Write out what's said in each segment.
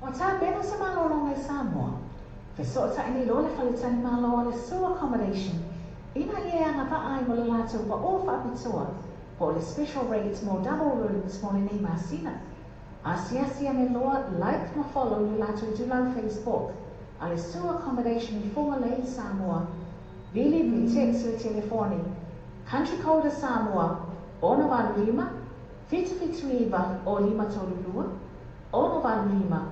Ua tapena se malologa i Samoa. Fesootai nei loa le faletalimalo a le Sue Accommodation ina ia e agavaa ai mo le latou pa'ō faapitoa po o le special rate mo double rooms mo lenei masina. Asiasi ane loa, like ma follow le latou itulau Facebook a le Sue Accommodation i Fugalei, Samoa. Vili pe text le telefoni Country code a Samoa, 685 779 0532, 685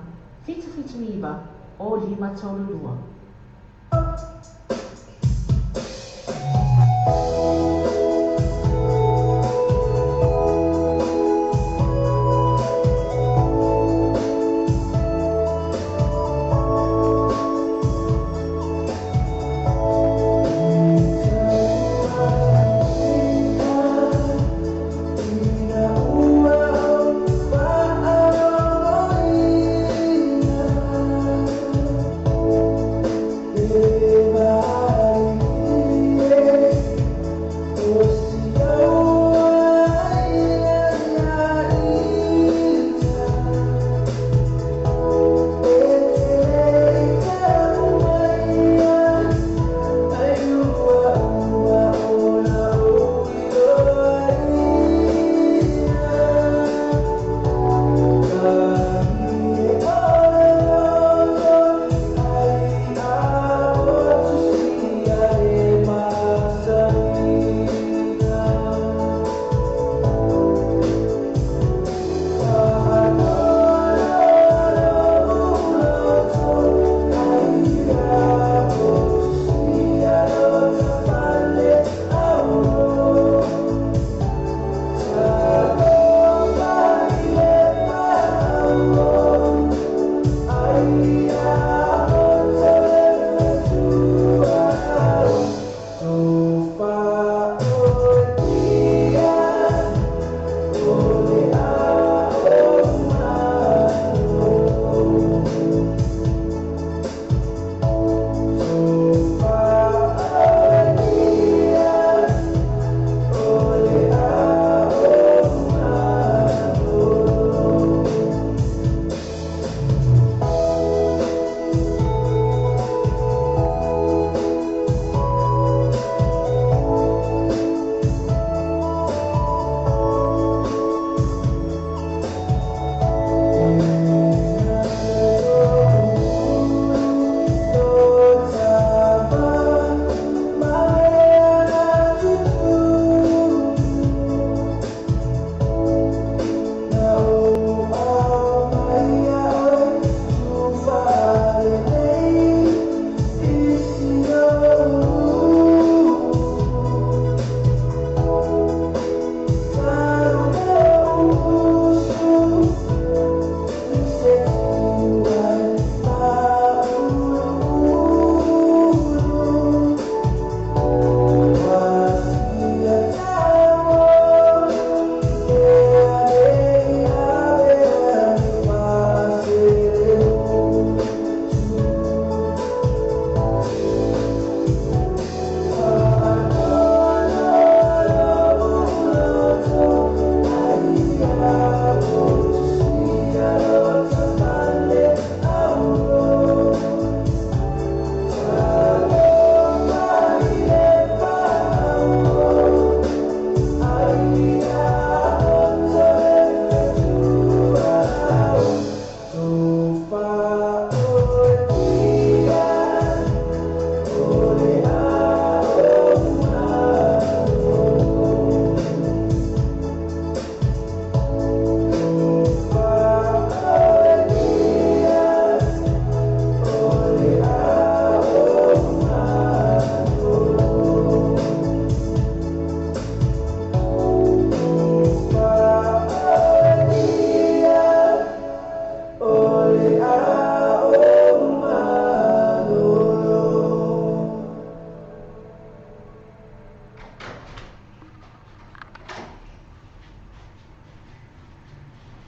779 0532. Ina ua.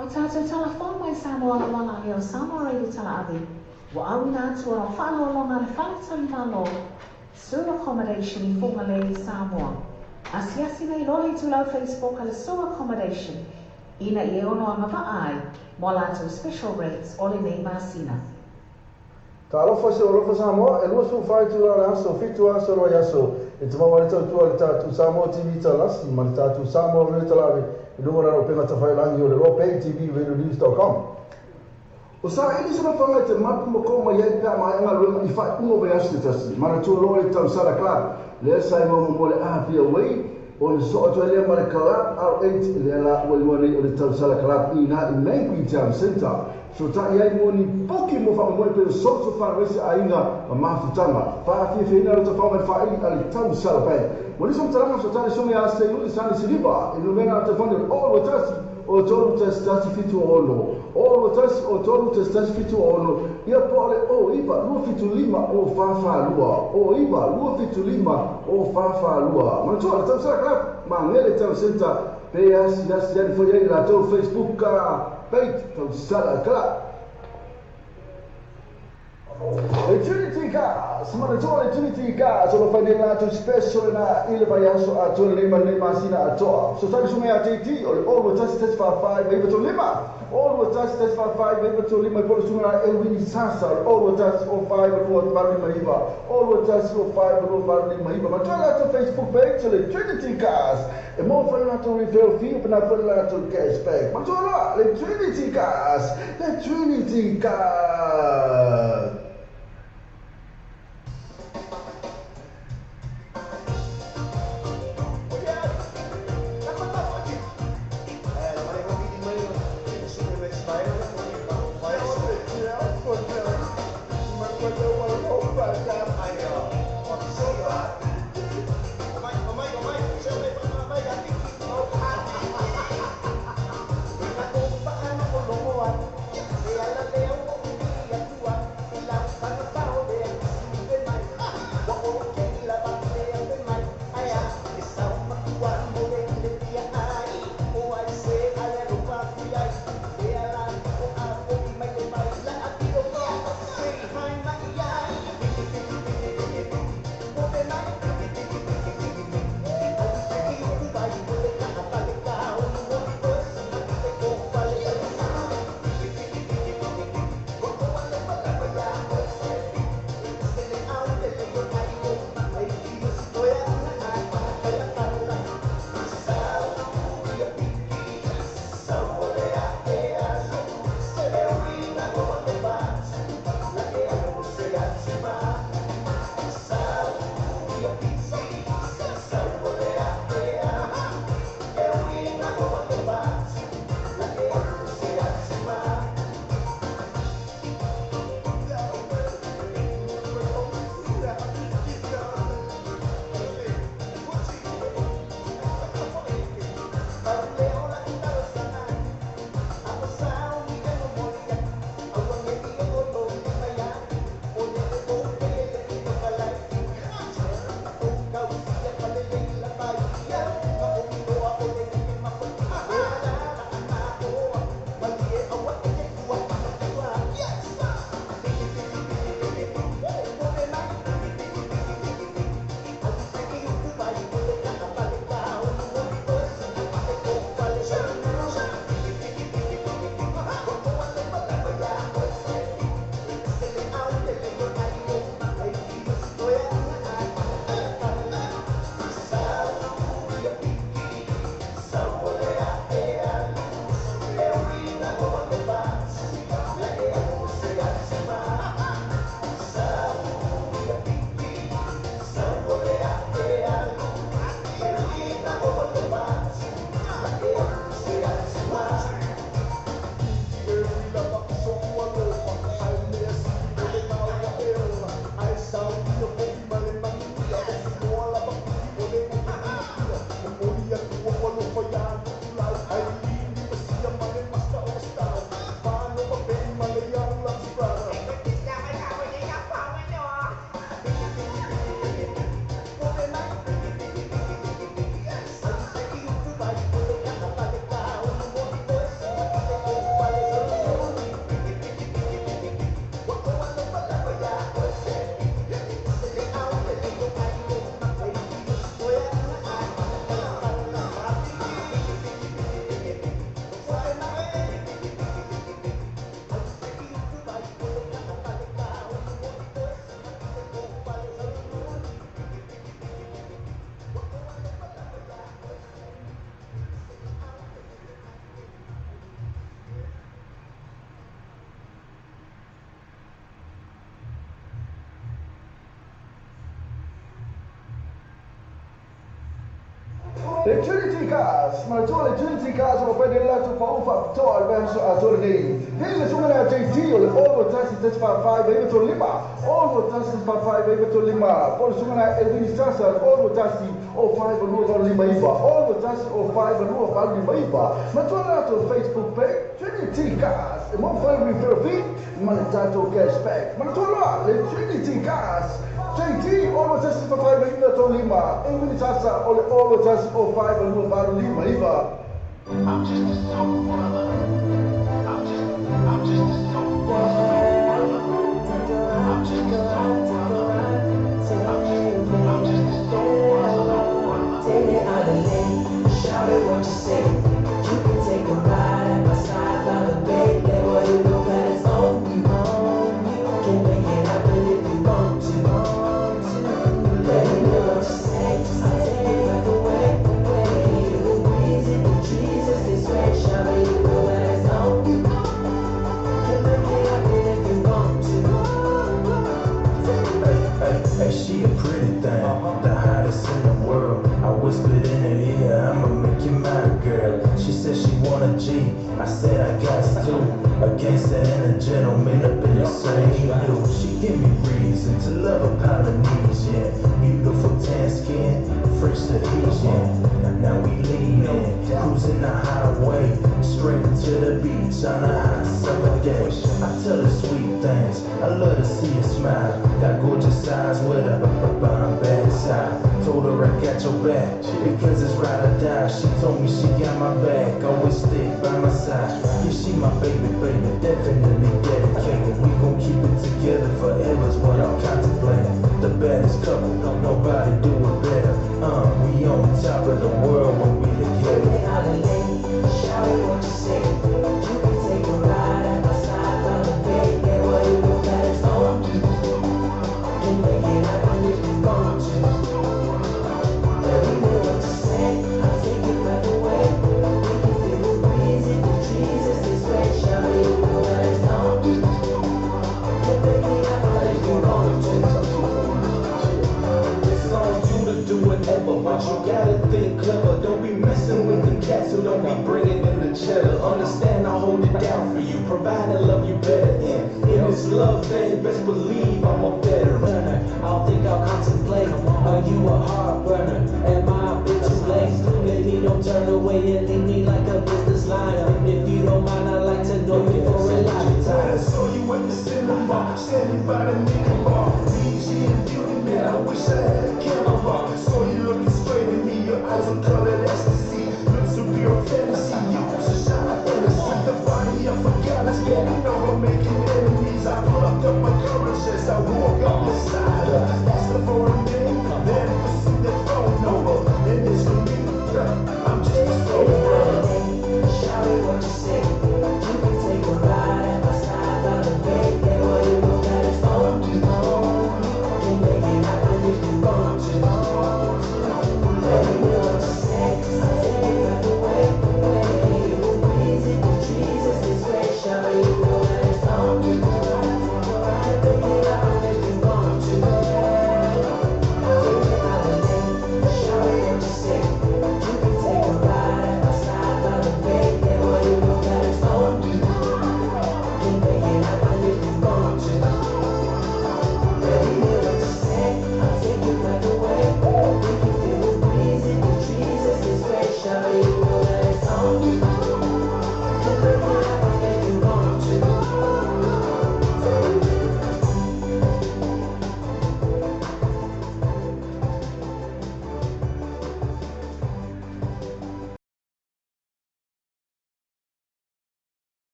Ua tatou talafoa mai Samoa auala o Samoa Radio Talaave, ua auina atu ona faaaloaloga a le Faletalimalo, Sue Accommodation i Fugalei i Samoa. Asiasi nei loa le itulau Facebook a le Sue Accommodation ina ia ono agavaa ai mo a latou special rates o lenei masina. Talofa se alofa Samoa, e 24 itula o le aso, 7 aso o le vaiaso, e tumau ai le tautua i le tatou Samoa TV Talasi ma le tatou Samoa Radio Talaave i luga o lana upega tafailagi o le rawbaytvradionews.com. O saili se nofoaga i te mapu ma kō mai ai pe a maea galuega i faaiuga o vaiaso se tasi. Manatua loa le Tausala Club, lea sa igoa muamua o le Apia Way, ona sosoo atu ai lea ma le Club R8, lea la ua igoa nei o le Tausala Club i ina i Mangui Town Centre. Fesootai ai mo ni poki mo faamoemoe pei o social fundraiser aiga ma mafutaga. Faafiafiaina lota faoga i le faaili a le Tausala Bank. Mo nisi o matalaga, fesootai le susuga ia Seiuli Sani Siliva i le numera o le telefoni o le 021 o 3 1 7 6 o 1 o 3 1 1 7 6 ia po o le 0 9 2 7 5 0 4 4 2 0 9 2 7 5 0 4 4 2. Manatua le Tausala Club, Magele Town Centre, pe asiasi ane foi ai i latou Facebook page Tausala Club. Le Trinity Cars, manatua le Trinity Cars o lo fai nei latou special lena i le vaiaso atoa lenei ma lenei masina atoa. Fesoasoani susuga ia JT o le 0 2 1 1 4 4 9 3 5 0 2 1 1 4 4 9 3 5 po o le susuga la Elwini Sasa o le 0 2 1 0 5 2 8 5 9 0 2 1 0 5 2 8 5 9. Manatua latou Facebook page o le Trinity Cars e maua foi le latou referral fee pe na foi le latou cashback. Manatua loa le Trinity Cars, le Trinity Cars. Le Trinity Cars, manatua le Trinity Cars o fai le latou pau faapitoa le vaiaso atoa lenei. Hei le susuga lea JT o le 6 1 4 5 9 3 5, 6 1 4 5 9 3 5, po o le susuga lea Elvin Sasa, 6 1 o 5 2 8 5 9, 6 1 o 5 2 8 5 9. Manatua le latou Facebook page, Trinity Cars, e mo fai referral fee ma le tatou cashback. Manatua loa le Trinity Cars, JT 6 1 4 5 9 3 5, Elvin Sasa o le 6 1 o 5 2 8 5 9. I'm just a soul brother. I'm just a soul brother. I'm just a soul brother. I'm just a soul brother. Take it out of lane, shout it what you say. You can take a ride at my side by the bay. Yeah, boy, you know that it's on you. Can make it happen if you want to. Let me know what you say. I'll take it back away. Feel the breeze in the trees as they sway. Shout it, you know that it's on you. Can make it happen if you want to. Hey, hey, hey, she a pretty thing, the hottest in the world. I whispered in her ear, "I'ma make you my girl." She said she want a G, I said I got two. A gangster and a gentleman up in the same you. She give me reason to love a Polynesian. Beautiful tan skin, French Tahitian. Now we leaning, cruising the highway, straight to the beach on a hot summer day. I tell her sweet things, I love to see her smile. Got gorgeous eyes with a bomb backside. Told her I got your back because it's ride or die. She told me she got my back, always stick by my side. Yeah, she my baby, baby, definitely dedicated. We gon' keep it together forever's what I'm contemplating. The baddest couple, nobody do it better. We on top of the world when we together. Take it out of lane, shout it what you say. You can take a ride at my side by the bay. Yeah, boy, you know that it's on you. Can make it happen if you want to. Let me know what you say. I'll take it back away. We can feel the breeze in the trees as they sway. Shout it, you know that it's on you. Can make it happen if you want to. It's on you to do whatever, but you gotta think clever. Don't be messing with them cats who don't be bringing in the cheddar. Understand I hold it down for you, provide and love you better. And in this love thing, best believe I'm a veteran. I'll think I'll contemplate. Are you a heart burner? Am I a bit too late? Baby, don't turn away and leave me like a business line. If you don't mind, I'd like to know you for a lifetime. I saw you at the cinema, standing by the mini bar. BG and beauty, man, I wish I had a camera. Saw you looking straight at me, your eyes were colored ecstasy. Looks of pure fantasy, you was a shot of fantasy. The body of a goddess, man, you know I'm making enemies. I plucked up my courage as I walk up beside her. Asked her for a name, then pursued that phone number. And it's for me, I'm just a soul brother. Shout it what you say. You can take a ride at my side by the bay. Yeah, boy, you know that it's on you. Can make it happen if you want.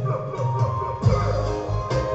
Blah, blah, blah, blah, blah.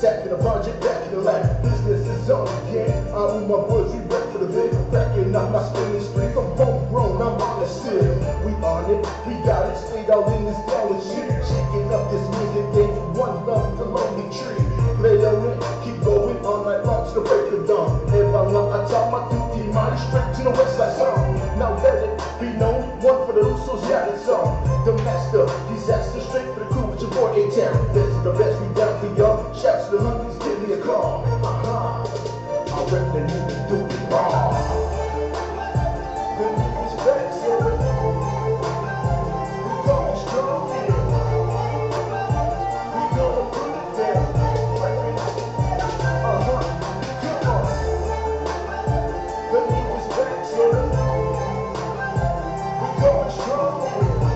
Attacking the project, back in the lap. Business is on again. I with my boys, we rep for the big. Cracking up my spinning streak. I'm homegrown, I'm on the still. We on it, we got it. Stayed all in this dollar shit. Shaking up this music game. One love, the lonely tree. Play on it, keep going all night long to the break of dawn. If I want, I talk my duty, money straight to the west side song. Now let it be known, one for the Usos, yeah, it's on. The master, disaster, straight for the crew with your boy A-Town. Best of the best, we down for y'all. Shouts to the honeys, give me a call. I rep the niggas do it wrong. The niggas back, so we going strong here. We gonna put it down. Come on. The niggas back, so we going strong here.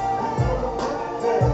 We gonna put it down.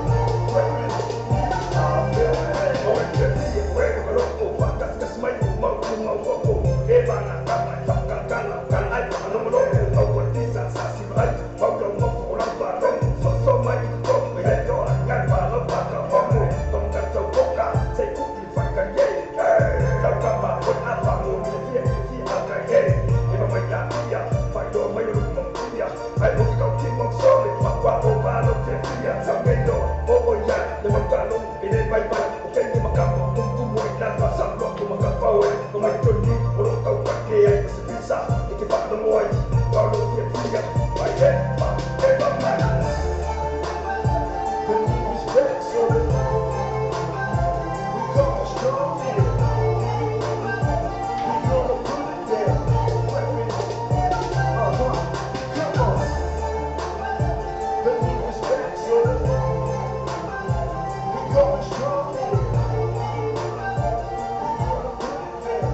The niggas back, so we going strong here. We gonna put it down. Come on. The niggas back, so we going strong here. We gonna put it down.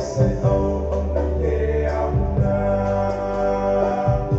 Say, oh, oh, yeah, I'm not.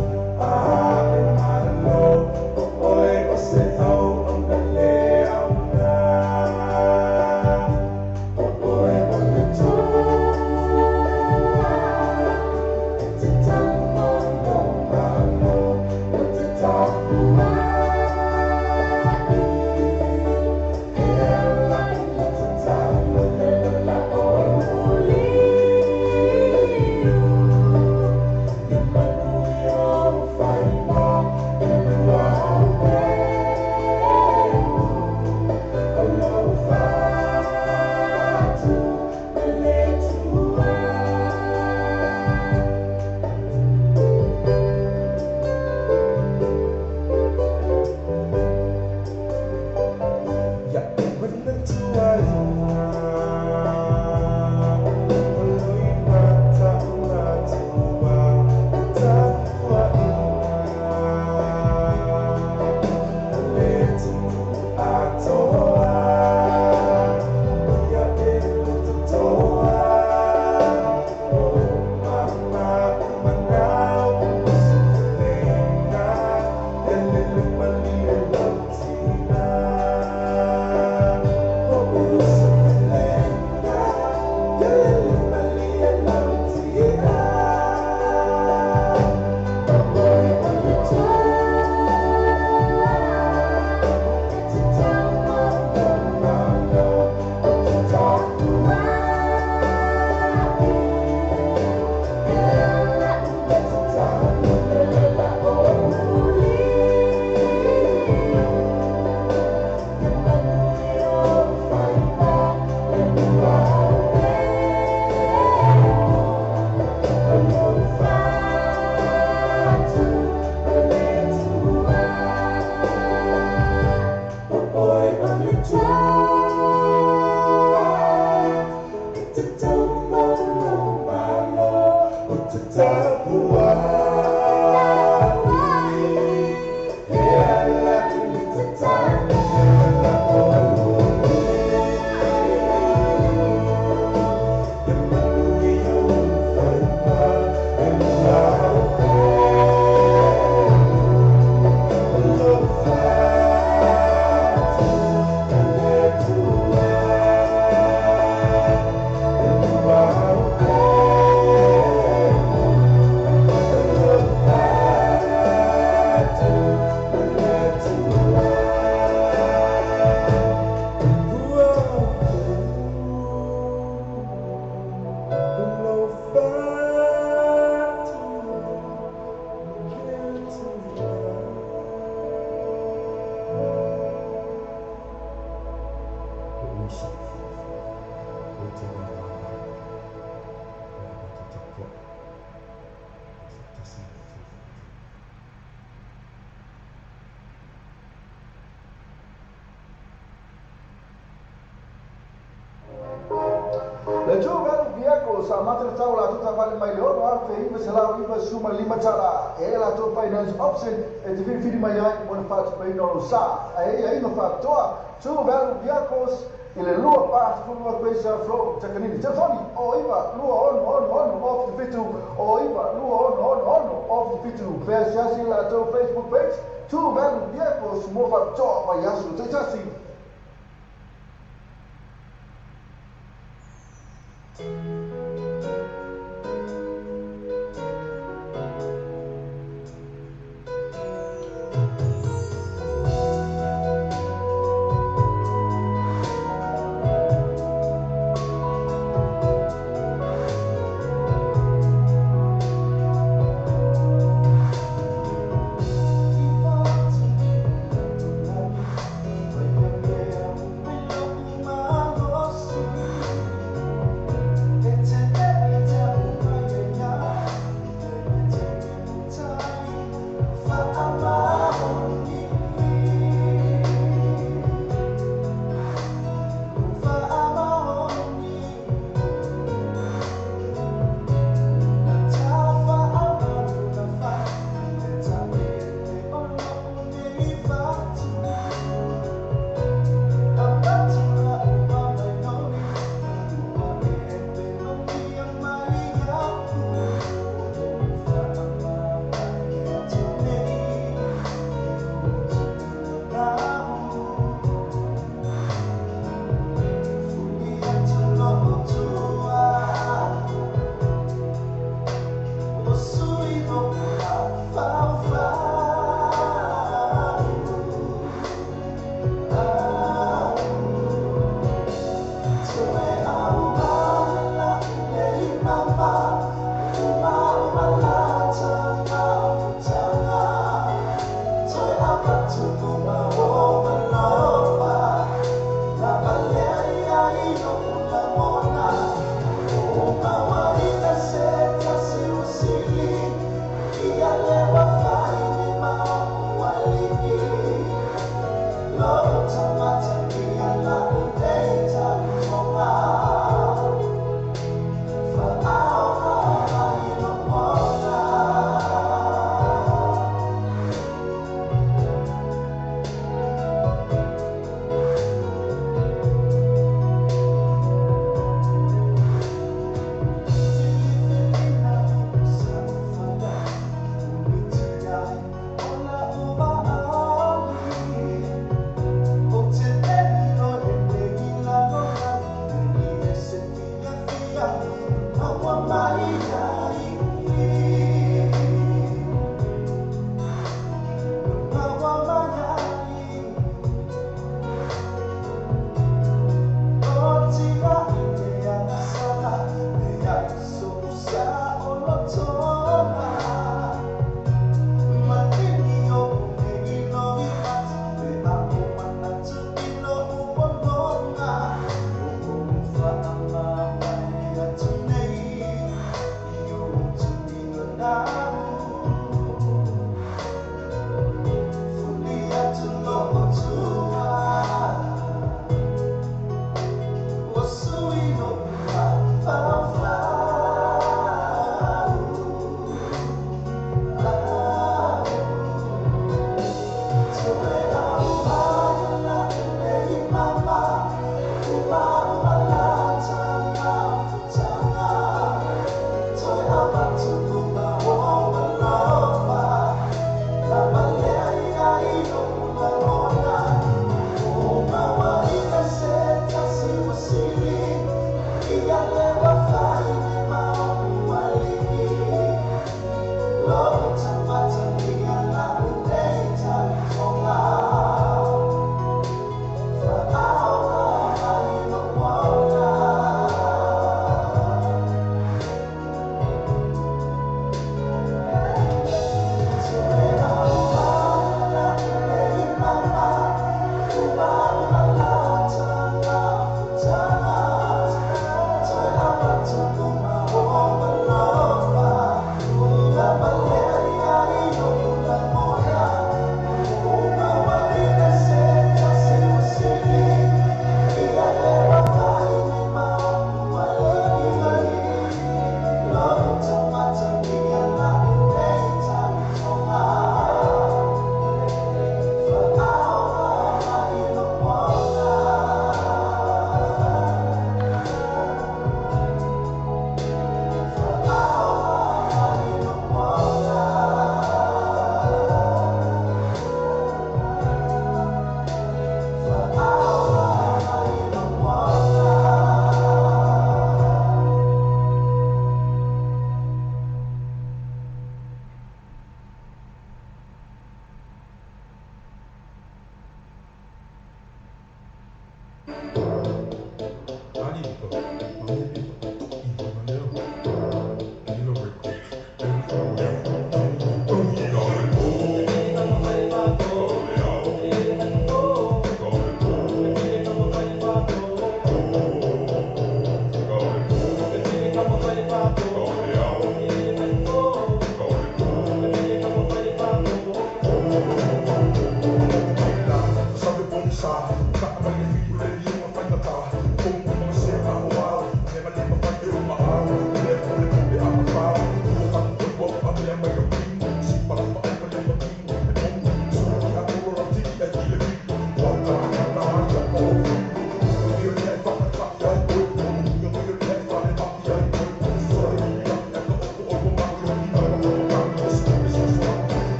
o sa amata le tau o latou taavale mai le $6,995. E i ai a latou finance option e te filifili mai ai mo le faatupeina o lou sa. Ae i ai aiaiga faapitoa, Tuvalu Vehicles i le 242 Quayside Road, Takanini. Telefoni, 09 26 06 077, 09 26 06 077. Feasiasi i le latou Facebook page, Tuvalu Vehicles mo faapitoa vaiaso taitasi.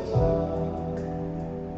Time.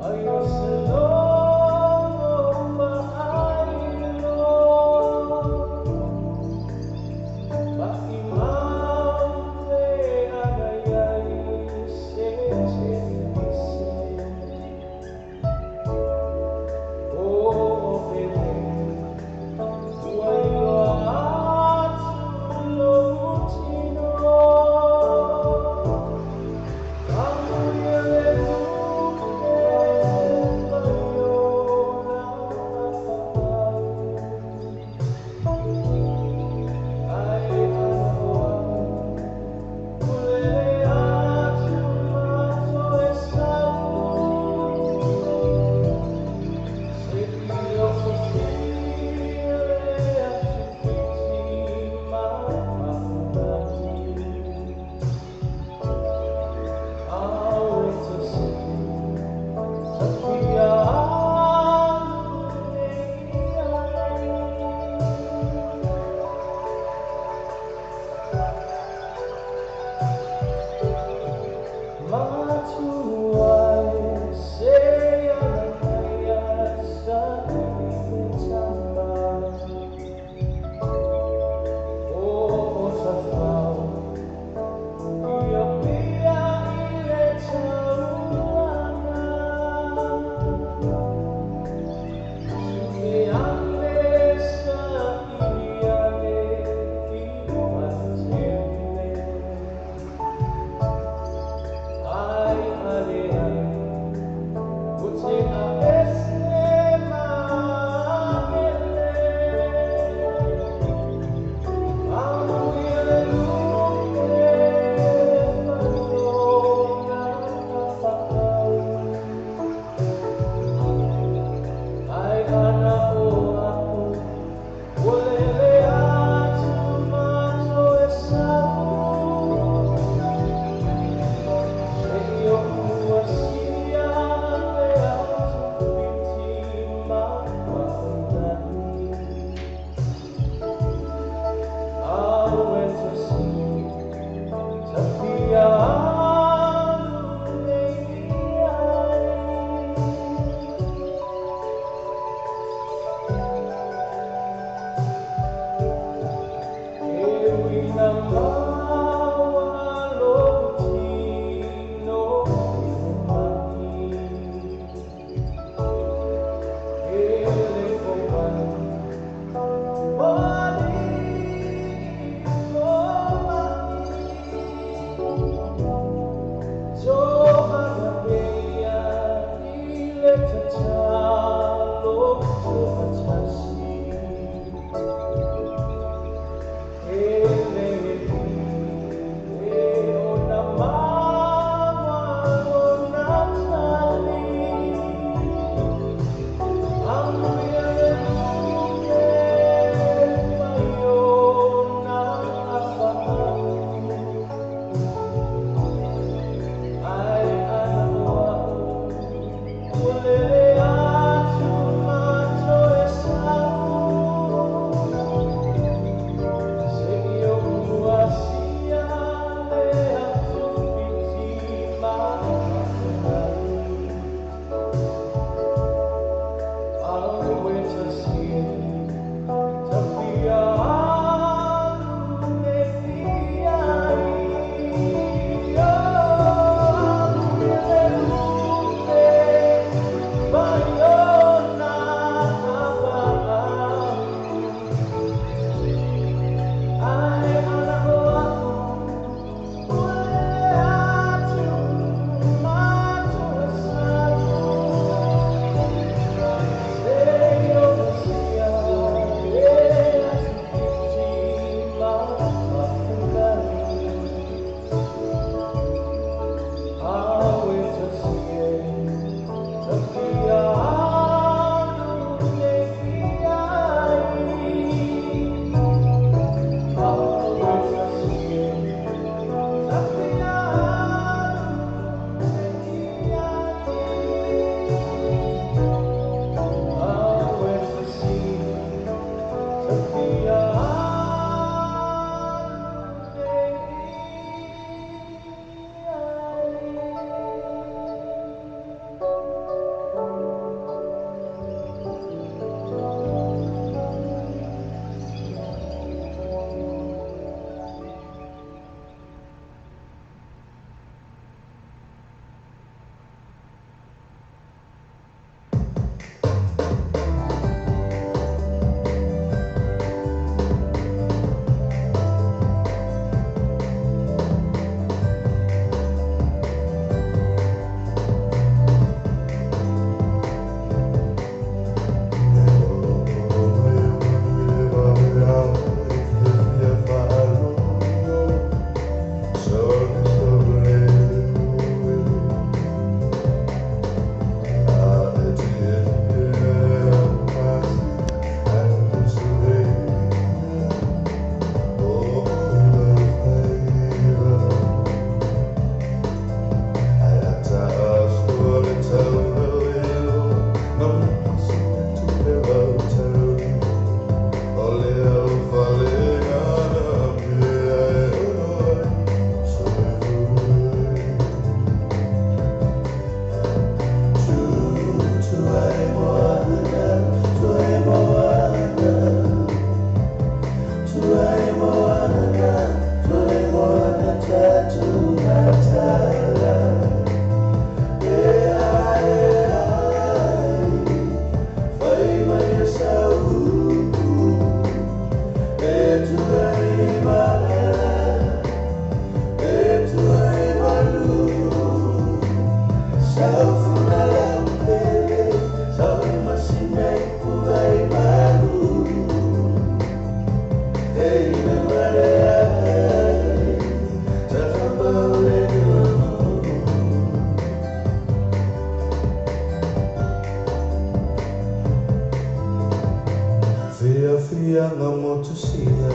fiaga motusia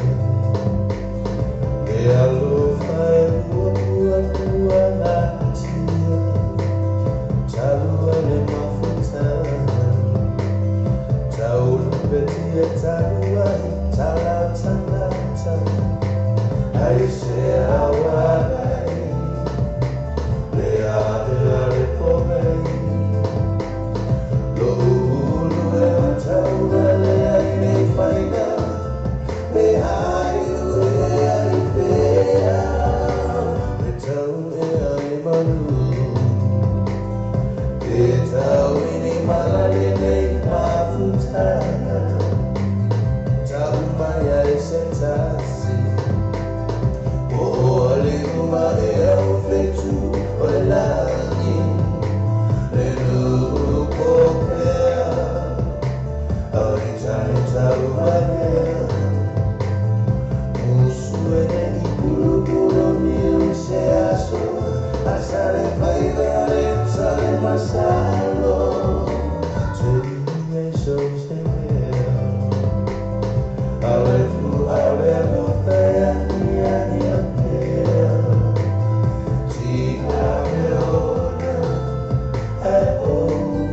E alofa e puapuapuagatia Talua le mafutaga Taulupetia taluai talatalata Ai se aualai Le ave ale pomei Lo'u ulu e mataua le ai nei faiga Pe ai ue ai pea E tau e ai manu E tau ini malale nei mafutaga Tau mai ai se tasi O o ale uma e au fetu o le lagi Le nuu popea Ai tani tau valea Musu e nei pulupulu niu i se aso Asale faiva le sale masalo Te umi ai so se mea Ale fu ale lofa e ia ia pea Ti ave ona e o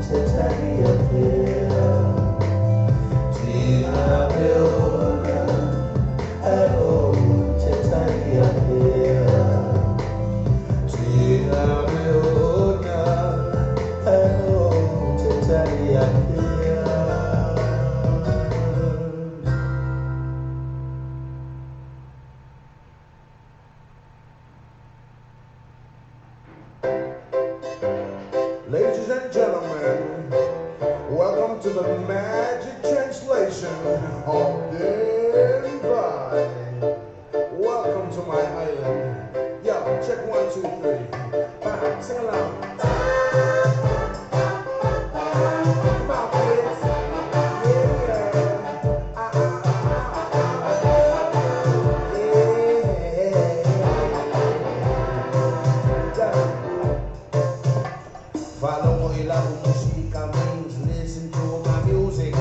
te tari a pea Ti ave ona e o te tari a pea Ti ave ona e o te tari a pea. Ladies and gentlemen, welcome to the magic translation of Denver. Welcome to my island. Yo, check 1, 2, 3. Bye. Sing along. Come on, kids. Yeah. Ah, ah, ah, ah, ah. Yeah. Yeah. Follow ila musika means listen to my music.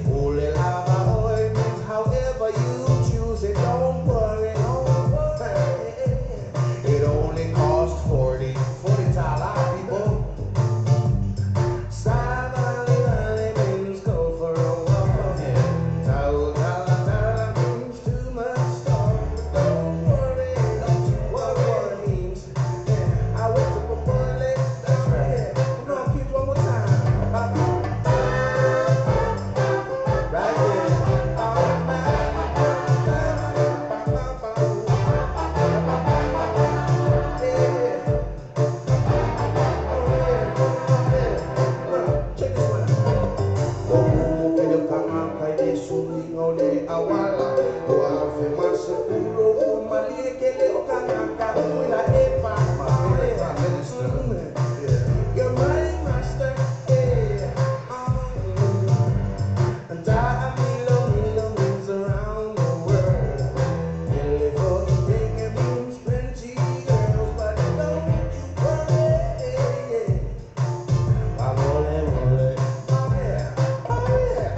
Ule lava oi means however you choose it. Don't worry, don't worry. It only costs 40, 40 tala people. Savali valley means go for a walk. Tau tala tala means too much talk. Don't worry, don't you worry means I went to Popole. That's right. Come on, kids, one more time. Right there. Yeah. Oh yeah. Yeah. Check this one out. Lo'u ke kanga kai le sui ngau le awala O afe masa pulo o malie ke le o kanga ka ui la epa. My favorite prime minister. Yeah. You're my master, yeah. And Milo Milo means around the world. Ele for it means plenty girls, but don't you worry. Mole mole Oh yeah, oh yeah,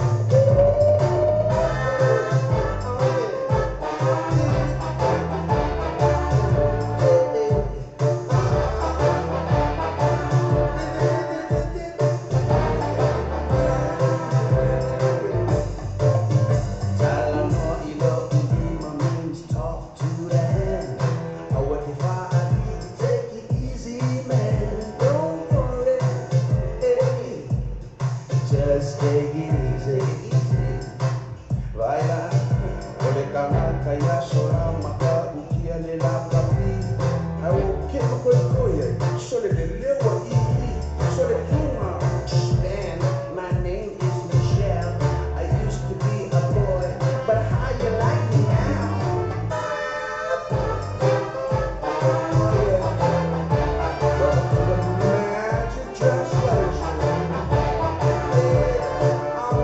oh yeah. Talanoa ilo ilima means talk to the hand. Awa ke whaali, take it easy, man. Don't worry, hey. Just take it easy. Vaila, o le kanga ya sora maka ukia le la papi. I will ke makoi koi ai, sole le lewa i i, sole tunga. Man, my name is Michelle. I used to be a boy, but how you like me now? Oh yeah. Welcome to the magic translation. Yeah, oh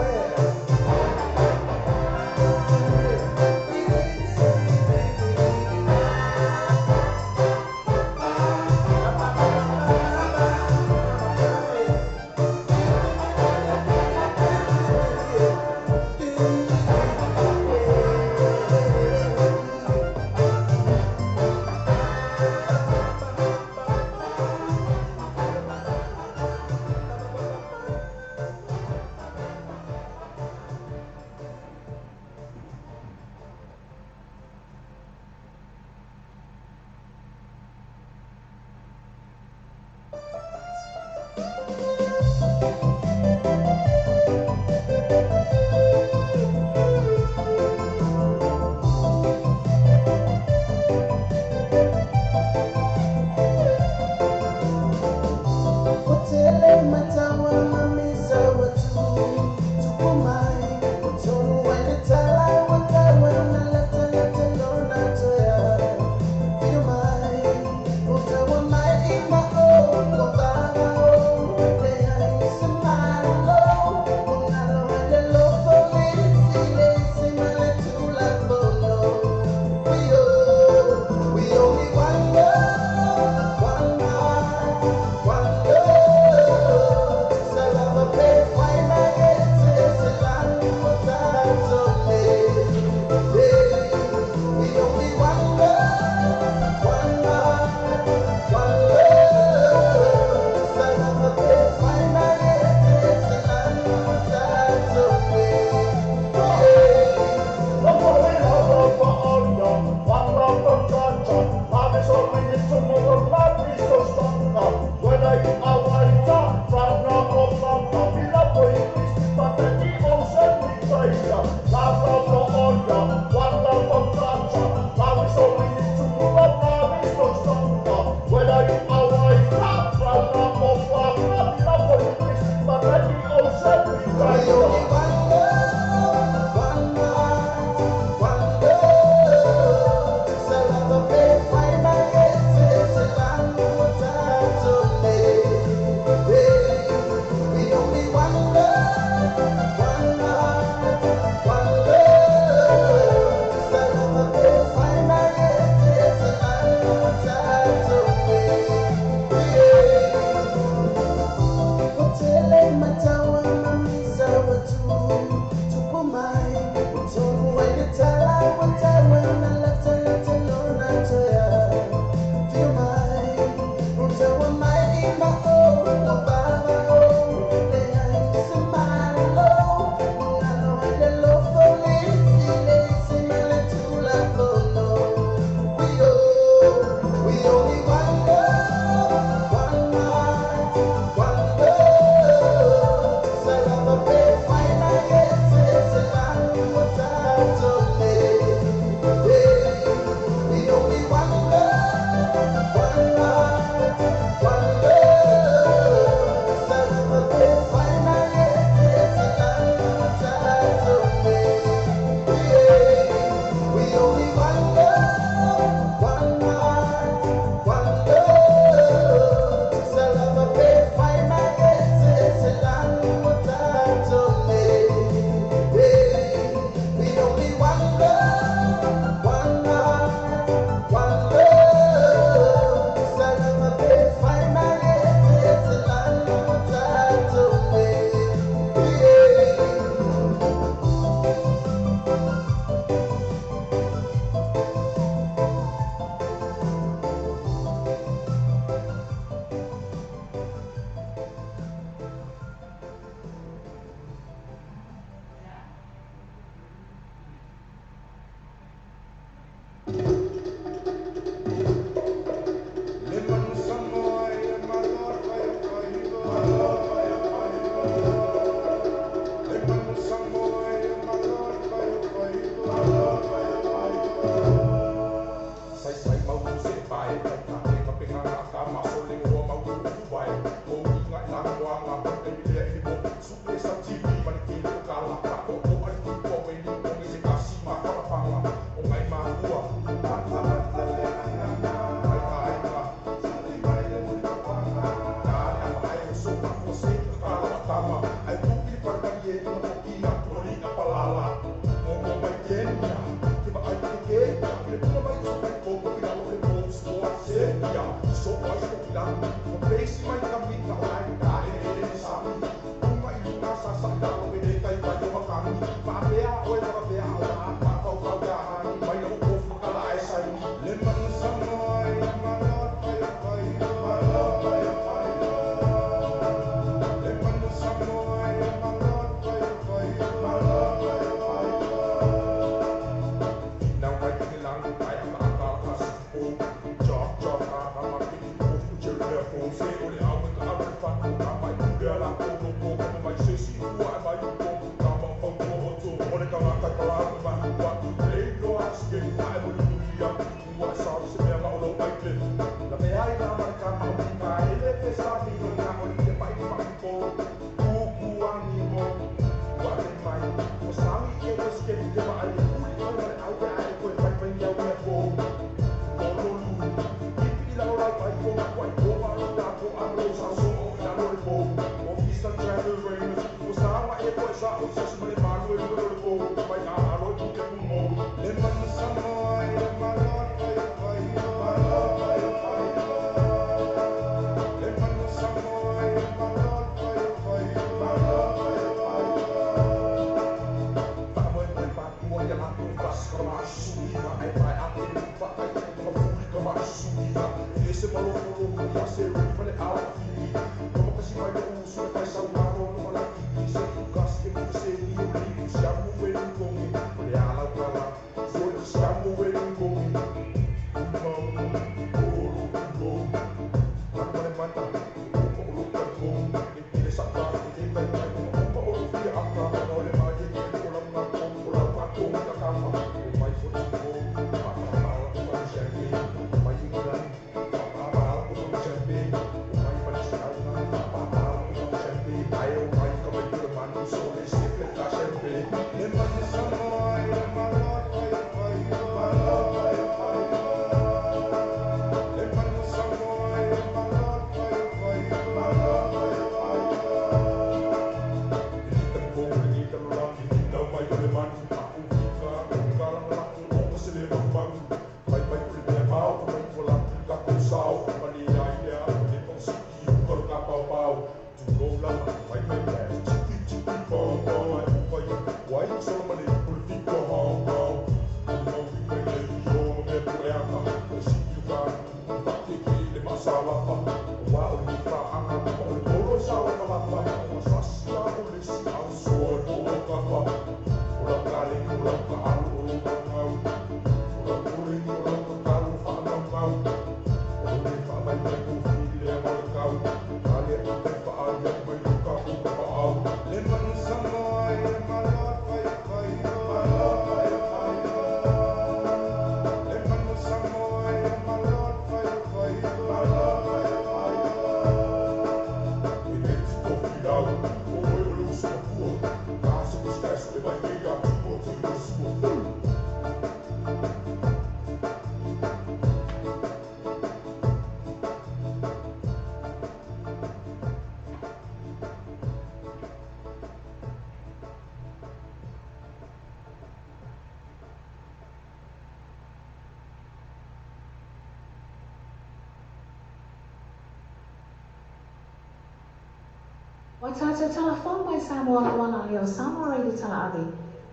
Ua tātou talafou mai Samoa lauala lea o Samoa Radio Talaave,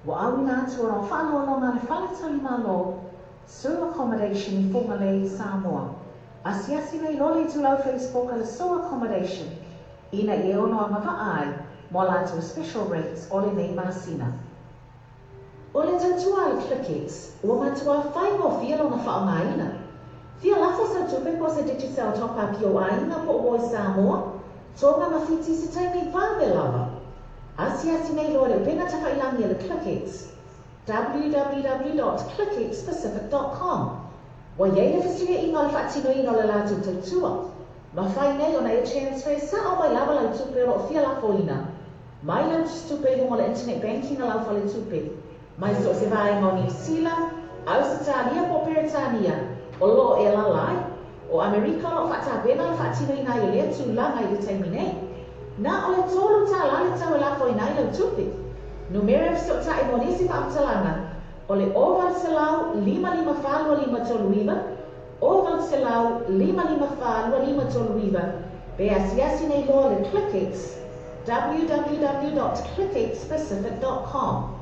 ua auina atu ona o faaaloaloga a le Faletalimalo Seoul Accommodation i Fugalei, Samoa. Asiasi nei loa le itulau Facebook a le Seoul Accommodation ina ia e ono agavaa ai mo a latou special rates o lenei masina. O le tautua a le Clickx, ua matuā faigofie lona faaaogaina. Fia lafo sau tupe po o se Digicel top up i ou aiga po o Voice Samoa, Tonga ma Fiti i se taimi vave lava. Asiasi nei loa le upega tafailangi a le Clickx, www.clickxpacific dot com. Ua i ai le fesuiaiga o le faatinoina o le latou tautua. Mafai nei ona e transfer sao mai lava lau tupe o lo o fia lafoina. Mai lau tusitupe i luga o le internet banking a lau faletupe, mai so o se vaega o Niu Sila, Ausetalia po o Peretania, o lo o e alaala ai. O Amerika o lo o faatapena le faatinoina ai o lea tulaga i le taimi nei. Na o le $3 le tau e lafoina ai lau tupe. Numera e fesootai mo nisi faamatalaga, o le 0800 554 2539, 0800 554 2539, pe asiasi nei loa le Clickx, www.clickxpacific.com.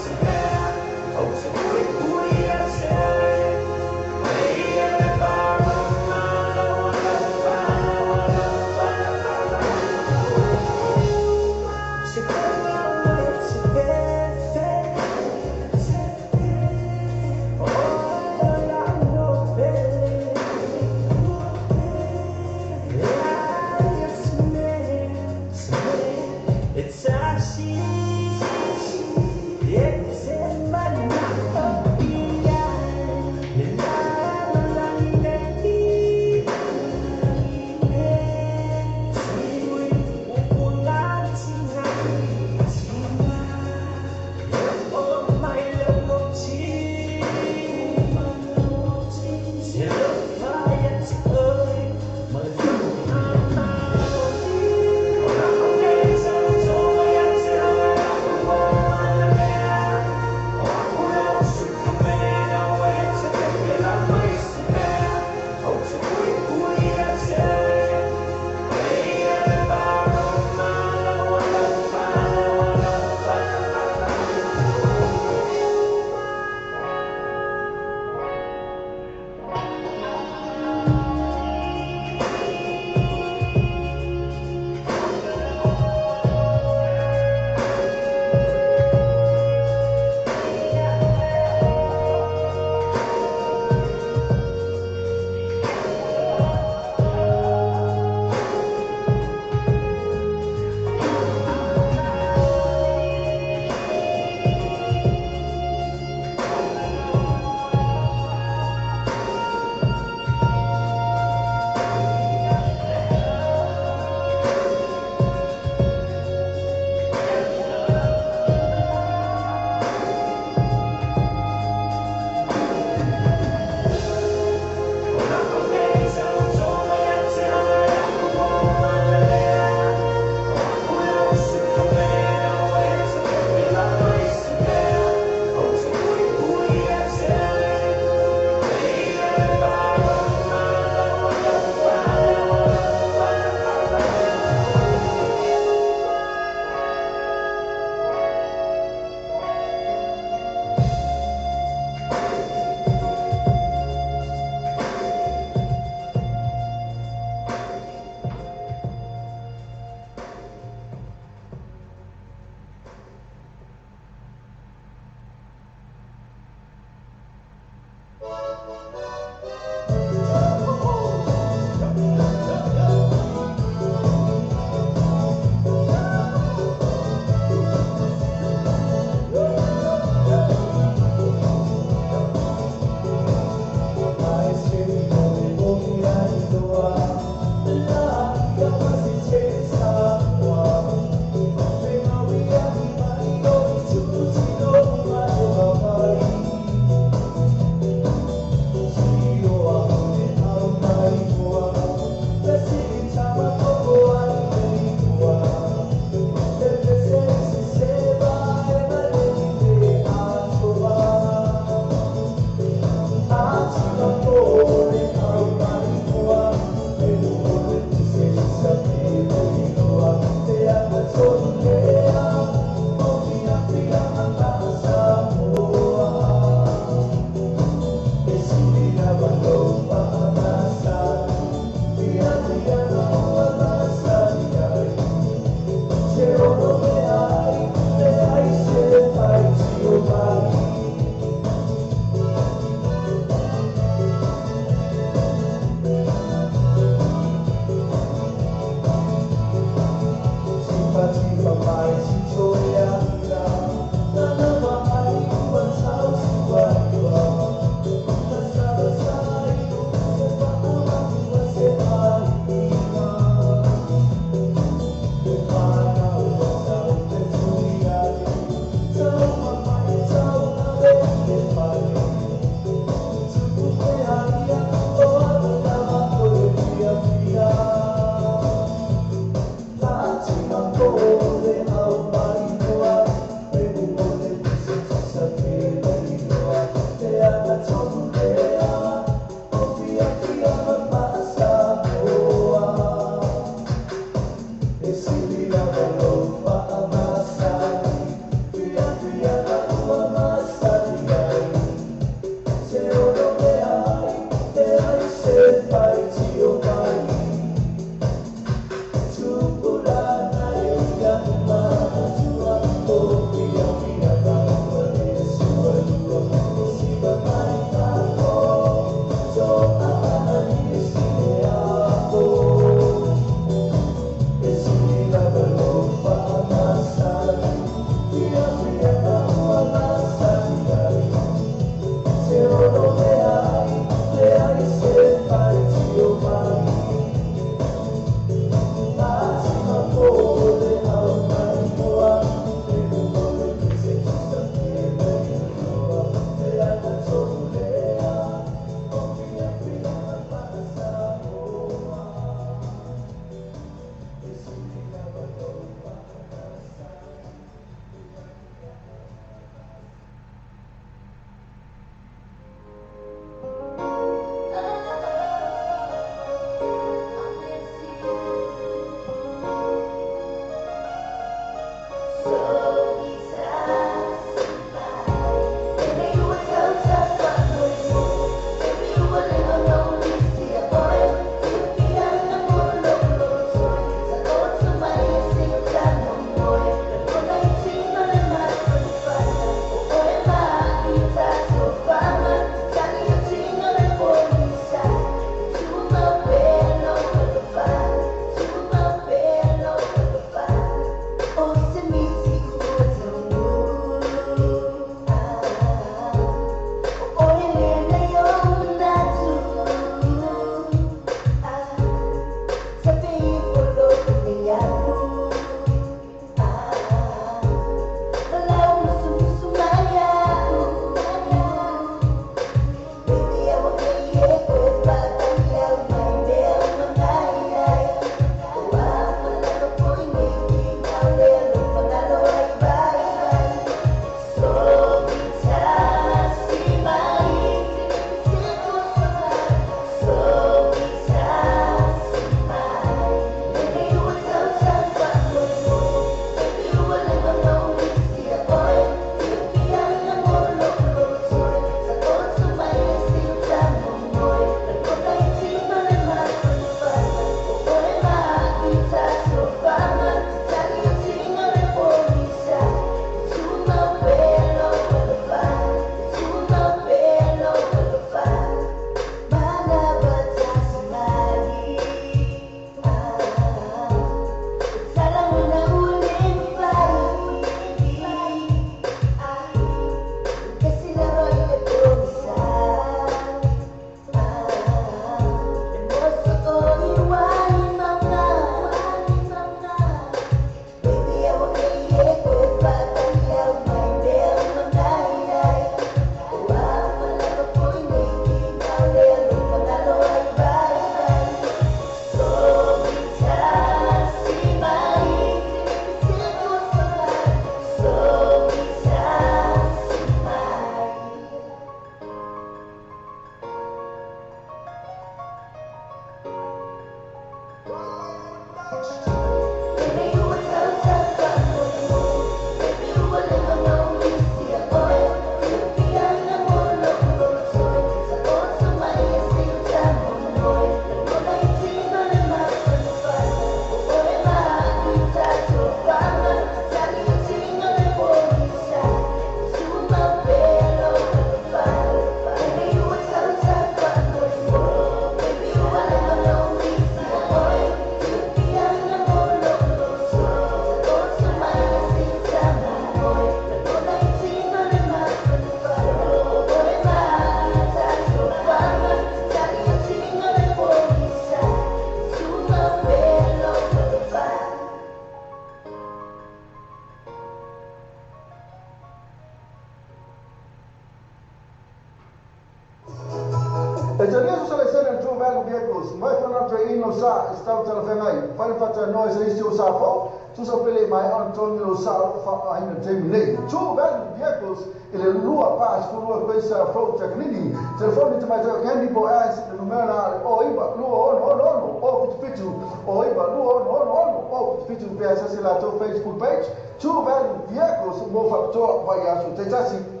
E talia so sala sene tu valu vehicles, mai whana te ino sa, stau tala whengai, whare whata noa se isi o sa fau, tu sa pele mai on tongi lo sa wha aina te nei. Tu valu vehicles, i le lua pas ku lua koe sa fau takanini, telefoni te mai tau candy po as, le numera o iwa, lua ono ono ono, o fitu fitu, o iwa, lua ono ono ono, o fitu fitu, pe asasi la tō Facebook page, tu valu vehicles, mo whapitoa vai aso te tasi.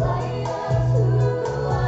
Fire to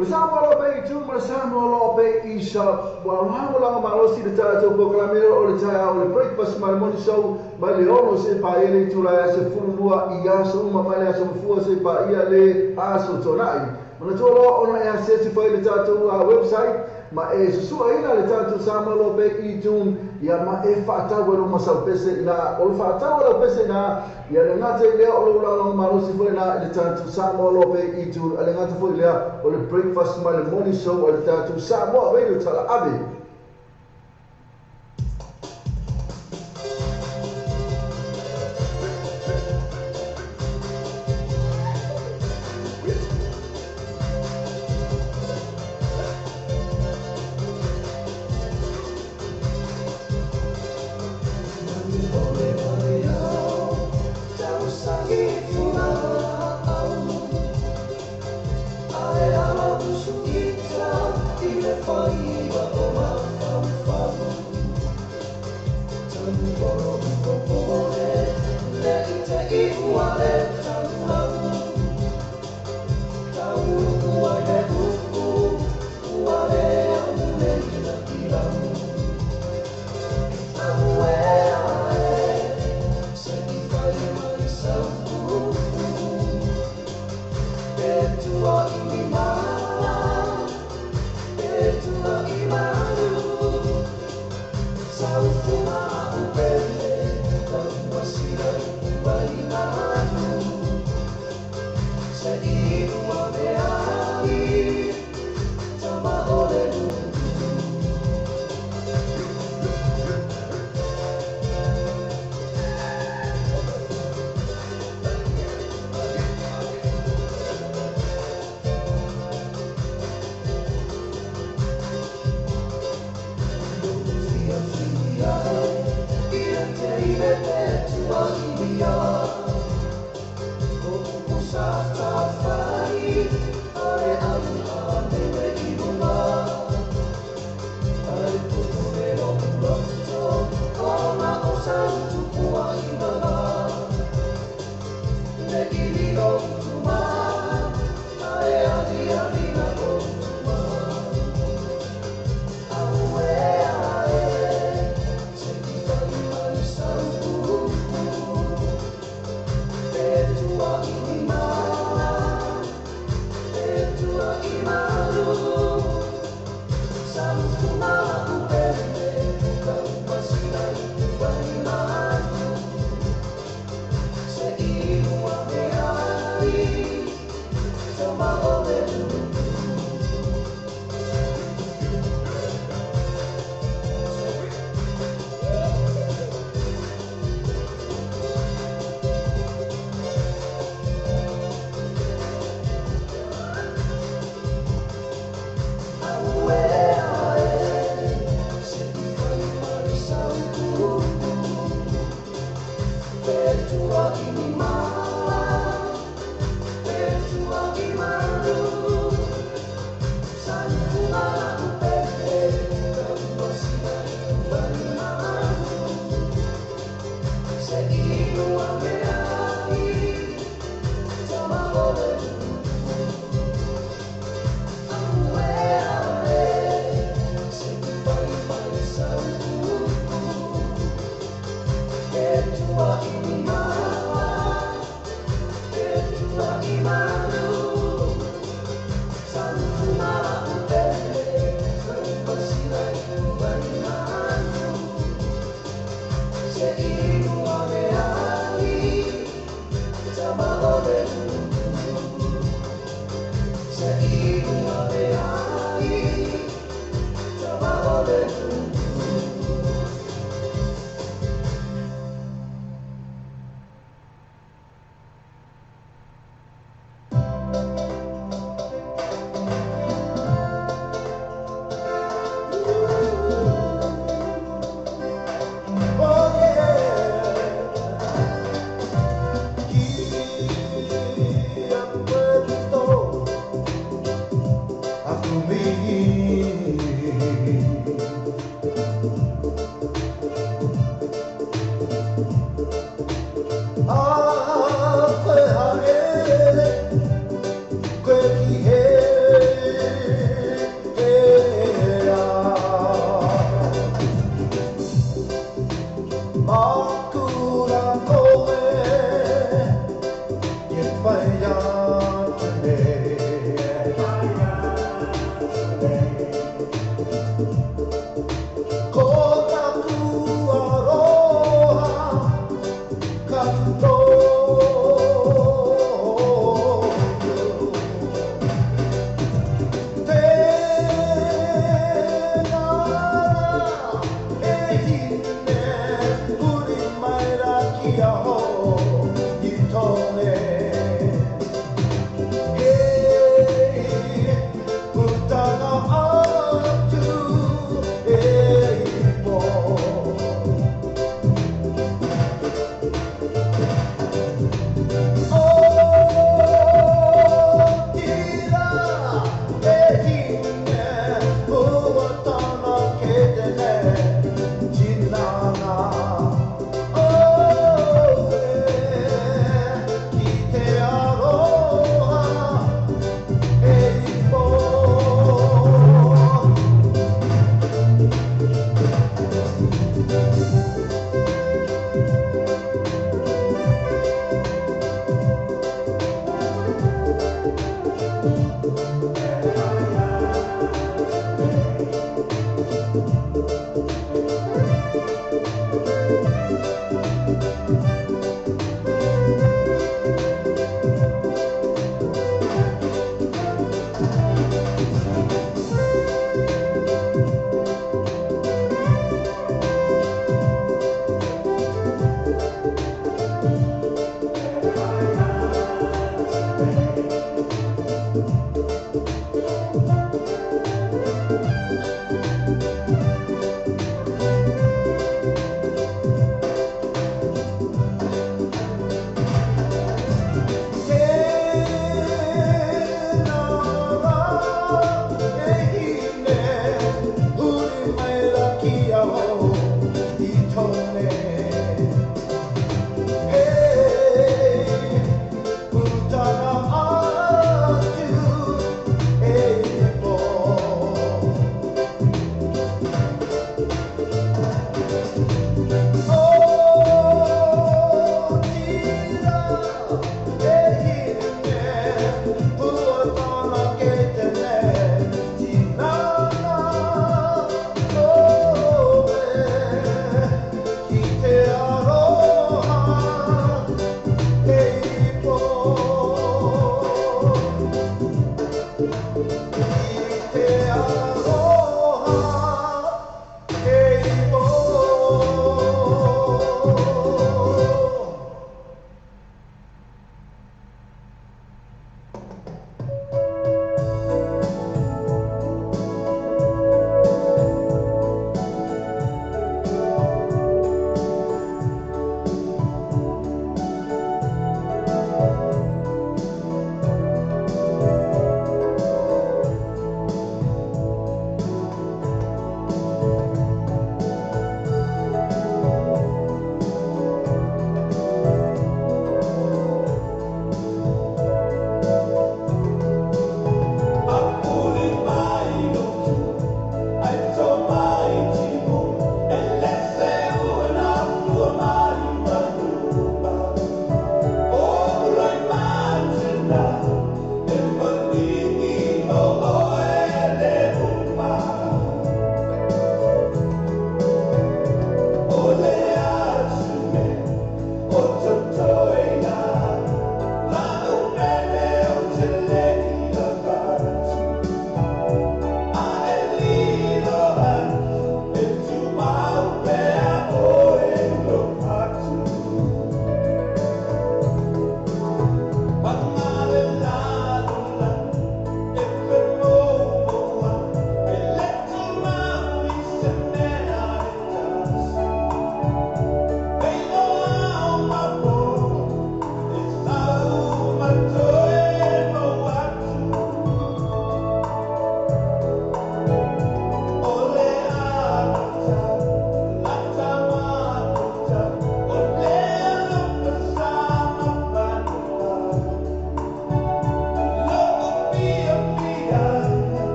O le Samoa Loa Pea i tu ma le Samoa Loa Pea i Shop, ua lagolago malosi le tatou polokalame o le taeao o le Breakfast ma le Morning Show mai le 6 seia paia le itula e 12 i aso uma mai le aso Gafua seia paia le aso Toonai. Manatua loa ona e asiasi foi i le tatou website ma e susuaina le tatou Samoa Loa Pea i Tune ia ma e faatau ai lou masau pese ina o le faatau a lau pese ina ia le gata i lea o lou lagolago malosi foi lena i le tatou Samoa Loa Pea i Tune a le gata foi lea o le breakfast ma le morning show a le tatou Samoa Radio Talaave.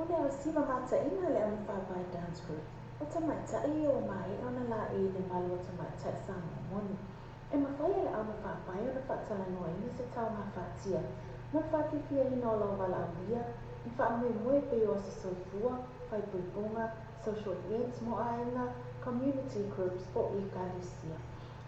O le aosima mataʻina a le Augafaapae Dance Group, o tamaitai ia ua maea ona laei i le malu o tamaitai Samoa moni. E mafai e le augafaapae ona faatalanoaina se taogafatia mo le faafiafiaina o lau valaaulia, ni faamoemoe pei o aso soifua, faaipoipoga, social events mo aiga, community groups, po o ekalesia.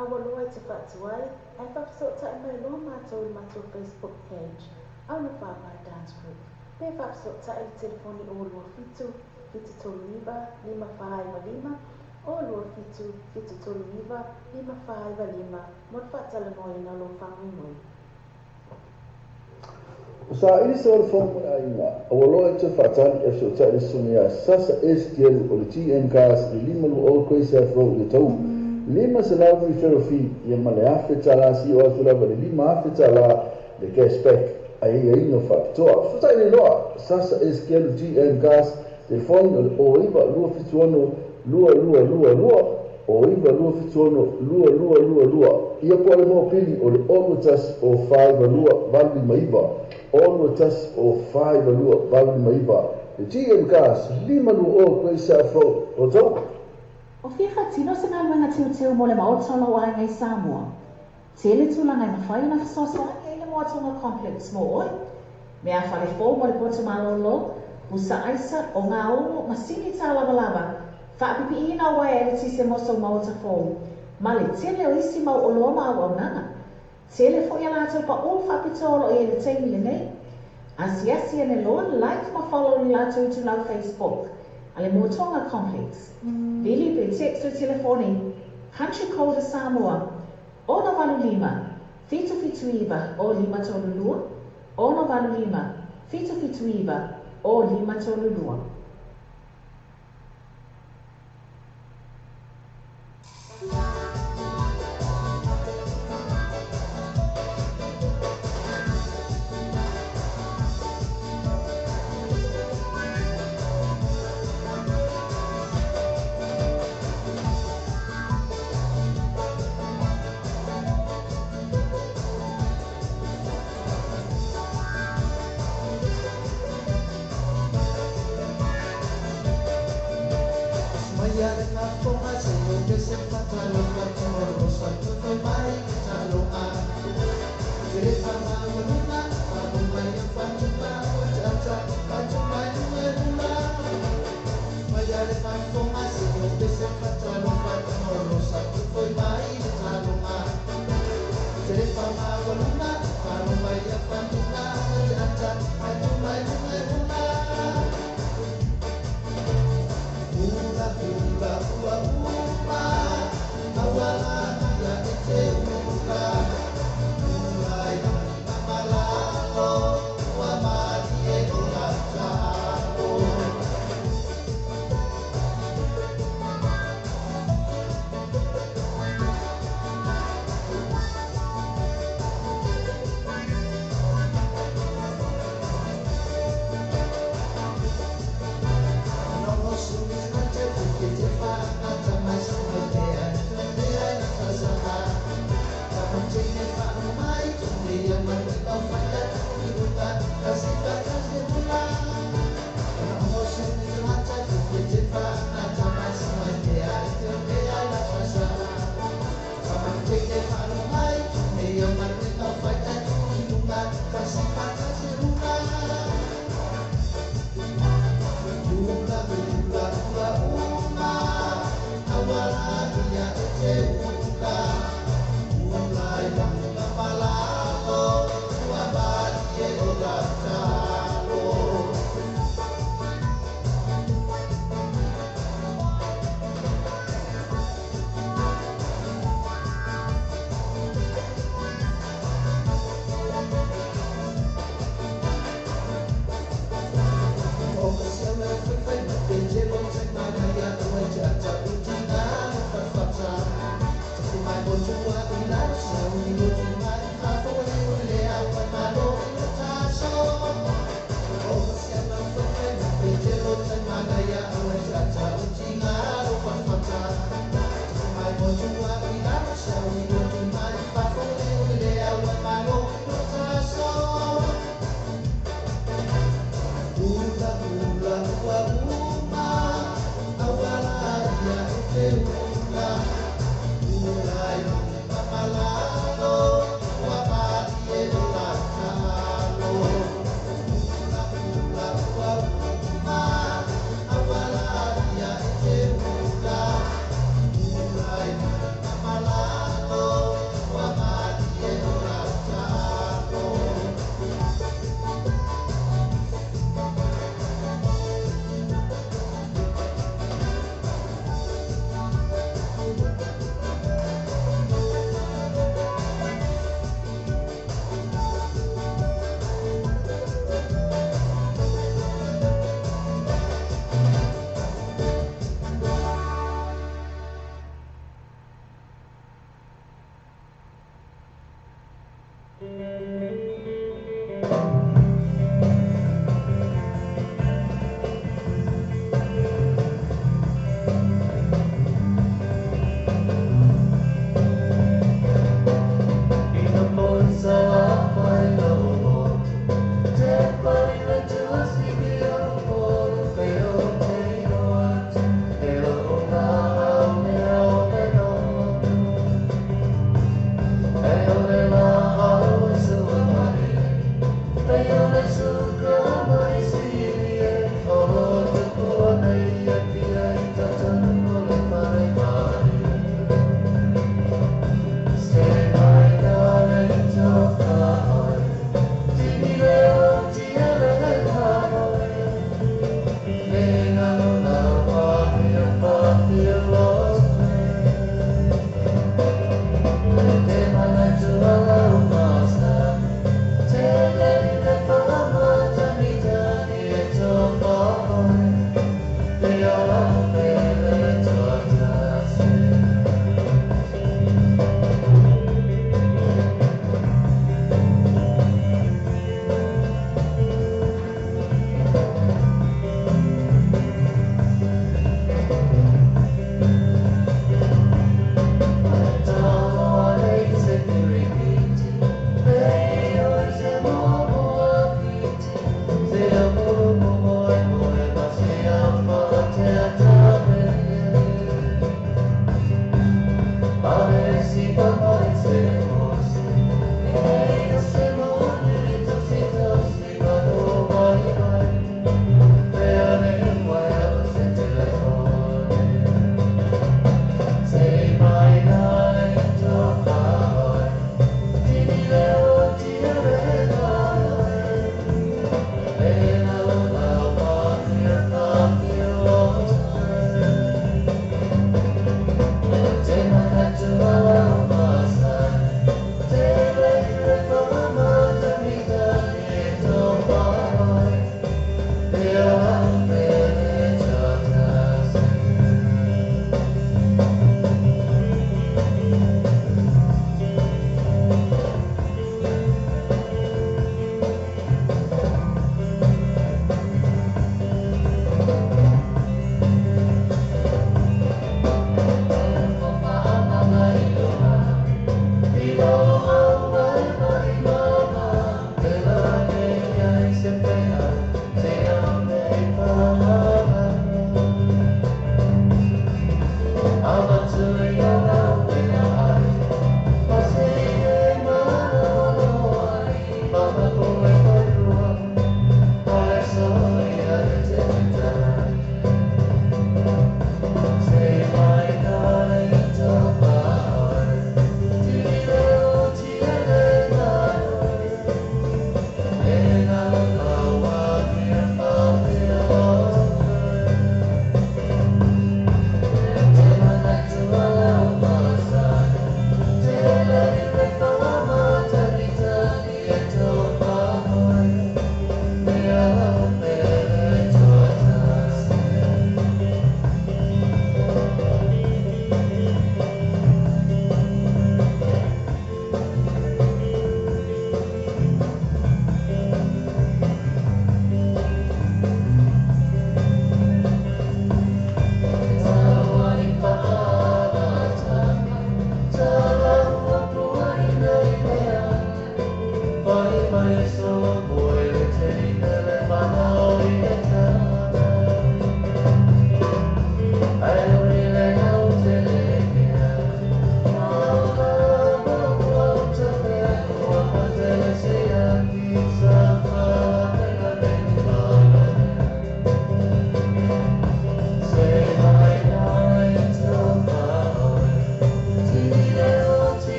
Aua loa e te faatuai, ae faafesootai mai loa matou i le matou Facebook page, Augafaapae Dance Group, pe faafesootai i le telefoni 027 739 5495, 027 739 5495 mo le faatalanoaina o lou faamoemoe. Ua saili se ole fou mo le aiga, a ua loa e toe faatali e fesootai i le susuga ia Sasa S. Kelu o le GM Cars i le 520 Grace Ave Road i Otahuhu. $500 referral fee ia ma le $1,000 seia oo atu lava i le $5,000 le cash back a aiaiga faapitoa. Fesootai nei loa Sasa S. Kelu GM Cars, telefoni o le 09 276 2222, 09 276 2222, ia po o le mopili o le 021 042 859, 021 042 859. Le GM Cars, 520 Grace South Road, Rotorua. O fia faatino se galuega teuteu mo le maota o lou aiga i Samoa? Tele tulaga e mafai ona fesoasoani ai le Moatonga Complex mo oe. Meafale fou mo le poto malolo, pusa aisa, ogaumu, masini tālavalava, faapipiiina o uaea eletise mo sou maota fou, ma le tele o isi mau oloa ma auaunaga. Tele foi a latou paʻū faapitoa o lo o i ai i le taimi lenei. Asiasi ane loa, like ma follow i le latou itulau Facebook a le Moatonga Complex. Vili pe text i telefoni, Country Code a Samoa, 685 779 0532, 685 779 0532.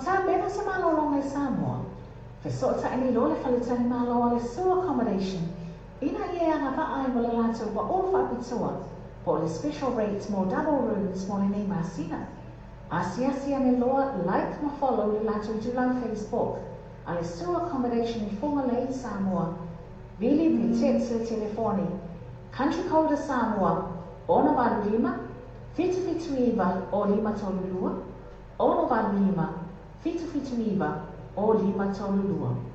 tapena se malologa i Samoa, fesootaʻi nei loa le faletalimalo a le Sue Accommodation ina ia e agavaa ai mo le latou pao faapitoa po o le special rate mo double rooms mo lenei masina. Asiasi ane loa like ma follow le latou itulau Facebook a le Sue Accommodation i Fugalei, Samoa. Vili pe text le telefoni Country code a Samoa, 685 779 0532, 685 779 0532.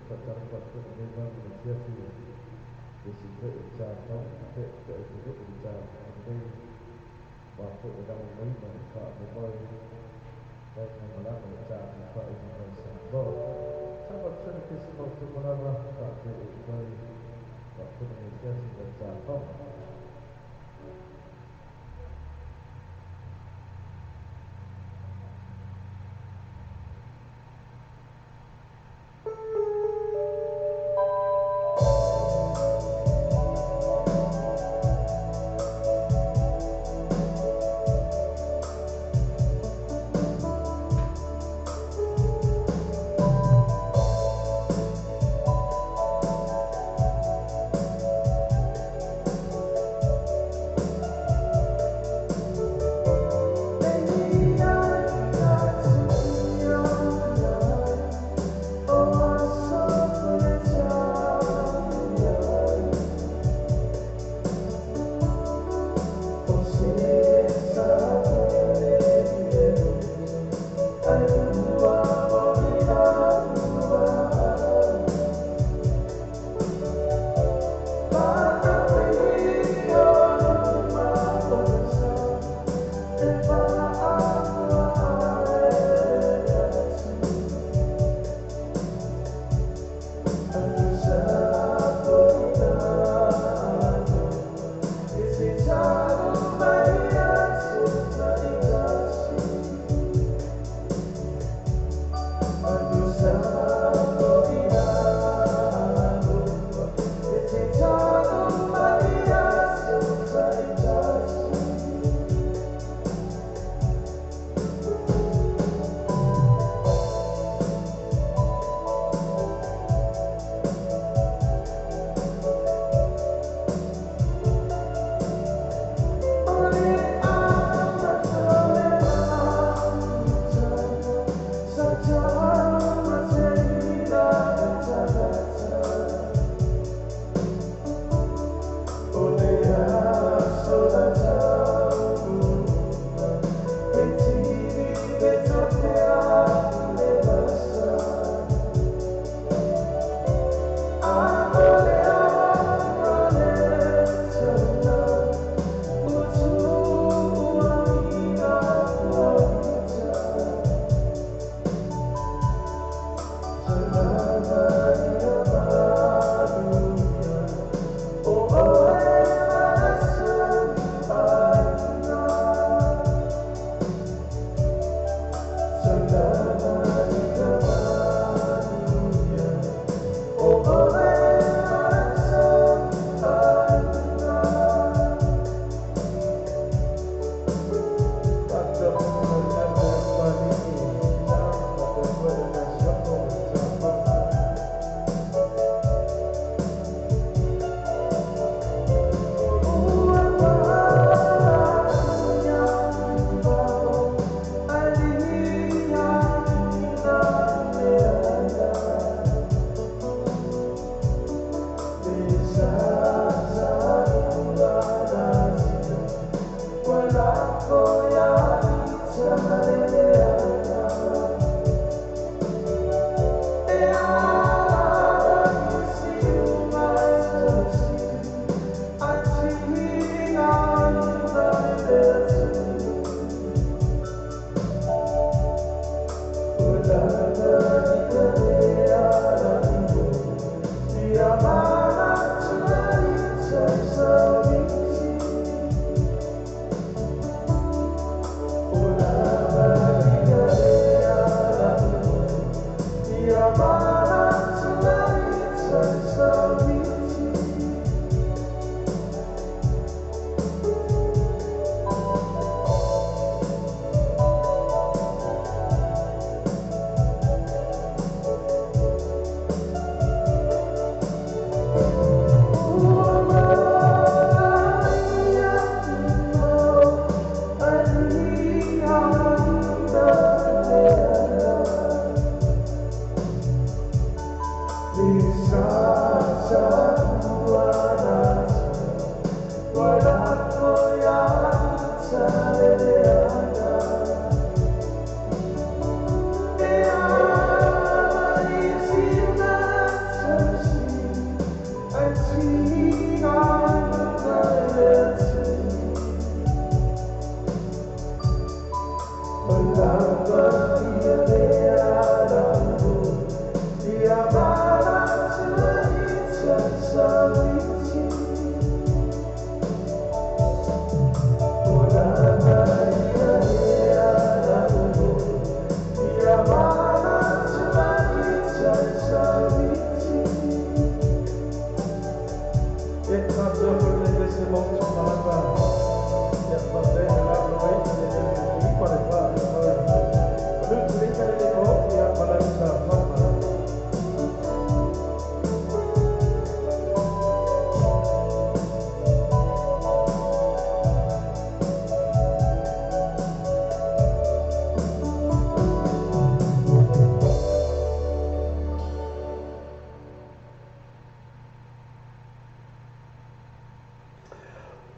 Faatalofa atu foi i lenei vave i le afiafi nisi foi o Samoa pe atunuu i Samoa nei ma foi e lagolagoina le faamoemoe faiga malaga le tapufaaiga mai Samoa. 97.7 lava faafeiloai mai faafono le afiafi mai Samoa.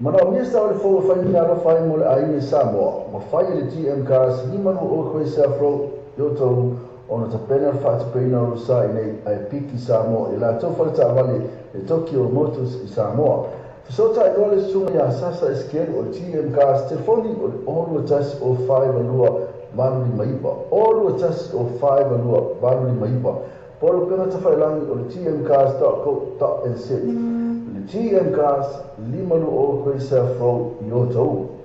Manaomia se taavale fou e fai ni meaalofa ai mo le aiga i Samoa, ma fai e le GM Cars 52 Quayside Road i Otahuhu ona tapena le faatupeina o lou sa i inei ae piki Samoa i latou faletaavale le Tokyo Motors i Samoa. Fesootai loa le susuga ia Sasa Esekielu o le GM Cars, telefoni o le 021 052 859, 021 052 859, po o le upega tafailagi o le gmcars.co.nz. Le GM Cars, 52 Quayside Road i Otahuhu.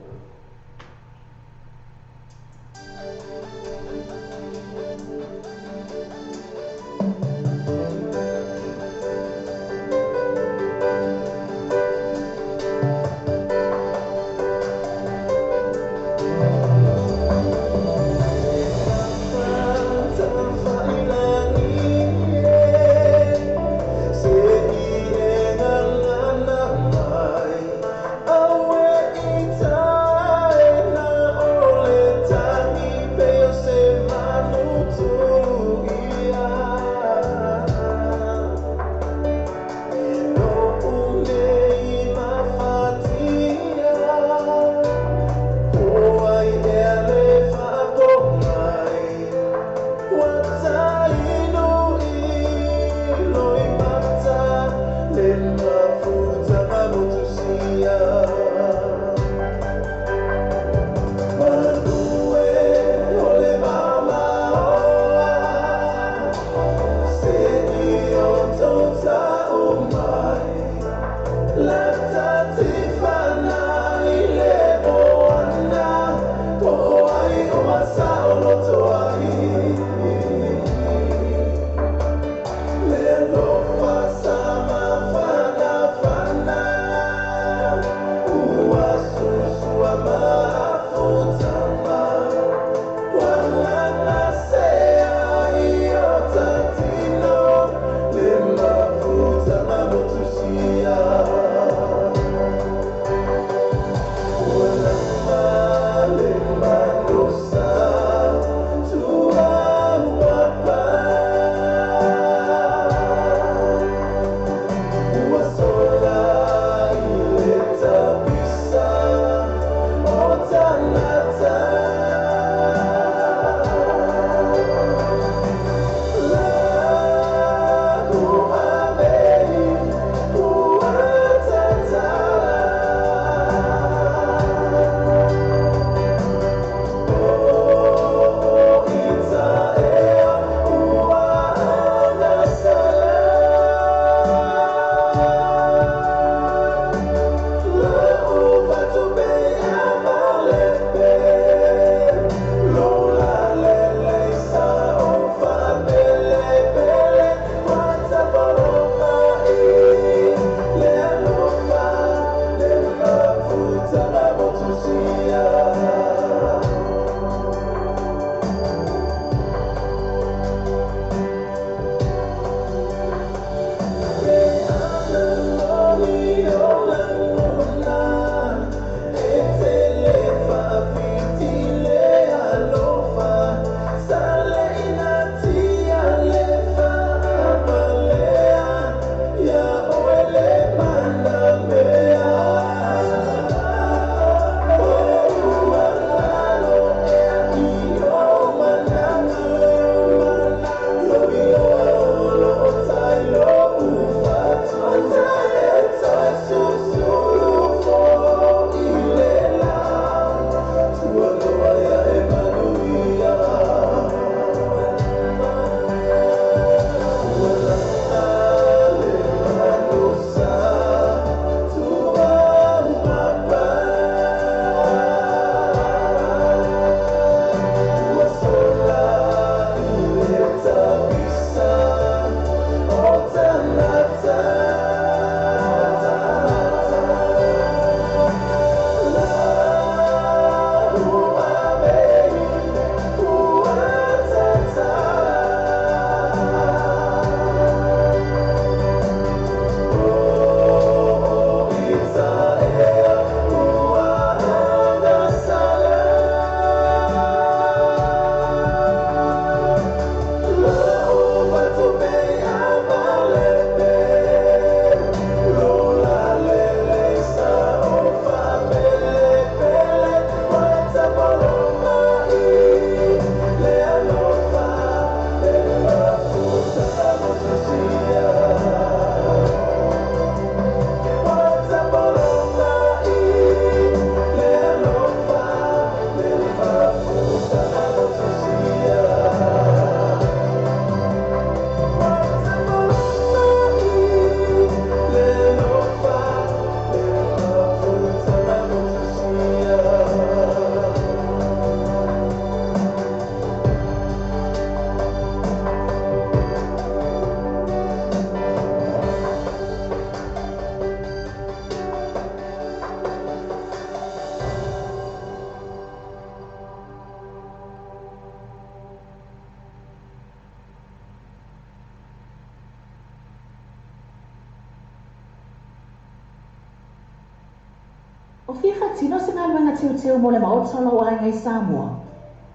O fia faatino se galuega teuteu mo le maota o lou aiga i Samoa?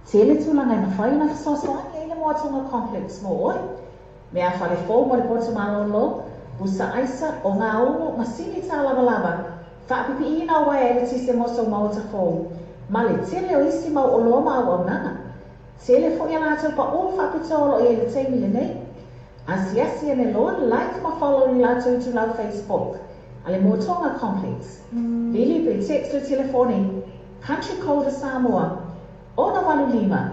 Tele tulaga e mafai ona fesoasoani ai le Moa Tonga Complex mo oe. Meafale fou mo le poto malolo, pusa aisa, ogaumu, masini tālavalava, faapipiina o uaea eletise mo sou maota fou, ma le tele o isi mau oloa ma auaunaga. Tele foi a latou paʻū faapitoa o lo o i ai i le taimi lenei. Asiasi ane loa, like ma follow i le latou itulau Facebook a le Moa Tonga Complex. Vili pe text le telefoni Country Code a Samoa, 685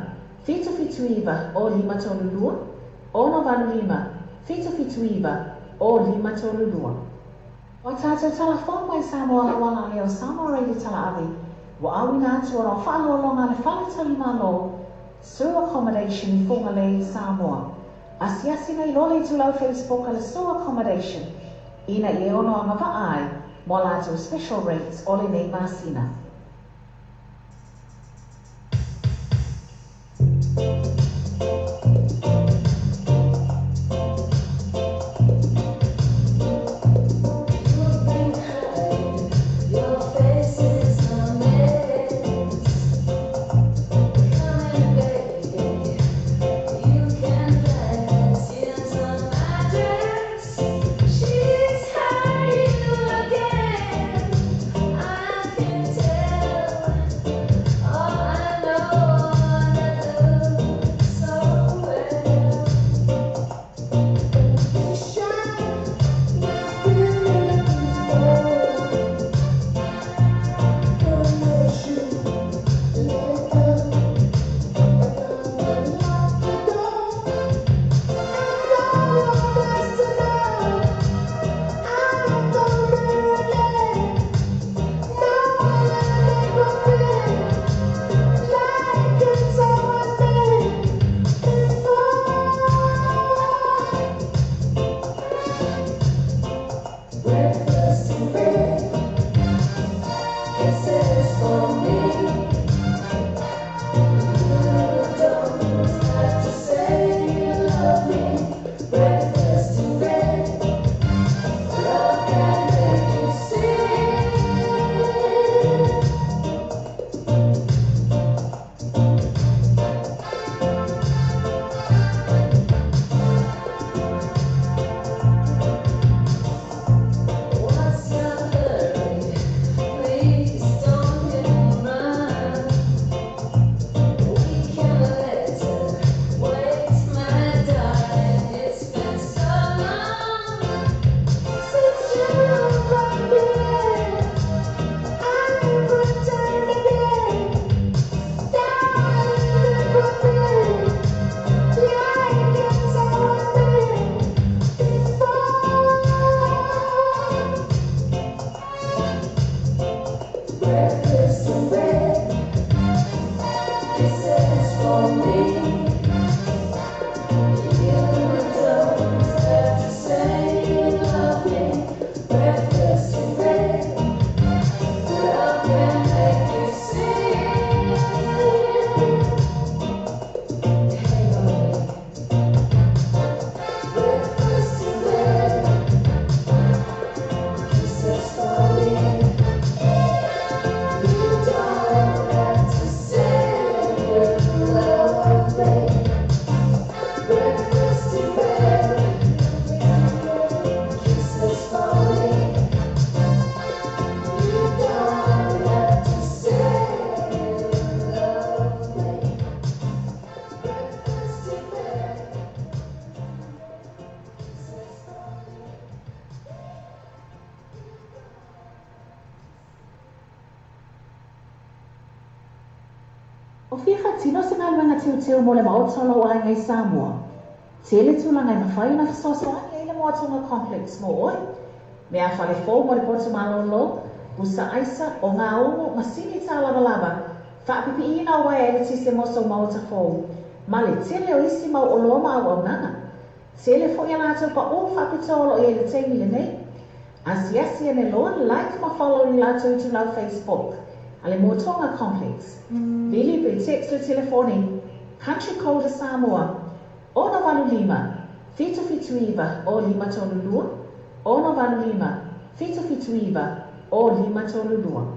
779 0532, 685 779 0532. O a tātou tala fou mai Samoa lauala a lea o Samoa Radio Talaave, ua auina atu ona o faaaloaloga a le Fale Talimalo, Sue Accommodation i Fugalei, Samoa. Asiasi nei loa le itulau Facebook a le Sue Accommodation ina ia e ono agavaa ai mo a latou special rates o lenei masina. You've been crying, your face is a mess. Come in, baby, you can dry tears on my dress. She's hurt you again. I can tell. All I know that looks so well. Don't be shy, we've been here before. Promise you later. I'm gonna lock the door. And no one has to know. I'm gonna be again. No one will ever feel like it's always been before. Breakfast in bed, kisses for me. You don't have to say you love me. Breakfast in bed, love can make you see. What's your hurry? Please don't hit and run. We can let it wait, my darling. It's been so long since you've been. I pretend again. Darling, it would be like it's always been before. Breakfast in bed, kisses for me. You don't have to say you love me. Breakfast in bed, love can make you see. Hang on, breakfast in bed, kisses for me. You don't have to say you love me. Breakfast in bed, kisses for me. You don't have to say you love me. Breakfast in bed, kisses for me. O fia faatino se galuega teuteu mo le maota o lou aiga i Samoa? Tele tulaga e mafai ona fesoasoani ai le Moa Tonga Complex mo oe. Meafale fou mo le poto malolo, pusa aisa, ogaumu, masini tālavalava, faapipiina o uaea eletise mo sou maota fou, ma le tele o isi mau oloa ma auaunaga. Tele foi a latou paʻū faapitoa o lo o i ai i le taimi lenei. Asiasi ane loa, like ma follow i le latou itulau Facebook a le Moa Tonga Complex. Vili pe text le telefoni Country Code a Samoa, 685 779 0532, 685 779 0532.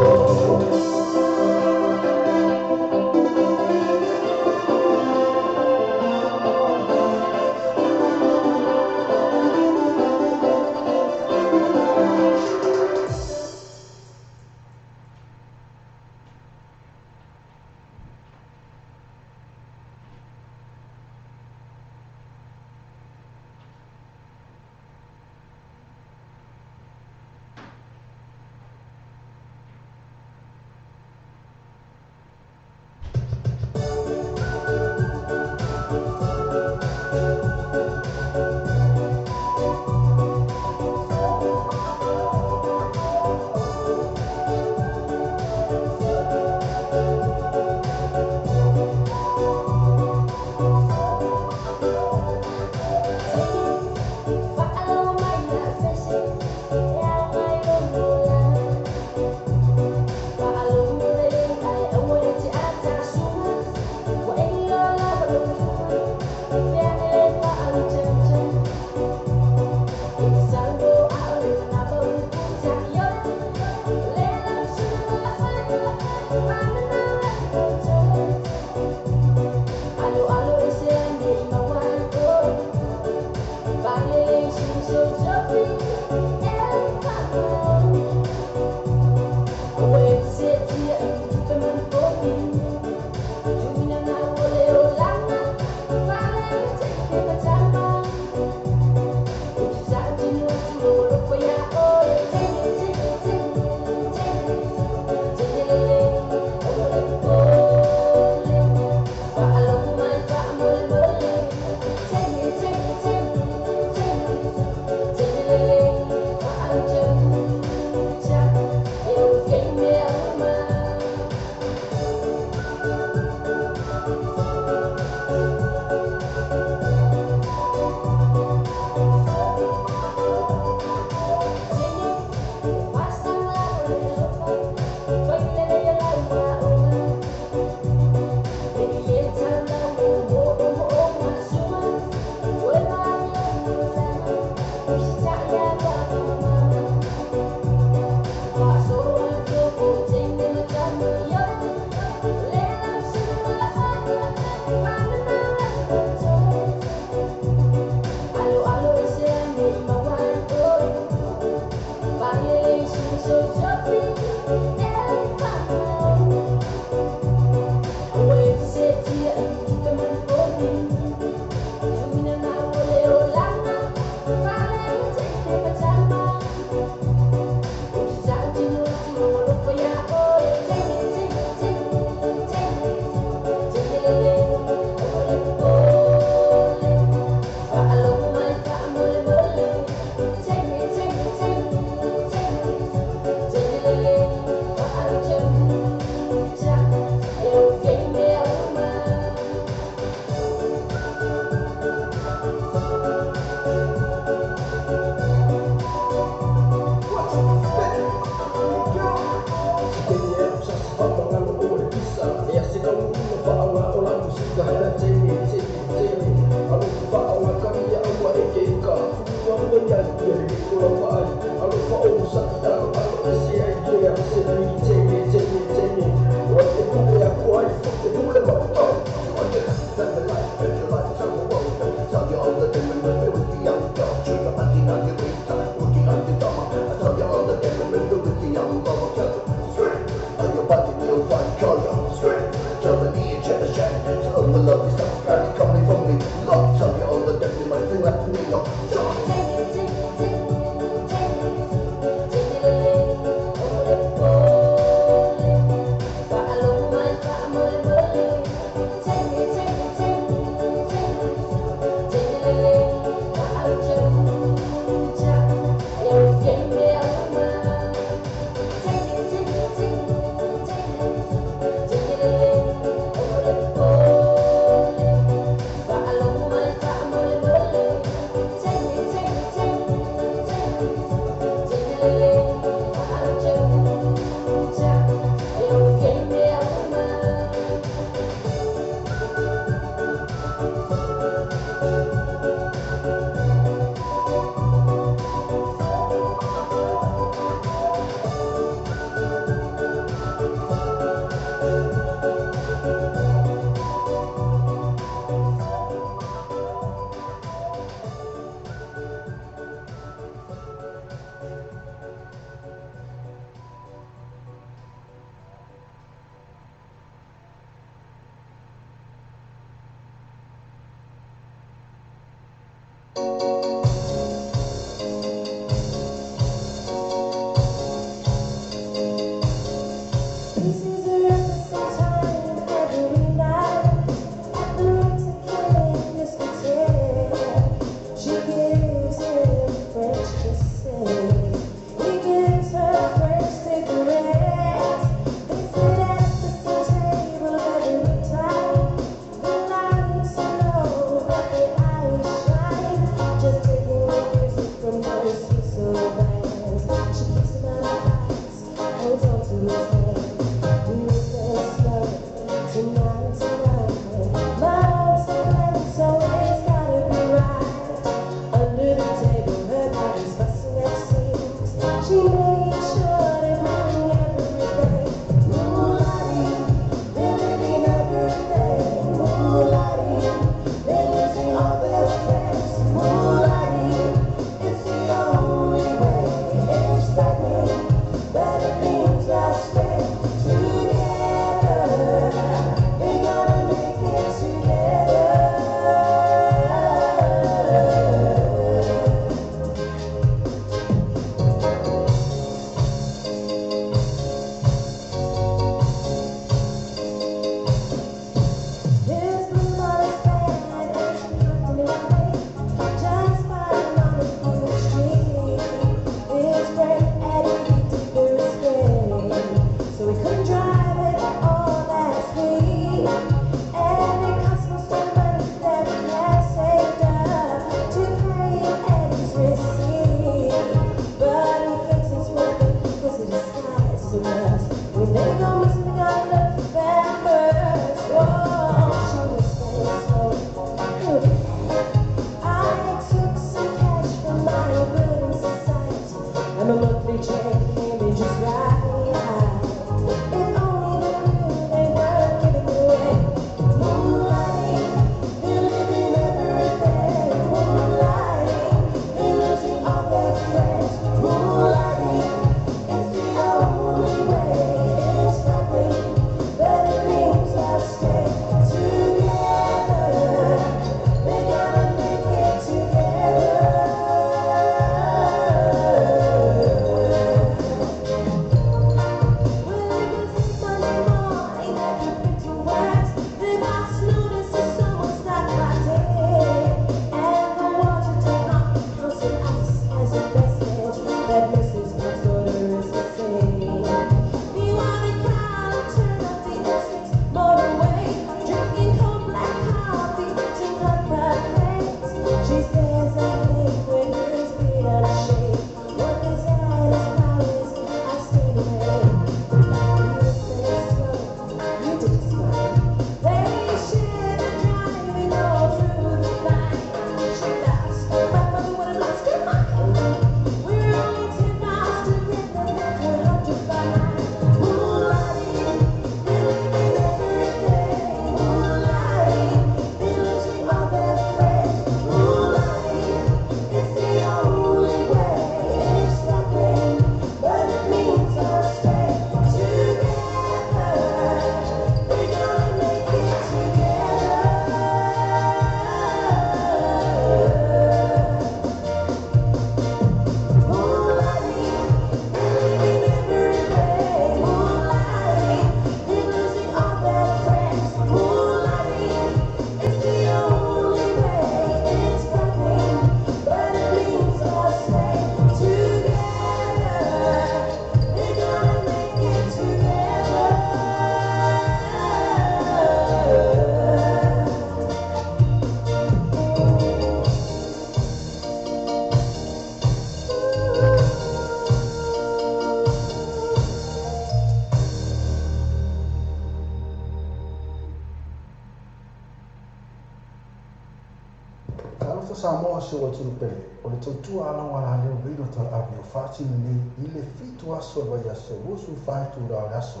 Talofa Samoa si ou atunuu pele, o le tautua alaualaleo radio talaave o faatino nei i le 7 aso o le vaiaso 24 itula o le aso.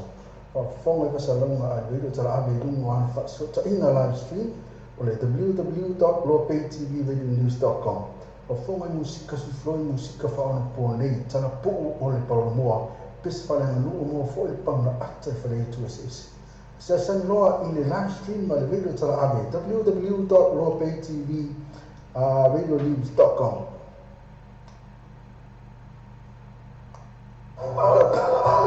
Faafofoga i fasalauga a le radio talaave i luga o ana faasootaiga live stream o le www.loapaytvradionews.com. Faafofoga i musika suifloi musika faaonapoa nei, talapuu o le palolomoa, pese faaleaganuu moa foi le pauna ata i faleaitu eseese. Asiasi loa i le live stream ma le radio talaave www.loapaytvradionews.com.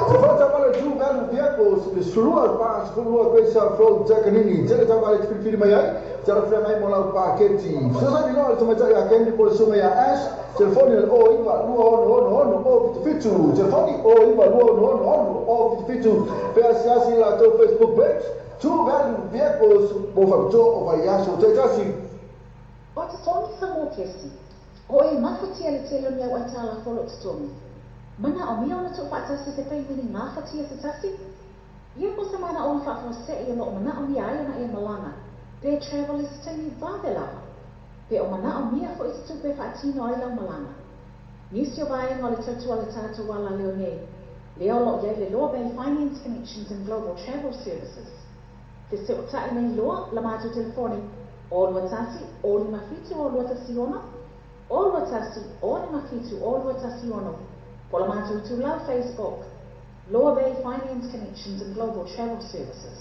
Te whata tu galu piako le sulua pa sulua kwesa flow takanini tele tama le filifili mai ai tele fle mai mo lau paketi sosa ni loa le tamatai a Kendi po le sunga ia Ash telefoni le o iwa lua ono ono ono o fitu fitu telefoni o iwa lua ono ono ono o fitu fitu pe asiasi la tau Facebook page tu galu piako mo whakatoa o vaiaso te tasi. O totogi Samoa Kesi, o e mafatia le tele o ni au aitala folo totogi. Manaʻomia ona tuufaatasi se taimi gafatia se tasi? Ia po se manaʻoga faafuaseʻi o loo manaʻomia ai ona e malaga, pe travel i se taimi vave lava. Pe o manaʻomia foʻi se tupe e faatino ai lau malaga. Nisi o vaega o le tautua a le tatou alaleo nei, lea o loo iai le Loa Bay Finance Connections and Global Travel Services. Fesoʻotaʻi nei loa la matou telefoni, 0 2 1 0 5 7 0 2 1 6, 0 2 1 0 5 7 0 2 1 6, po o le matou itulau Facebook, Loa Bay Finance Connections and Global Travel Services.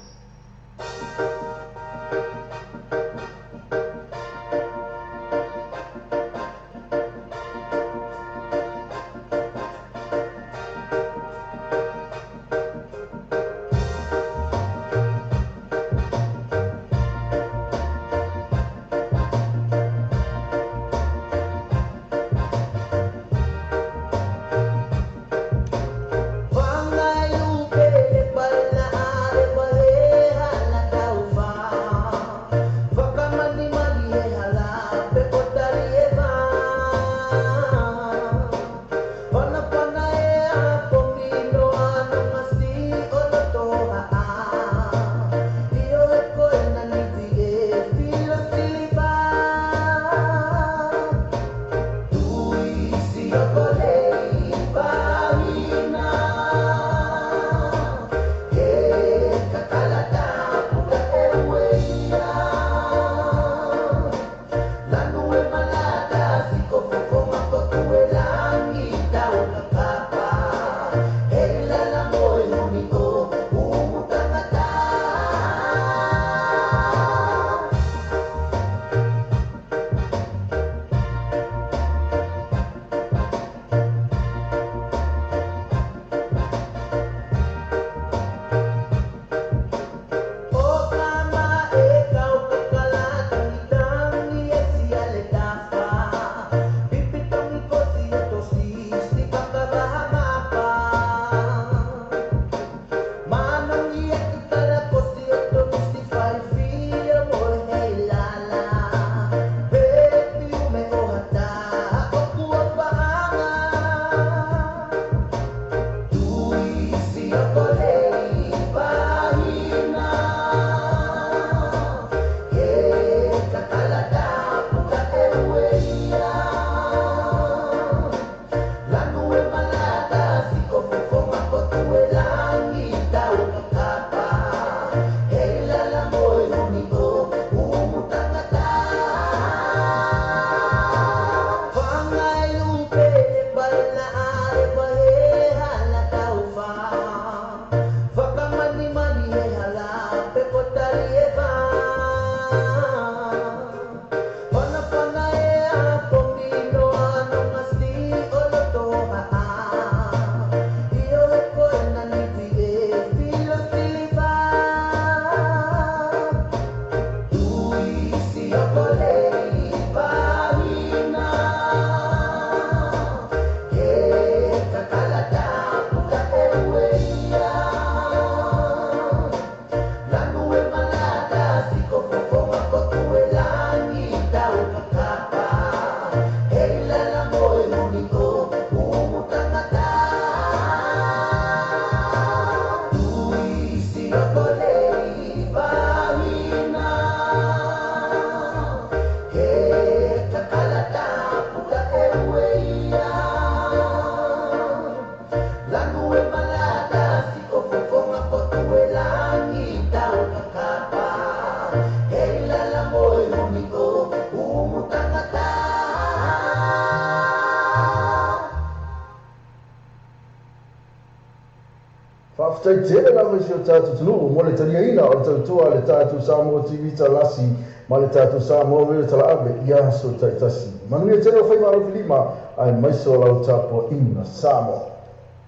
Faafetai tele lava i si o tatou atunuu mo le taliaina o le tautua a le tatou Samoa TV Talasi ma le tatou Samoa Radio Talaave i aso taitasi. Manuia tele o faiva alofilima aemaise o lau tapuaiga Samoa.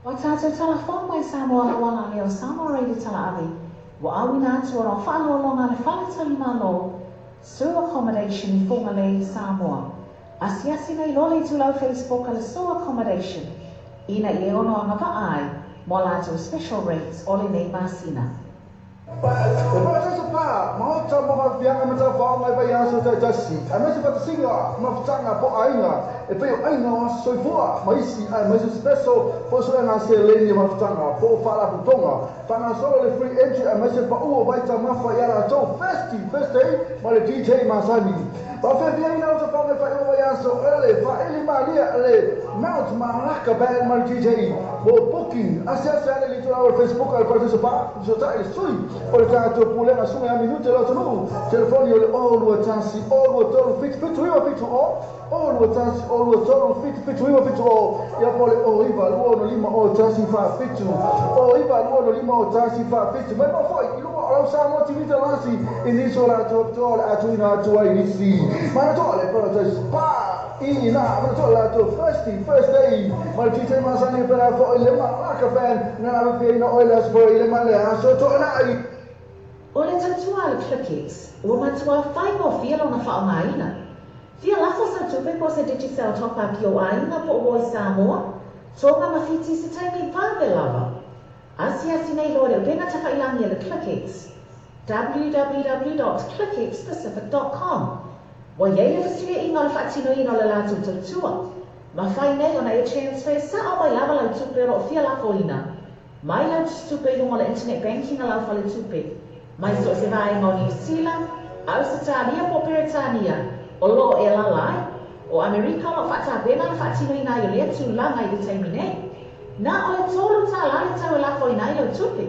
Ua tatou tala fou mai Samoa auala lea o Samoa Radio Talaave ua auina atu ona o faaloaloga a le Fale Tali Malo Sue Accommodation i Fugalei, Samoa. Asiasi nei loa le itulau Facebook a le Sue Accommodation ina ia ono agavaa ai mo a latou special rates o lenei masina. E Parataiso Pa, maota mo faafiaga ma tafaoga i vaiaso taitasi, aemaise faatasiga mafutaga po o aiga e pei o aiga o aso soifua ma isi, aemaise o se peso po o suega seleni o mafutaga po o faalapotopotoga. Faagasolo le free entry aemaise le pau o vaitaumafa ia latou Thirsty Thursday ma le DJ masani. Faafiafiaina o tafaoga i faaiuga o vaiaso o le Faaili Malia le Mount Malaka Band ma le DJ. Mo booking, asiasi ane i le itulau o le Facebook a le Parataiso Pa, fesootai i le sui o le tatou Pulega Susuga ia Minute Loatunuu. Telefoni o le 0 21 023 77 9 70, 0 21 023 77 9 70, ia po o le 09 265 01 47, 09 265 01 47. Mai mau foi i luga o lau Samoa TV Talasi i nisi o latou apitoa o le a tuuina atu ai nisi. Manatua le Paradise Spa i ina, manatua le latou Thirsty Thursday ma le DJ masani e pela foi le Malaka Band na lavefiaina oe le aso foi i le ma le aso Toonai. O le tautua a le ClickX, ua matuā faigofie lona faaaogaina. Fia lafo sau tupe po o se Digicel top up i ou aiga po o uo i Samoa, Toga ma Fiti i se taimi vave lava. Asiasi nei loa i le upega tafailagi a le ClickX, www.clickxpacific.com. Ua i ai le fesuiaiga o le faatinoina o le latou tautua. Mafai nei ona e transfer sao mai lava lau tupe o lo o fia lafoina mai lau tusitupe i luga o le internet banking a lau faletupe, mai so o se vaega o Niu Sila, Ausetalia po o Peretania o lo o e alaala ai. O Amerika o lo o faatapena le faatinoina ai o lea tulaga i le taimi nei. Na o le $3 le tau e lafoina ai lau tupe.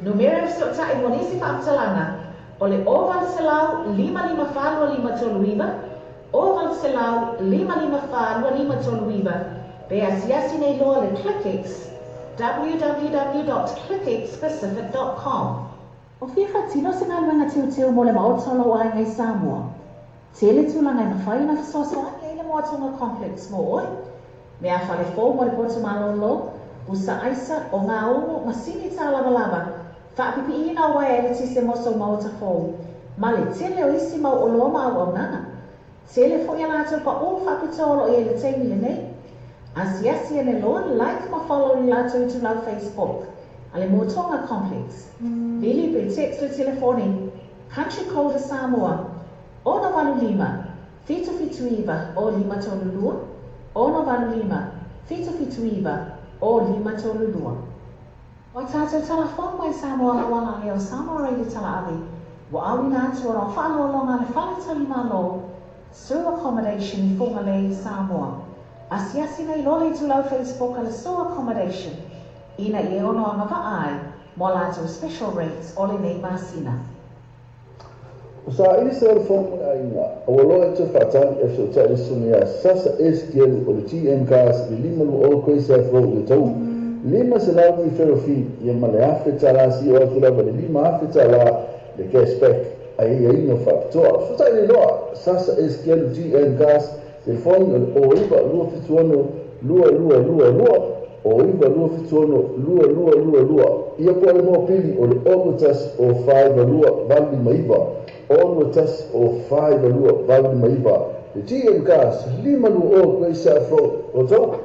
Numera e fesootai mo nisi faamatalaga o le 0800 554 2539, 0800 554 2539, pe asiasi nei loa le ClickX, www.clickxpacific.com. O fia faatino se galuega teuteu mo le maota o lou aiga i Samoa? Tele tulaga e mafai ona fesoasoani ai le Moatonga Complex mo oe. Mea fale fou mo le potu malōlō, pusa aisa, ogāumu, masini tālavalava, faapipiiina o uaea eletise mo sou maota fou, ma le tele o isi mau oloa ma auaunaga. Tele foi a latou paʻū faapitoa o lo o i ai i le taimi lenei. Asiasi ane loa, like ma follow i le latou itulau Facebook a le Moatonga Complex. Vili pe text le telefoni, country code a Samoa, 685 779 0532, 685 779 0532. O a tātou tala fou mai Samoa Auala Leo Samoa Radio Talaave, ua auina atu ona o faaloaloga a le Fale Tali Malo, Sur Accommodation i Fugalei, Samoa. Asiasi nei loa le itulau Facebook a le Sur Accommodation ina ia e ono agavaa ai mo a latou special rates o lenei masina. Ua saili se ole fou mo le aiga, a ua loa e toe faatali e fesootai le susuga ia Sasa S. Gelu o le GM Cars i le 520 Quayside Road i Otahuhu. $500 referral fee ia ma le $1,000 sio atu lava i le $5,000 le cash back a i aiaiga faapitoa. Fesootai nei loa Sasa S. Gelu GM Cars, telefoni o le 09 276 2222, 09 276 2222, ia po o le mopili o le 0 1 0 4 2 8 5 9, 0 1 0 4 2 8 5 9. Le GM Cars, 520 Quayside Road, Otahuhu.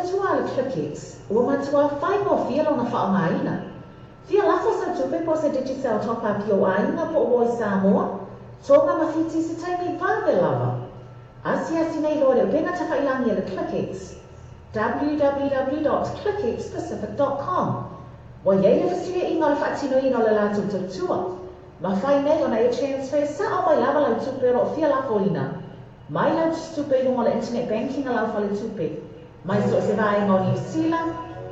tautua a le ClickX ua matuā faigofie lona faaaogaina. Fia lafo sau tupe po o se Digicel top up i ou aiga po o uo i Samoa, Tonga ma Fiti i se taimi vave lava. Asiasi nei loa le upega tafailagi a le ClickX, www dot clickxpacific dot com. Ua i ai le fesuiaiga o le faatinoina o le latou tautua. Mafai nei ona e transfer sao mai lava lau tupe o lo o fia lafoina mai lau tusitupe i luga o le internet banking a lau faletupe mai so o se vaega o Niu Sila,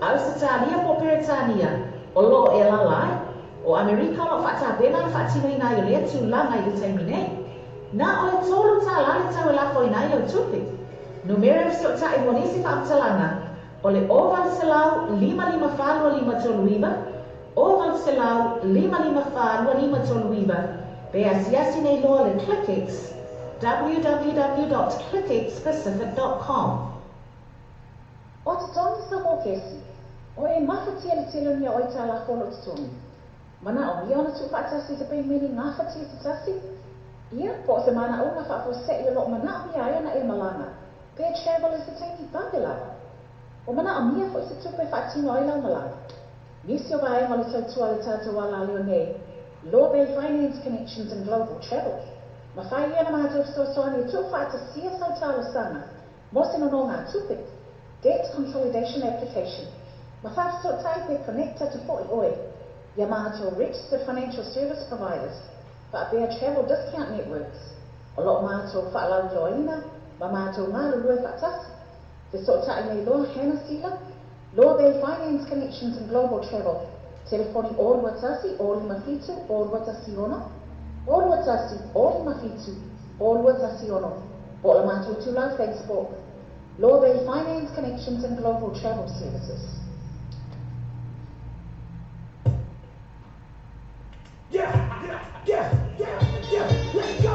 Ausetalia po o Peretania o lo o e alaala ai. O Amerika o lo o faatapena le faatinoina ai o lea tulaga i le taimi nei. Na o le $3 le tau e lafoina ai lau tupe. Numera e fesootai mo nisi faamatalaga o le 0800 554 2539, 0800 554 2539, pe asiasi nei loa le ClickX, www.clickxpacific.com. O totogi sau mokesi, o e mafatia le tele o ni aitalafu o lou totogi. Manaomia ona tuufaatasi se peimene gafatia se tasi, ia, po o se manaoga faafuasei o lo o manaomia ai ona e malaga, pe travel i se taimi vave lava. Ua manaomia foi se tupe e faatino ai lau malaga. Nisi o vaega o le tautua a le tatou alaleo nei, Law Bay Finance Connections and Global Travel. Mafai ia ona matou fesoasoani e tuufaatasia sau talosaga mo se nonogatupe, Debt Consolidation Application, ma faafesootai pe connect atu foi oe ia matou Registered Financial Service Providers faapea Travel Discount Networks o lo o matou faalauiloaina ma matou galulue faatasi. Fesootai nei loa Hannah Sila, Law Bay Finance Connections and Global Travel, telefoni 021 057 0216, 021 057 0216, po o le matou itulau Facebook, Law Bay Finance Connections and Global Travel Services. Yeah, yeah, yeah, yeah, let's go!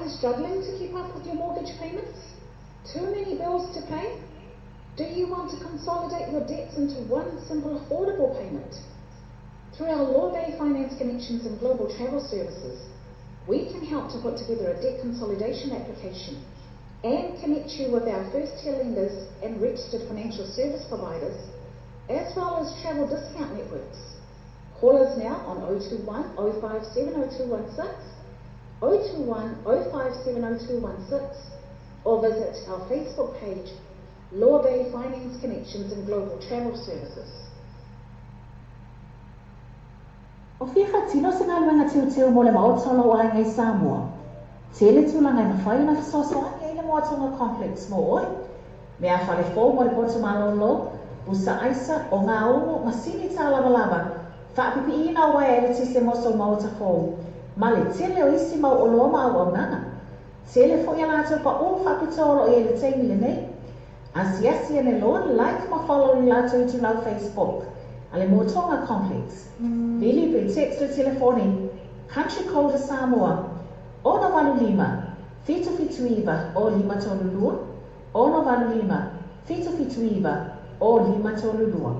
you struggling to keep up with your mortgage payments? Too many bills to pay? Do you want to consolidate your debts into one simple affordable payment? Through our Lawbay Finance Connections and Global Travel Services, we can help to put together a debt consolidation application and connect you with our first-tier lenders and registered financial service providers, as well as travel discount networks. Call us now on 021 057 0216, 021 057 0216, or visit our Facebook page, Law Bay Finance Connections and Global Travel Services. O fia faatino se galuega teuteu mo le Maota o lou aiga i Samoa? Tele tulaga e mafai ona fesoasoani ai le Moa Tonga Complex mo oe. Mea fale fou mo le poto malōlō, pusa aisa, ogaumu, masini tālavalava, faapipiina o uaea eletise mo sou maota fou, ma le tele o isi mau oloa ma auaunaga. Tele foi a latou paʻū faapitoa o lo o i ai i le taimi lenei. Asiasi ane loa, like ma follow i latou itulau Facebook a le Moa Tonga Complex. Vili pe text le telefoni, Country Code Samoa, 685 779 0532, 685 779 0532.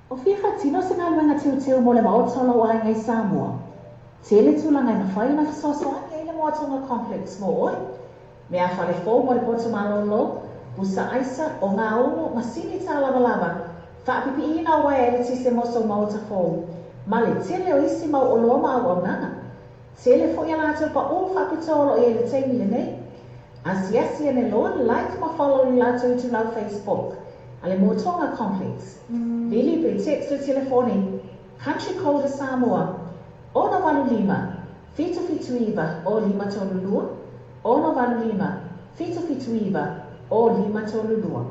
O fia faatino se galuega teuteu mo le Maota o lou aiga i Samoa? Tele tulaga e mafai ona fesoasoani ai le Moa Tonga Complex mo oe. Mea fale fou mo le poto malōlō, Pusa aisa, o gaugu, masini tālavalava, faapipiiina o uaea eletise mo sou maota fou, ma le tele o isi mau oloa ma auaunaga. Tele foi a latou paʻū faapitoa o lo o i ai i le taimi lenei. Asiasi ane loa, like ma follow i le latou itulau Facebook a le Motoga Complex. Vili pe text le telefoni, country code a Samoa, 685 779 0532, 685 779 0532.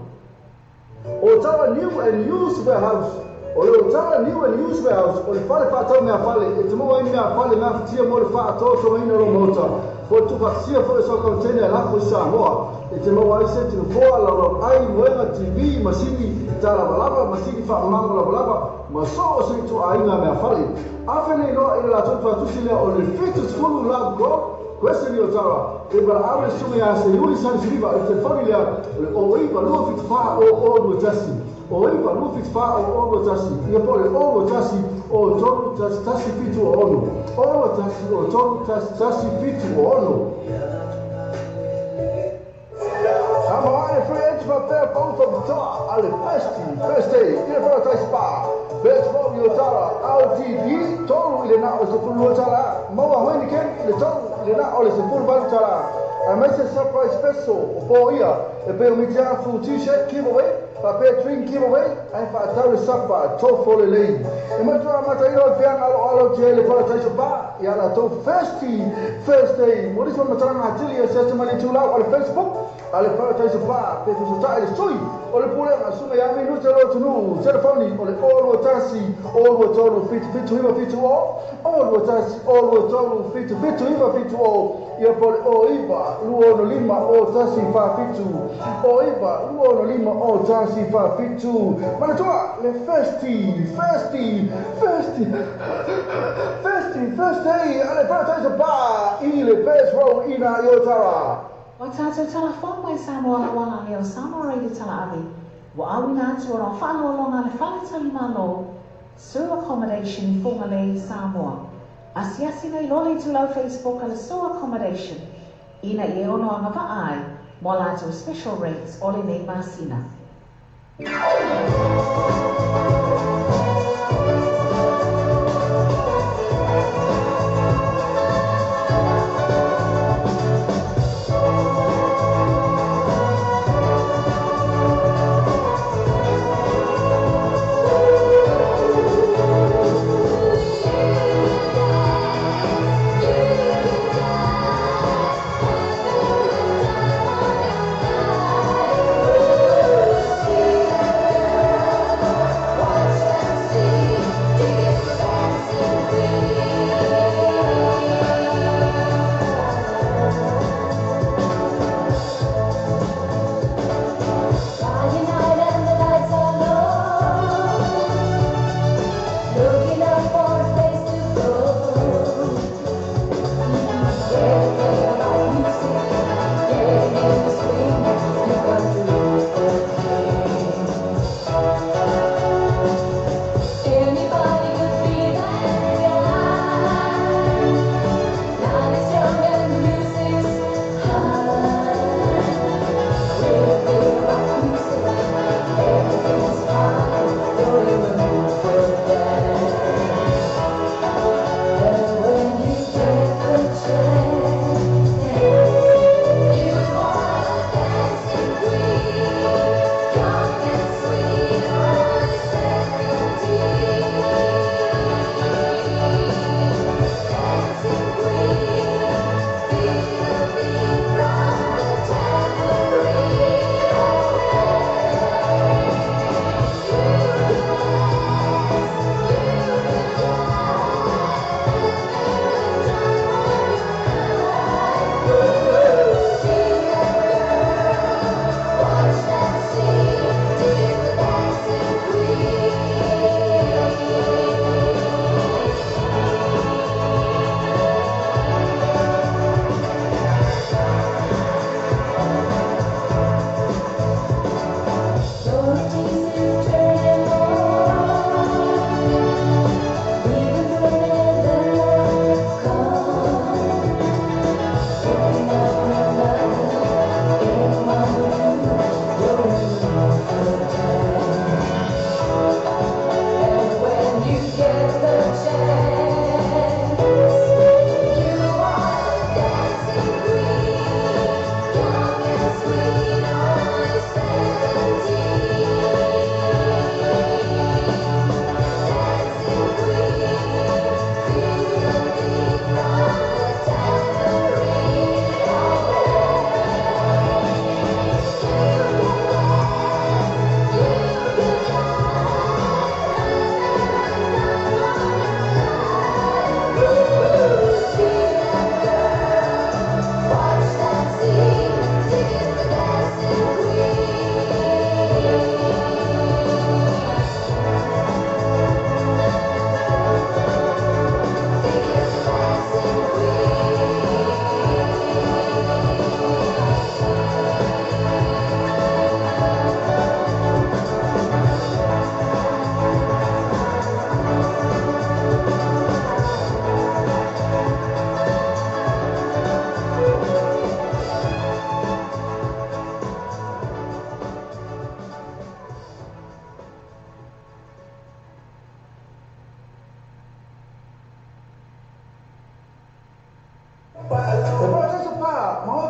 Otara New and Used Warehouse O le Otara New and Used Warehouse o le fale faatau meafale e te maua ai ni meafale mafatia mo le faatoatogaina o lou maota po o le tuufaatasia foi o sau container e lafo i Samoa. E te maua ai seti nofoa, laulauai, moega, TV, masini talavalava, masini faamamago lavalava ma so o se ituaiga meafale. Afe nei loa i le latou tuatusi lea o le 70 Love Grove, Question i Otara, e valaau le susuga ia Seiuli Sanisiliva i le telefoni lea o le 09 274 0021, 09 274 0021, ia po o le 021 03 11 76, 021 03 11 76. Sama ae free entry faapea pau faapitoa a le Festi First Day i le Paradise Spa Best Road i Otara LTD 3 i le na o le 12 tala maua Heineken i le 3 i le na o le 18 tala aemaise surprise special o po ia e pei o mitiafu t-shirt giveaway faapea drink giveaway ae faatau le sapa tofo lelei. E matua amataina o le feaga aloalo tia i le Paradise Spa ia latou Festi First Day. Mo nisi faamatalaga atili e asiasi mai le itulau a le Facebook a le Paradise Spa pe fesootai le sui o le Pulega Susuga ia Minuta lo atunuu. Telefoni o le 021 023 77 970 021 023 77 970 ia po o le 09 265 01 47 09 265 01 47. Manatua le Festi Festi Festi Festi First Day a le Paradise Bar i le Best Row i nā i Otara. Ua tātou talafou mai Samoa auala lea o Samoa Radio Talaave ua auina atu ona o faaloaloga a le Fale Tali Malo, Sur Accommodation i Fugalei, Samoa. Asiasi nei loa le itulau Facebook a le Sur Accommodation ina ia e ono agavaa ai mo a latou special rates o lenei masina.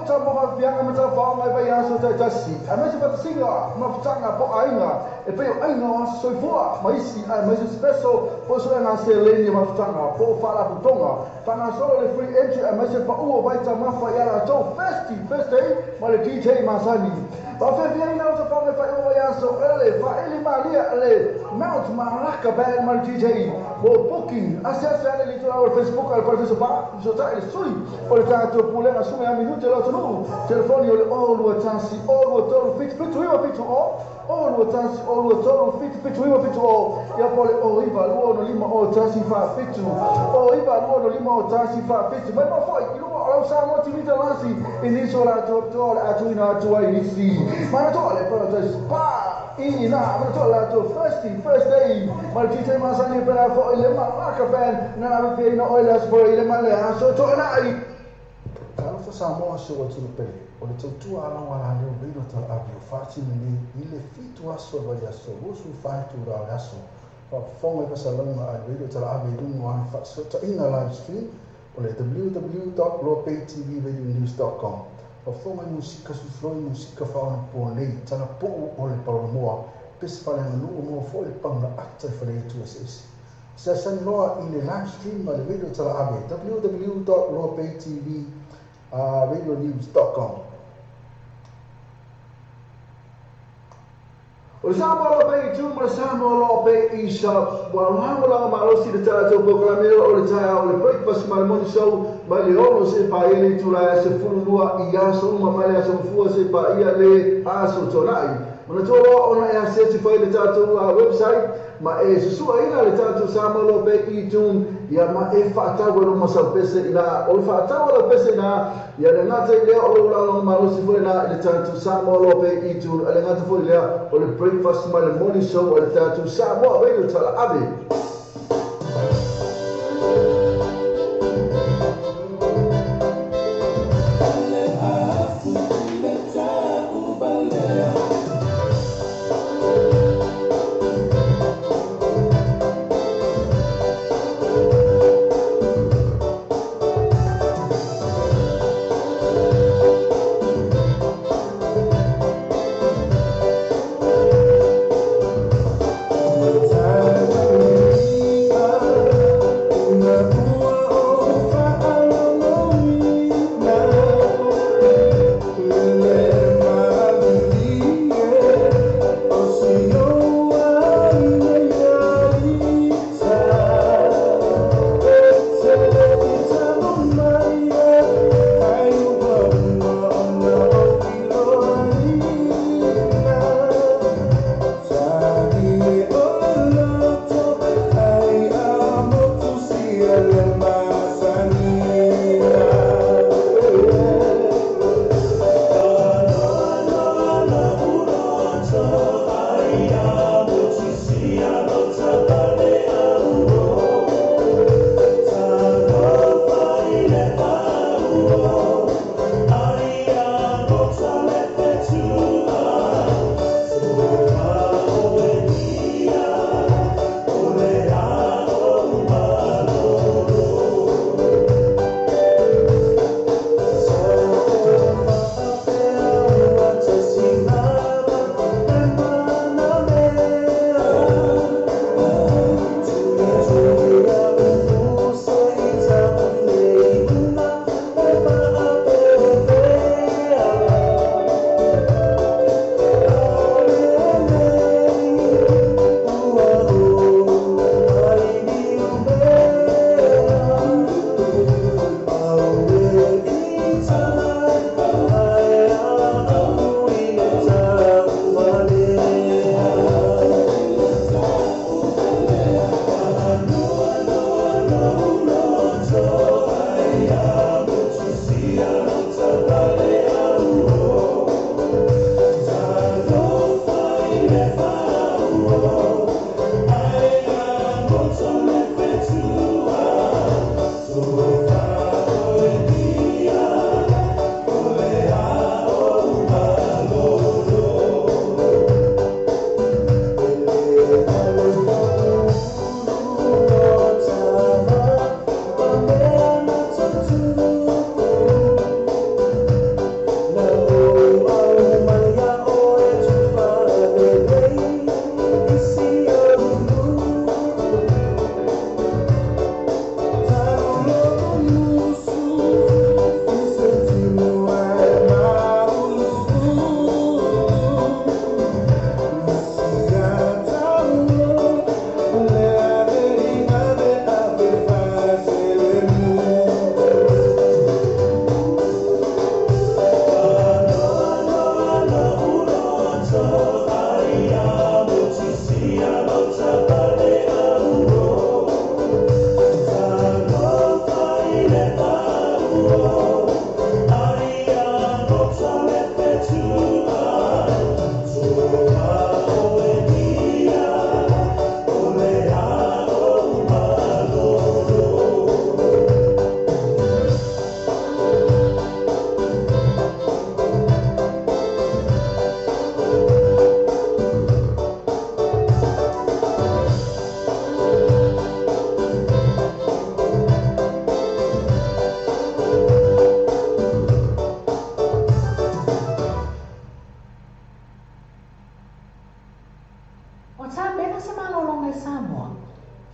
Maota mo faafiaga ma taufaoga i vaiaso taitasi, aemaise faatasiga mafutaga po o aiga e pei o aiga o aso soifua ma isi, aemaise special po o suega seleni o mafutaga po o faalapotopotoga. Faagasolo le free entry aemaise le pau o vaitaumafa ia latou Thirsty Thursday ma le DJ masani. Faafeafiaina o tafaga i faaiuga o vaiaso e le faaili malia le Mount Malaka Band ma le DJ. Mo booking, asiasi ane i le itulau o le Facebook a le Paradiso Bar, fesootai i le sui o le tatou Pulega Sume a Minute o le atunuu. Telefoni o le 0 21 023 77 9 70, 0 21 023 77 9 70, ia po o le 09 265 01 47, 09 265 01 47. Mai mo foi i luga o lau Samoa TV Talasi i nisi o latou toa o le a tuuina atu ai nisi. Manatua le Paradise Bar i ina, manatua latou Thirsty Thursday ma le DJ masani pena foi le Malaka Band na lavefeina oe le aso foi i le ma le aso toanai. Talofa Samoa, si ou atunuu pele, o le tautua alaualaleo radio talaave o faatino nei i le 7 aso o le vaiaso, 24 itula o le aso. Faafofoga i fasalauga a le radio talaave i luga o ana faafesootaiga live stream o le www.loapaytvradionews.com. Faafofoga i musika susuloi, musika faaonaponei, talapuu o le palolomoa, pese faaleaganuu, maua foi le pagulaata i faleaitu eseese. Seasani loa i le live stream a le radio talaave www.loapaytvradionews.com. O le Samoa Loa Pay i ma le Samoa Loa Pay e-shop ua lagolago malosi le tatou polokalame o le taeao o le Breakfast ma le Morning Show mai le 6 seia paia le itula e 12 i aso uma mai le aso Gafua seia paia le aso Toanai. Manatua loa ona e asiasi foi i le tatou website ma e susuaina le tatou Samoa Loa Pay e-tune, ia ma e faatau ai luma sau pese ina. O le faatau a lau pese ina, ia le gata i lea o lou lagolago malosi foi lena i le tatou Samoa Loa Pay e-tune, a le gata foi lea o le Breakfast ma le Morning Show a le tatou Samoa Radio Talaave.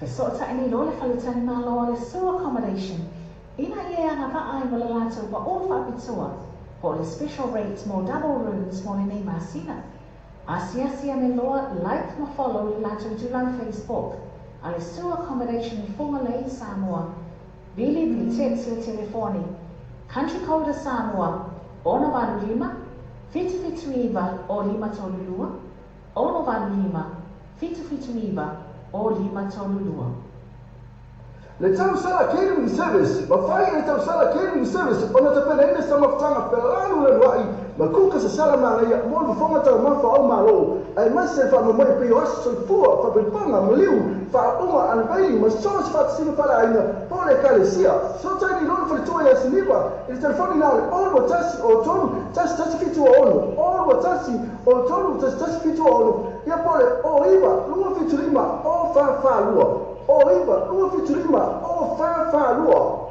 Fesootai nei loa le faletalimalo a le Sue Accommodation ina ia e agavaa ai mo le latou pao faapitoa po o le special rate mo double rooms mo lenei masina. Asiasi ane loa like ma follow le latou itulau Facebook a le Sue Accommodation i Fugalei, Samoa. Vili pe text le telefoni Country code a Samoa, 685 779 o 532, 685 779 o 532. Le Tausala Catering Service, Mafai e le Tausala Catering Service ona tapenaina se taumafataga felalualua'i ma kuka sasala manaia mo le fofoga taumafa o Malo, aemaise le faamoemoe e pei o aso soifua, faapaipaga, maliu, faauuga, unveiling ma so o se faatasiga faaleaiga po o le Ekalesia. Fesootai nei loa le faletua ia Siniva i le telefoni na o le 0 21 o 3 1 1 7 6 0 1 o 3 1 1 7 6 ia po o le 09 2 7 5 o 4 4 2 o 9 2 7 5 o 4 4 2.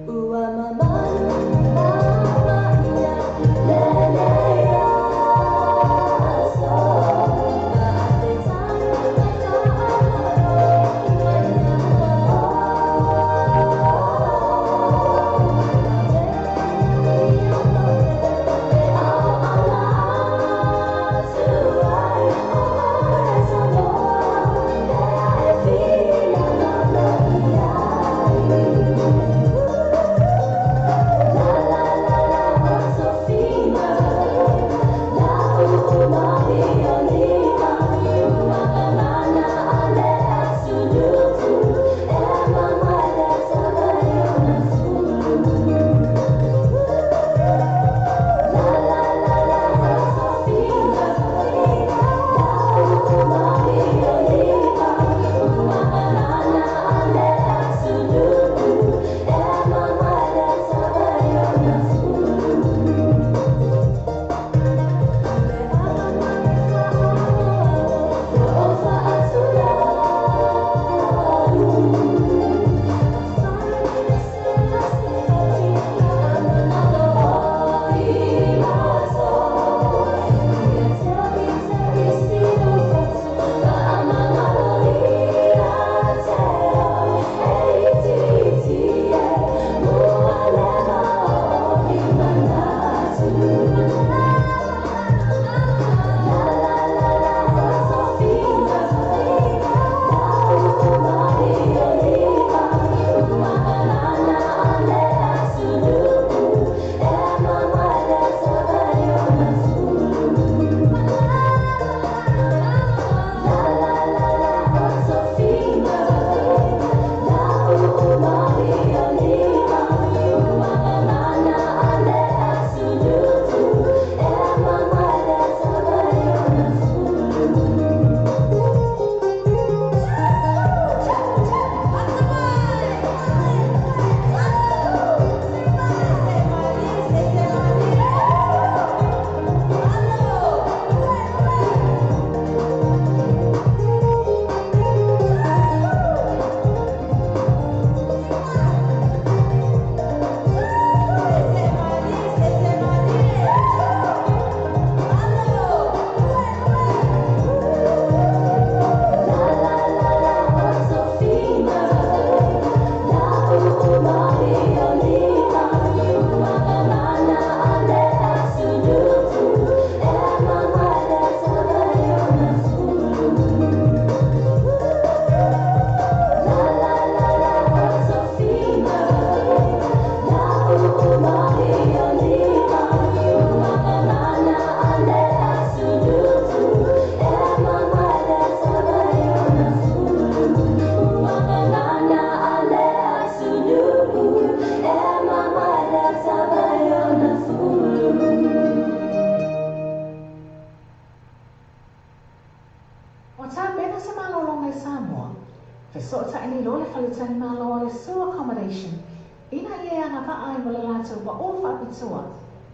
Ua mamalu ma ia lenei aso, faafetai ma faamalo mai La la la la Sofina, Ua tapena se malologa i Samoa. Fesootai nei loa le faletalimalo a le Sue Accommodation ina ia e agavaa ai mo le latou pao faapitoa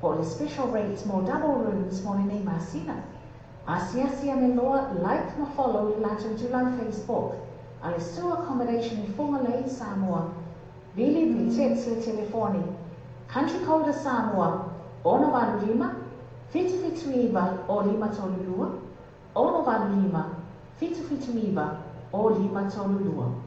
po o le special rate mo double rooms mo lenei masina. Asiasi ane loa like ma follow le latou itulau Facebook. a le Sewer Accommodation i Fugalei, Samoa. Vili pe text le telefoni Country code a Samoa, 685 779 0532, 685 779 0532.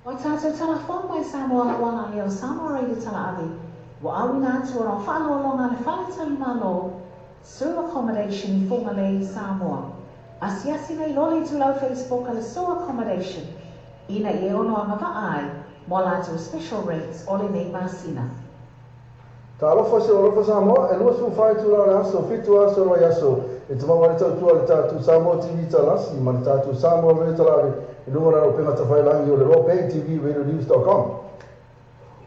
O tātou talafono mai Samoa lauala lea o Samoa Radio Talaave, ua auina atu ona o faaaloaloga a le Faletalimalo, Sewer Accommodation i Fugalei, Samoa. Asiasi nei loa le itulau Facebook a le Sewer Accommodation ina ia e ono agavaa ai mo a latou special rates o lenei masina. Talofa se alofa Samoa, e 24 itula o le aso, 7 aso o le vaiaso, e te maua ai le tautua a le tatou Samoa TV Talasi ma le tatou Samoa Radio Talaave i luga o lana upega tafailagi o le Rockband TV Radio News dot com.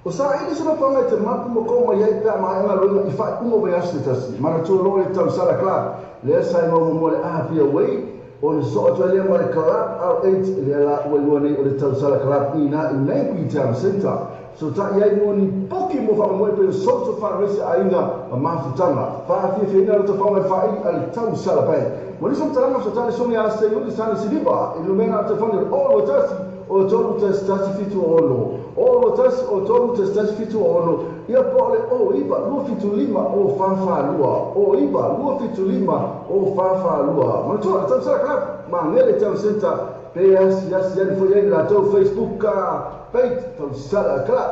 O saili se nofoaga i te mapu ma kou mai ai pe a maea galuega i faaiuga o vaiaso se tasi. Manatua loa le Tausala Club lea sa igoa muamua le Apia Way, ona sosoo atu ai lea ma le Club R8 lea la ua igoa nei o le Tausala Club i ina i Naipi Town Centre. Fesootai ai mo ni poki mo faamoemoe pei o social fundraiser aiga ma mafutaga. Faafiafiaina le tofaga i le faaili a le Tausala Bank. Mo nisi o matalaga fesootai le Susuga ia Seiuli Sani Siliva i le numera telefoni o le 021 o 3 1 7 6 o 21 o 3 1 7 6 ia po o le 0 9 2 7 5 0 4 4 2 0 9 2 7 5 0 4 4 2. Manatua le Tausala Club, Magele Town Centre, pe asiasi ane foi ai i le latou Facebook page Tausala Club.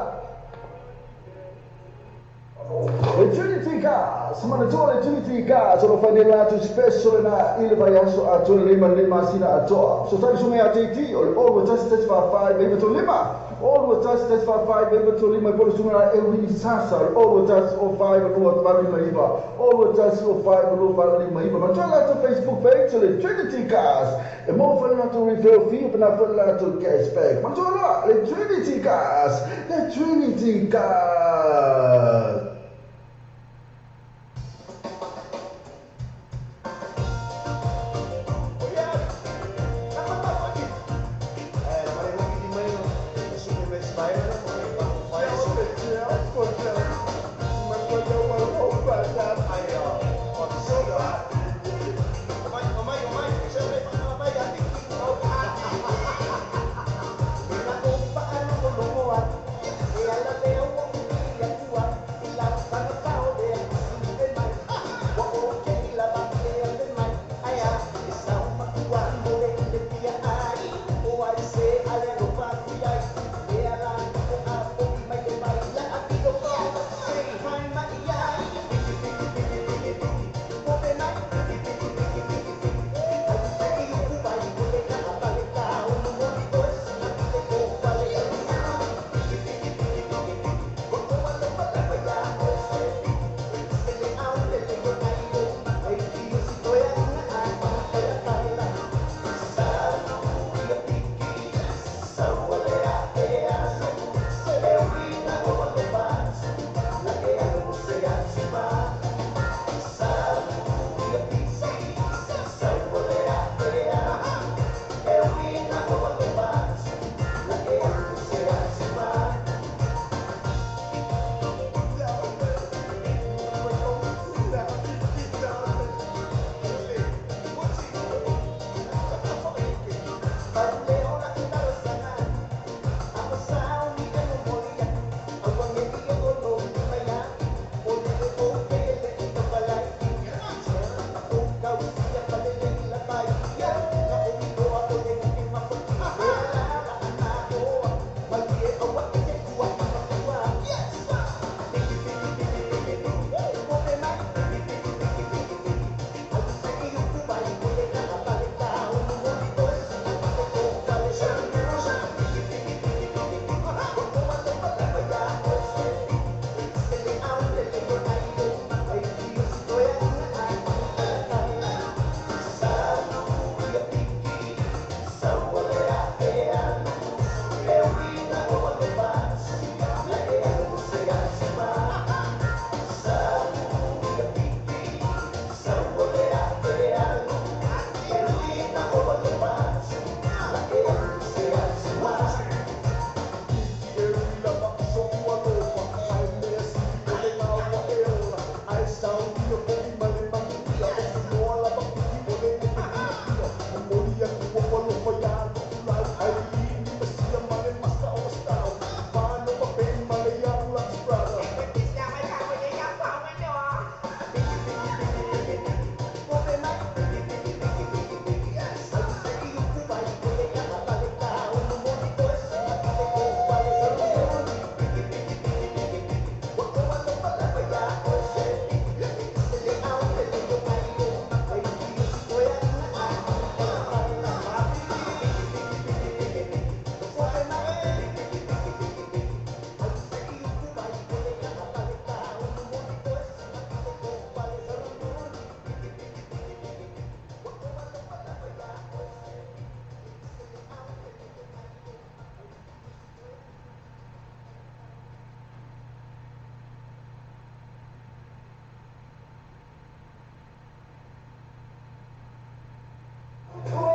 Le Trinity Cars, manatua le Trinity Cars o lo o fai nei le latou special lena i le vaiaso atoa lelei ma lenei masina atoa. Fesoasoani susuga ia JT o le 0 2 1 1 4 4 9 3 5 0 2 1 1 4 4 9 3 5 po o le susuga ia Euini Sasa o le 0 2 1 0 5 2 8 5 9 0 2 1 0 5 2 8 5 9. Manatua le latou Facebook page o le Trinity Cars e maua foi le latou referral fee pe na foi le latou cashback. Manatua loa le Trinity Cars, le Trinity Cars.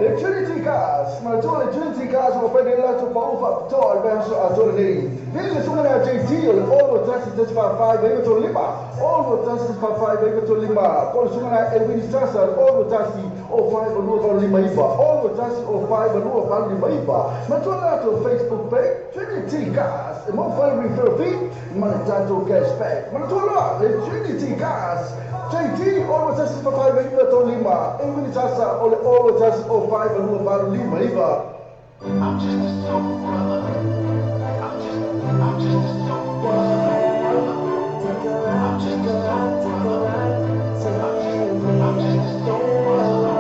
Le Trinity Cars, manatua le Trinity Cars ua fai nei le latou pau faapitoa i le vaiaso atoa lenei. Vili le susuga lea JT o le 6 1 4 5 9 3 5, 6 1 4 5 9 3 5, po o le susuga lea Elwini Sasa, le 6 1 0 5 2 8 5 9, 6 1 0 5 2 8 5 9. Manatua le latou Facebook page, Trinity Cars, e maua foi le referral fee ma le tatou cashback. Manatua loa le Trinity Cars, JT 6 1 4 5 9 3 5, Elwini Sasa o le 6 1 0 5 2 8 5 9. I'm just a soul brother. I'm just a soul brother. I'm just a soul brother. I'm just a soul brother.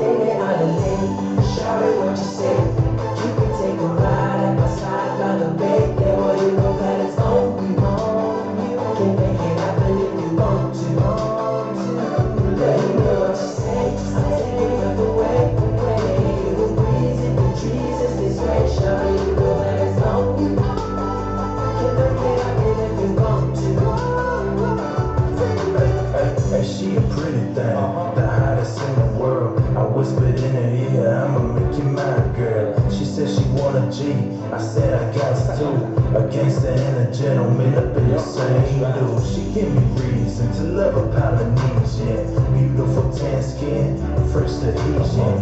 Take me on a date, shout it what you say. You can take a ride at my side by the bay. Yeah, boy, you know that it's on you. Can make it happen if you want to. Let me know what you say. I'm taking breath away. Feel the breeze in the trees as they sway. Shout it, you know that it's on you. Can make it happen if you want to. Hey, hey, she a pretty thing, the hottest in the world. I whispered in her ear, I'ma make you mine, girl. She said she want a G, I said I got two. A gangster and a gentleman up in the same dude. She give me reason to love a Polynesian. Beautiful tan skin, fresh Tahitian.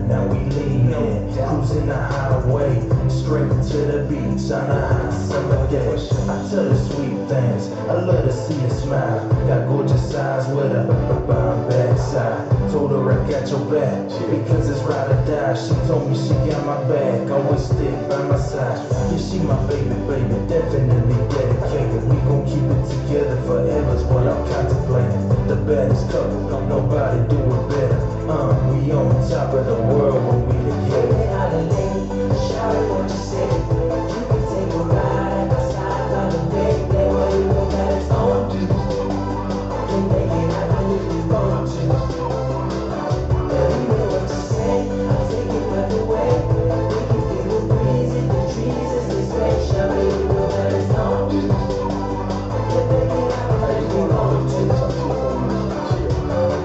Now we leaning, cruising the highway, straight to the beach on a hot summer day. I tell her sweet things, I love to see her smile. Got gorgeous eyes with a bomb backside. Told her I got your back because it's ride or die. She told me she got my back, always stick by my side. Yeah, she my baby, baby, definitely dedicated. We gon' keep it together forever's what I'm contemplating. The baddest couple, nobody do it better. We on top of the world when we Take together. me on a date, shout it what you say. You can take a ride at my side by the bay. Yeah, boy, you know that it's on you. Can make it happen if you want to. Let me know what you say. I'm taking breath away. We can feel the breeze in the trees as they sway. Shout it, you know that it's on you. Can make it happen if you want to.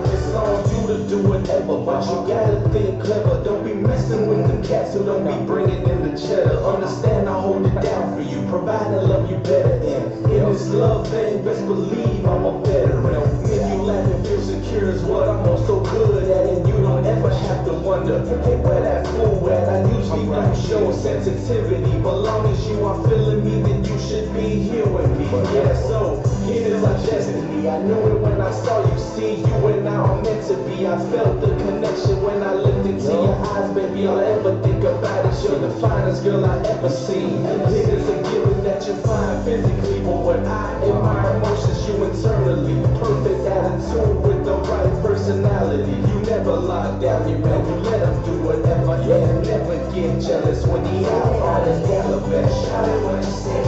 It's on you to do whatever, but you gotta think clever. Don't be messing with them cats who don't be bringing in the cheddar. Understand I hold it down for you, provide and love you better. And in this love thing, best believe I'm a veteran. Make you laugh and feel secure is what I'm also good at, and you don't ever have to wonder, hey, where that fool at? I usually don't show sensitivity, but long as you are feeling me, then you should be here with me. Yeah, so it is our destiny. I knew it when I saw you. See, you and I are meant to be. I felt the connection when I looked into your eyes, baby. All I ever think about is you're the finest girl I ever seen. It is a given that you're fine physically, but what I admire most is you internally. Perfect attitude with the right personality. You never lock down your man. You let him do whatever and never get jealous when he out on his gallivant. Shout it what you say.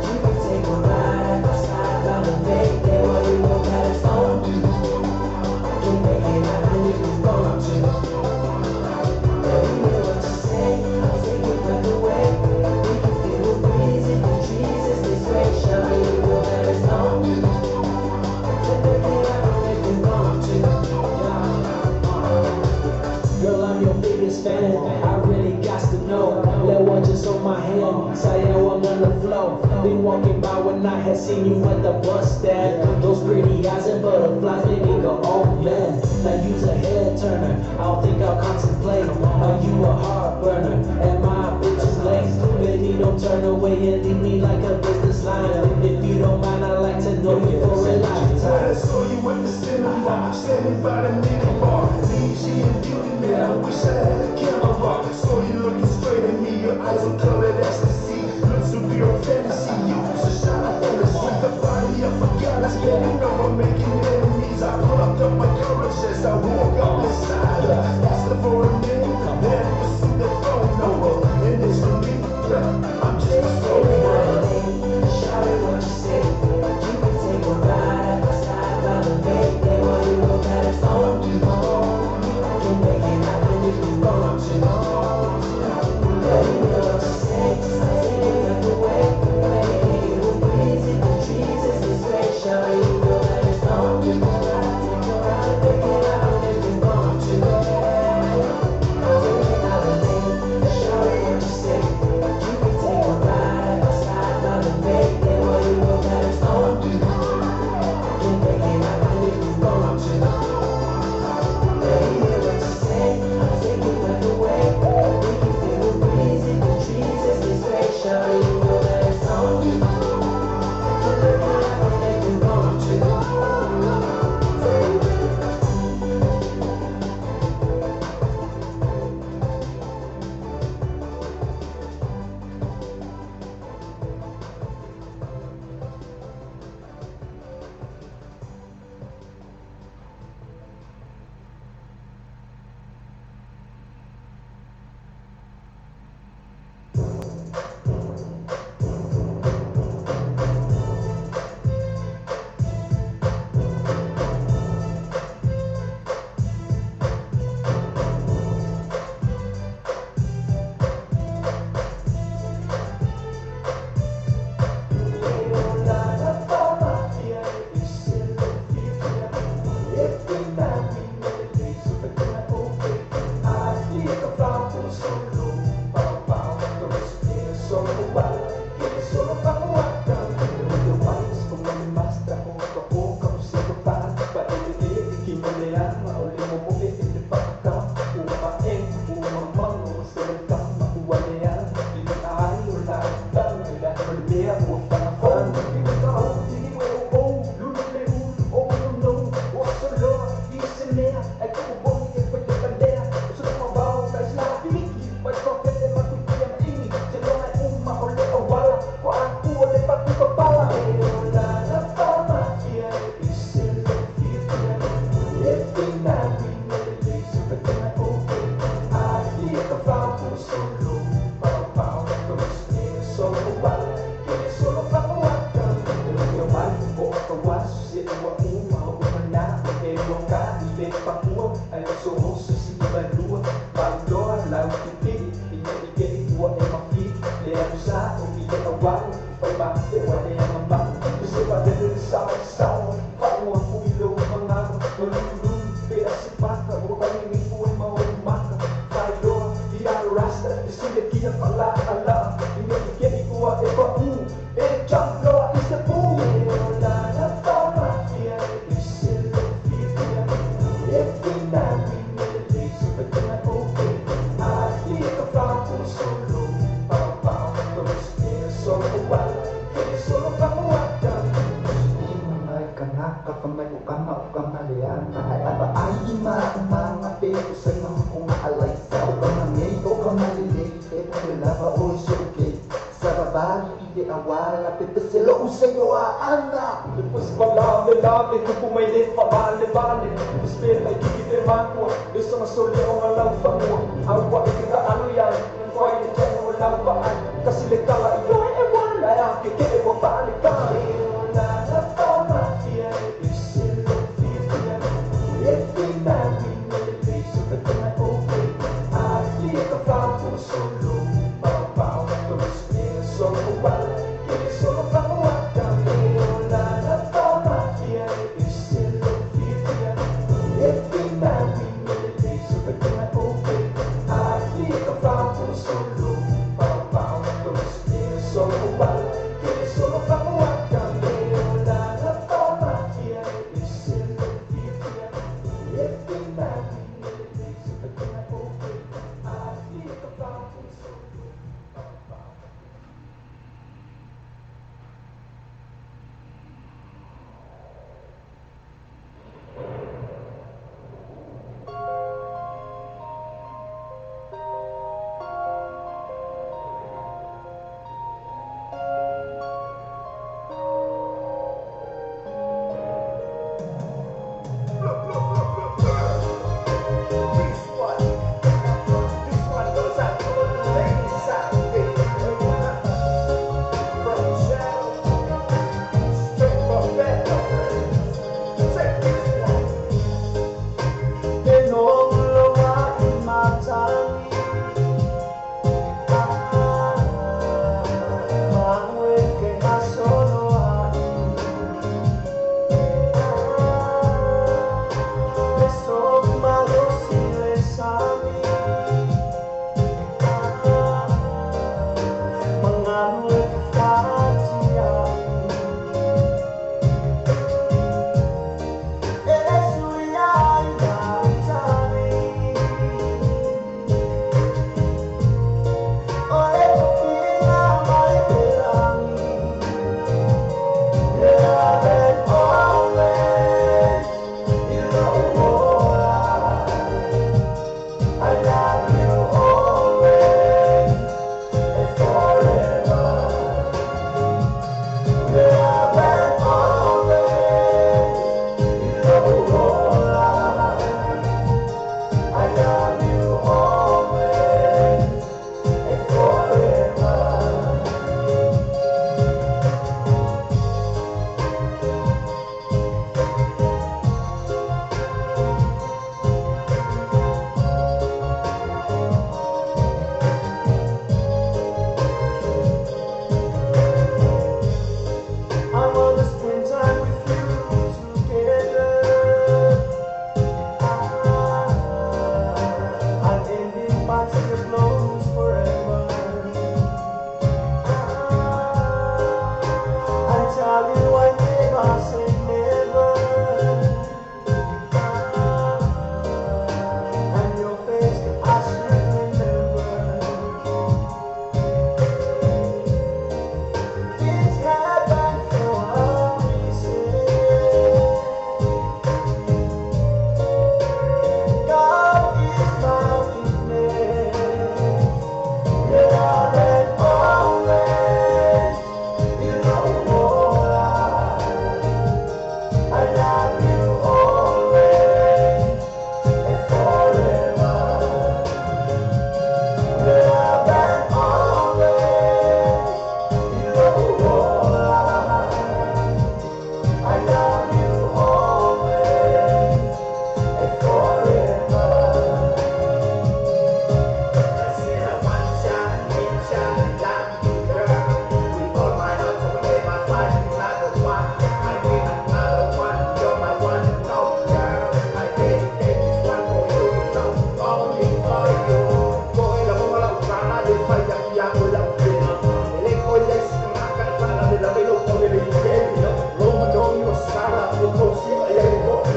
You can take a ride at my side by the bay. Yeah, boy, you know that it's on you. Can make it happen if you want to. Let me know what you say. I'm taking breath away. We can feel the breeze in the trees as they sway. Shout it, you know that it's on you. Can make it happen if you want to. Girl, I'm your biggest fan. I really got to know. Let one just hold my hand. Say I'm on the flow. Been walking by when I had seen you at the bus stand. Those pretty eyes and butterflies made me go, oh man. Now you's a head turner. I don't think I'll contemplate. Are you a heart burner? Am I a bit too late? Baby, don't turn away and leave me like a business line. If you don't mind, I'd like to know you for a When I lifetime. saw you at the cinema, standing by the mini bar, Fiji and beauty, man, I wish I had a camera. Saw you looking straight at me, your eyes were colored ecstasy. Looks of pure fantasy, you was a shot of fantasy. The body of a goddess, man, you know I'm making enemies. I plucked up my courage as I walk up beside her. Asked her for a name, then pursued the phone number, and it's for me. I'm just a soul Take me on a brother. date, shout it what you say. You can take a ride at my side by the bay. Yeah, boy, you know that it's on you. Can make it happen if you want to. Let me know what you say. I'm taking breath away. Feel the breeze in the trees as they sway. Shout it, you know that it's on you. Can make it happen.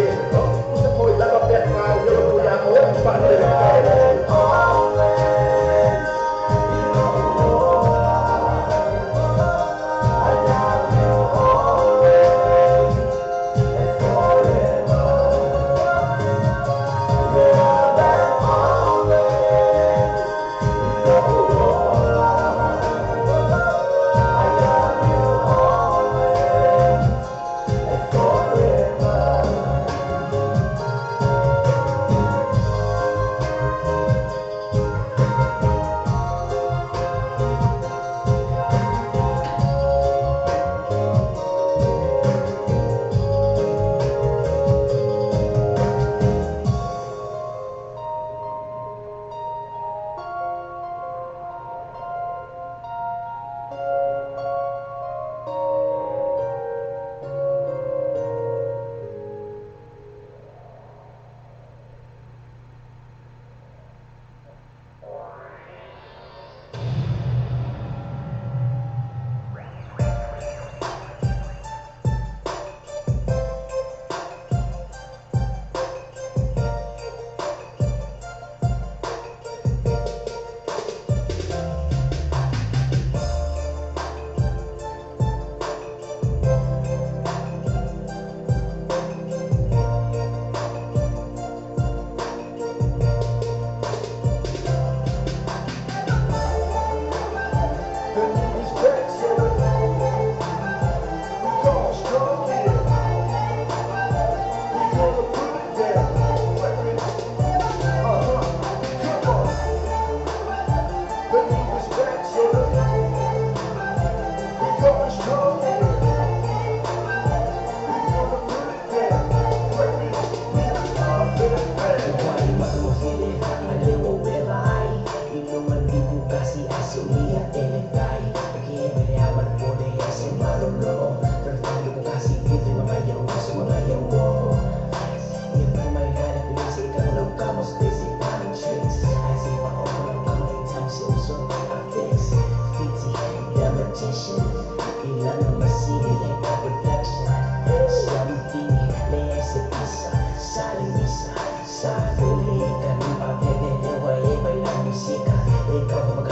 The new is back, so we coming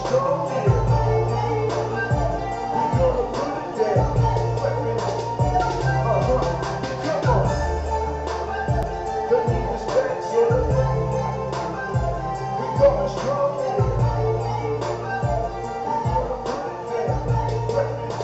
strong. We gonna put it down. Uh-huh. Come on. The need is back, so we going strong. We gonna put it down. Baby.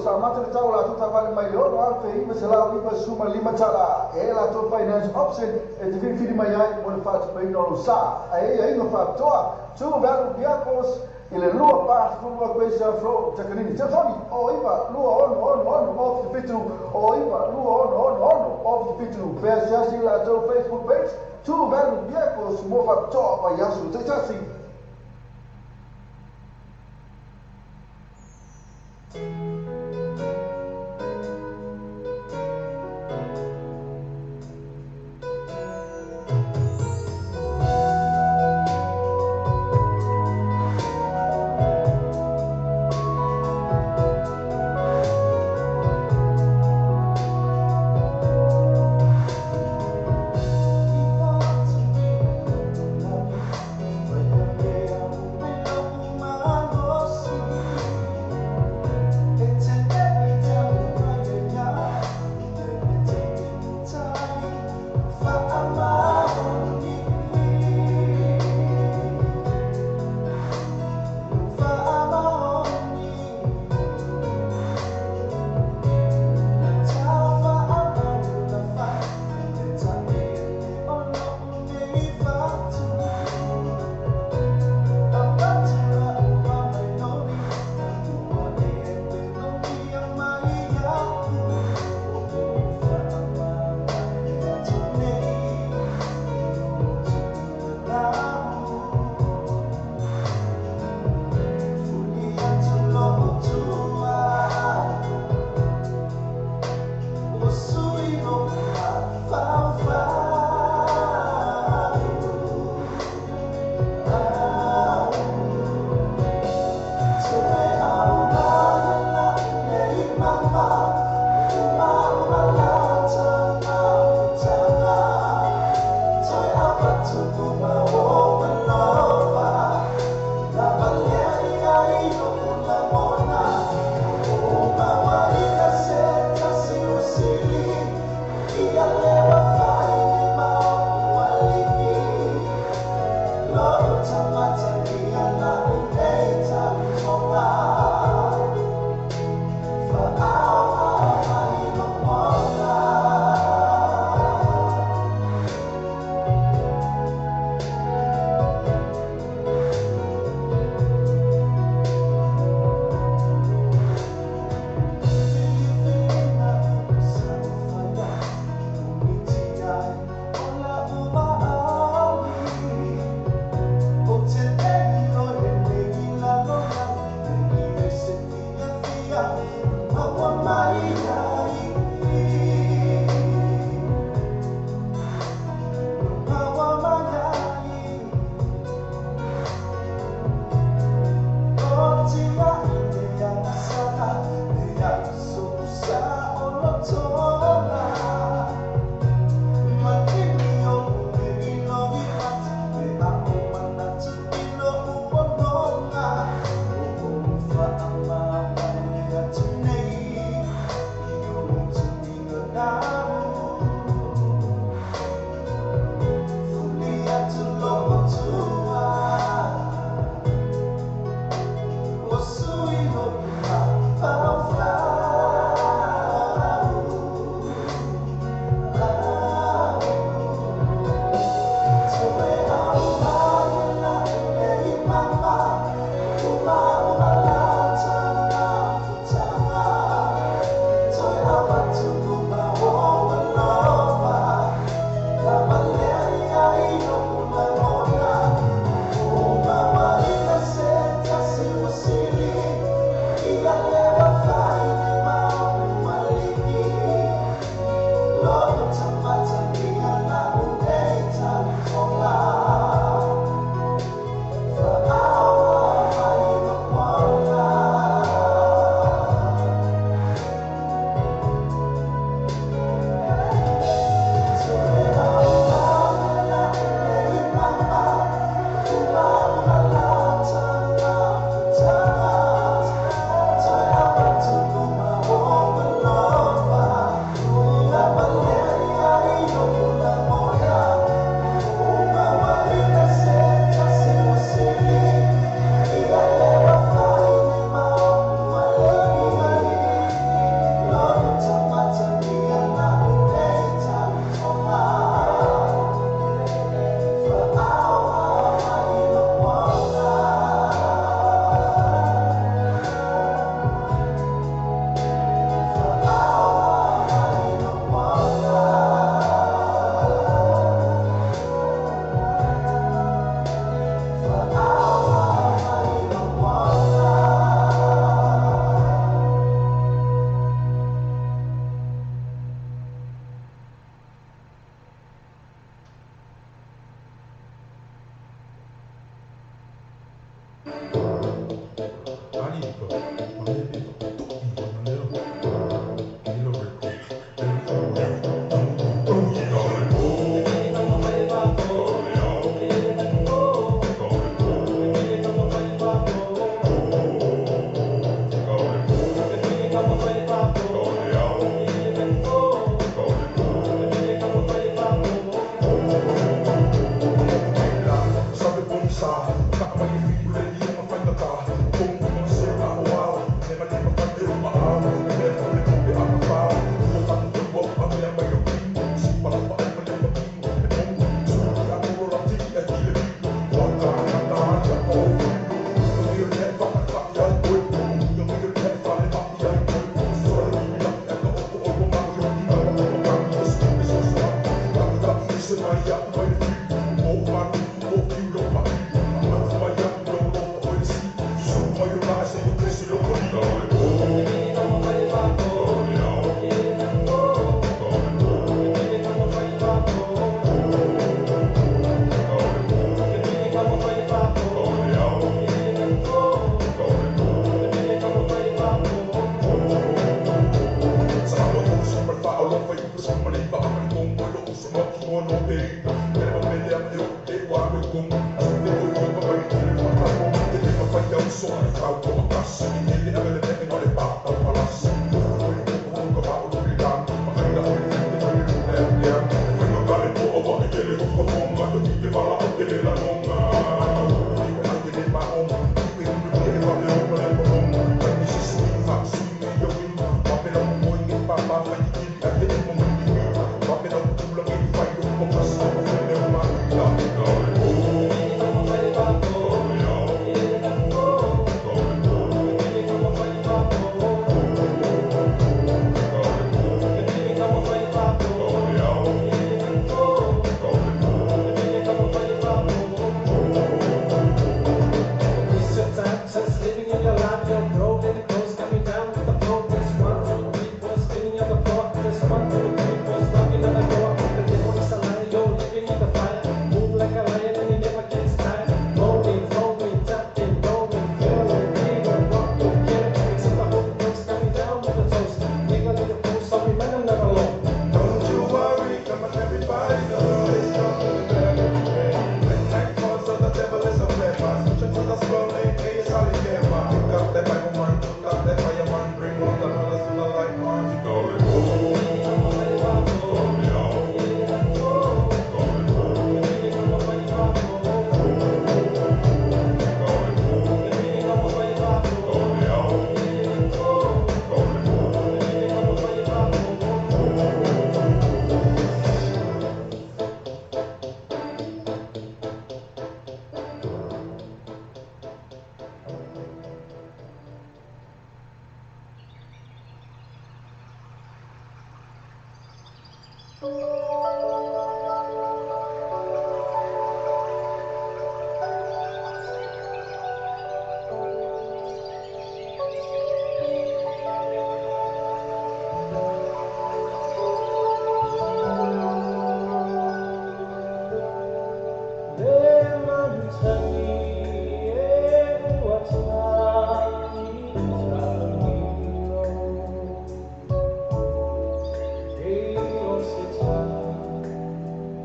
Sa amata le tau o latou taavale mai le $6,995 tala. E i ai latou finance option e te filifili mai ai mo le faatupeina o lou sa. Ae i ai aiga faapitoa, Tuvalu Vehicles i le 242 Quayside Road, Takanini. Telefoni, 09 26 06 77, 09 26 06 77. Feasiasi i latou Facebook page, Tuvalu Vehicles mo faapitoa vaiaso taitasi. When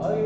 Ai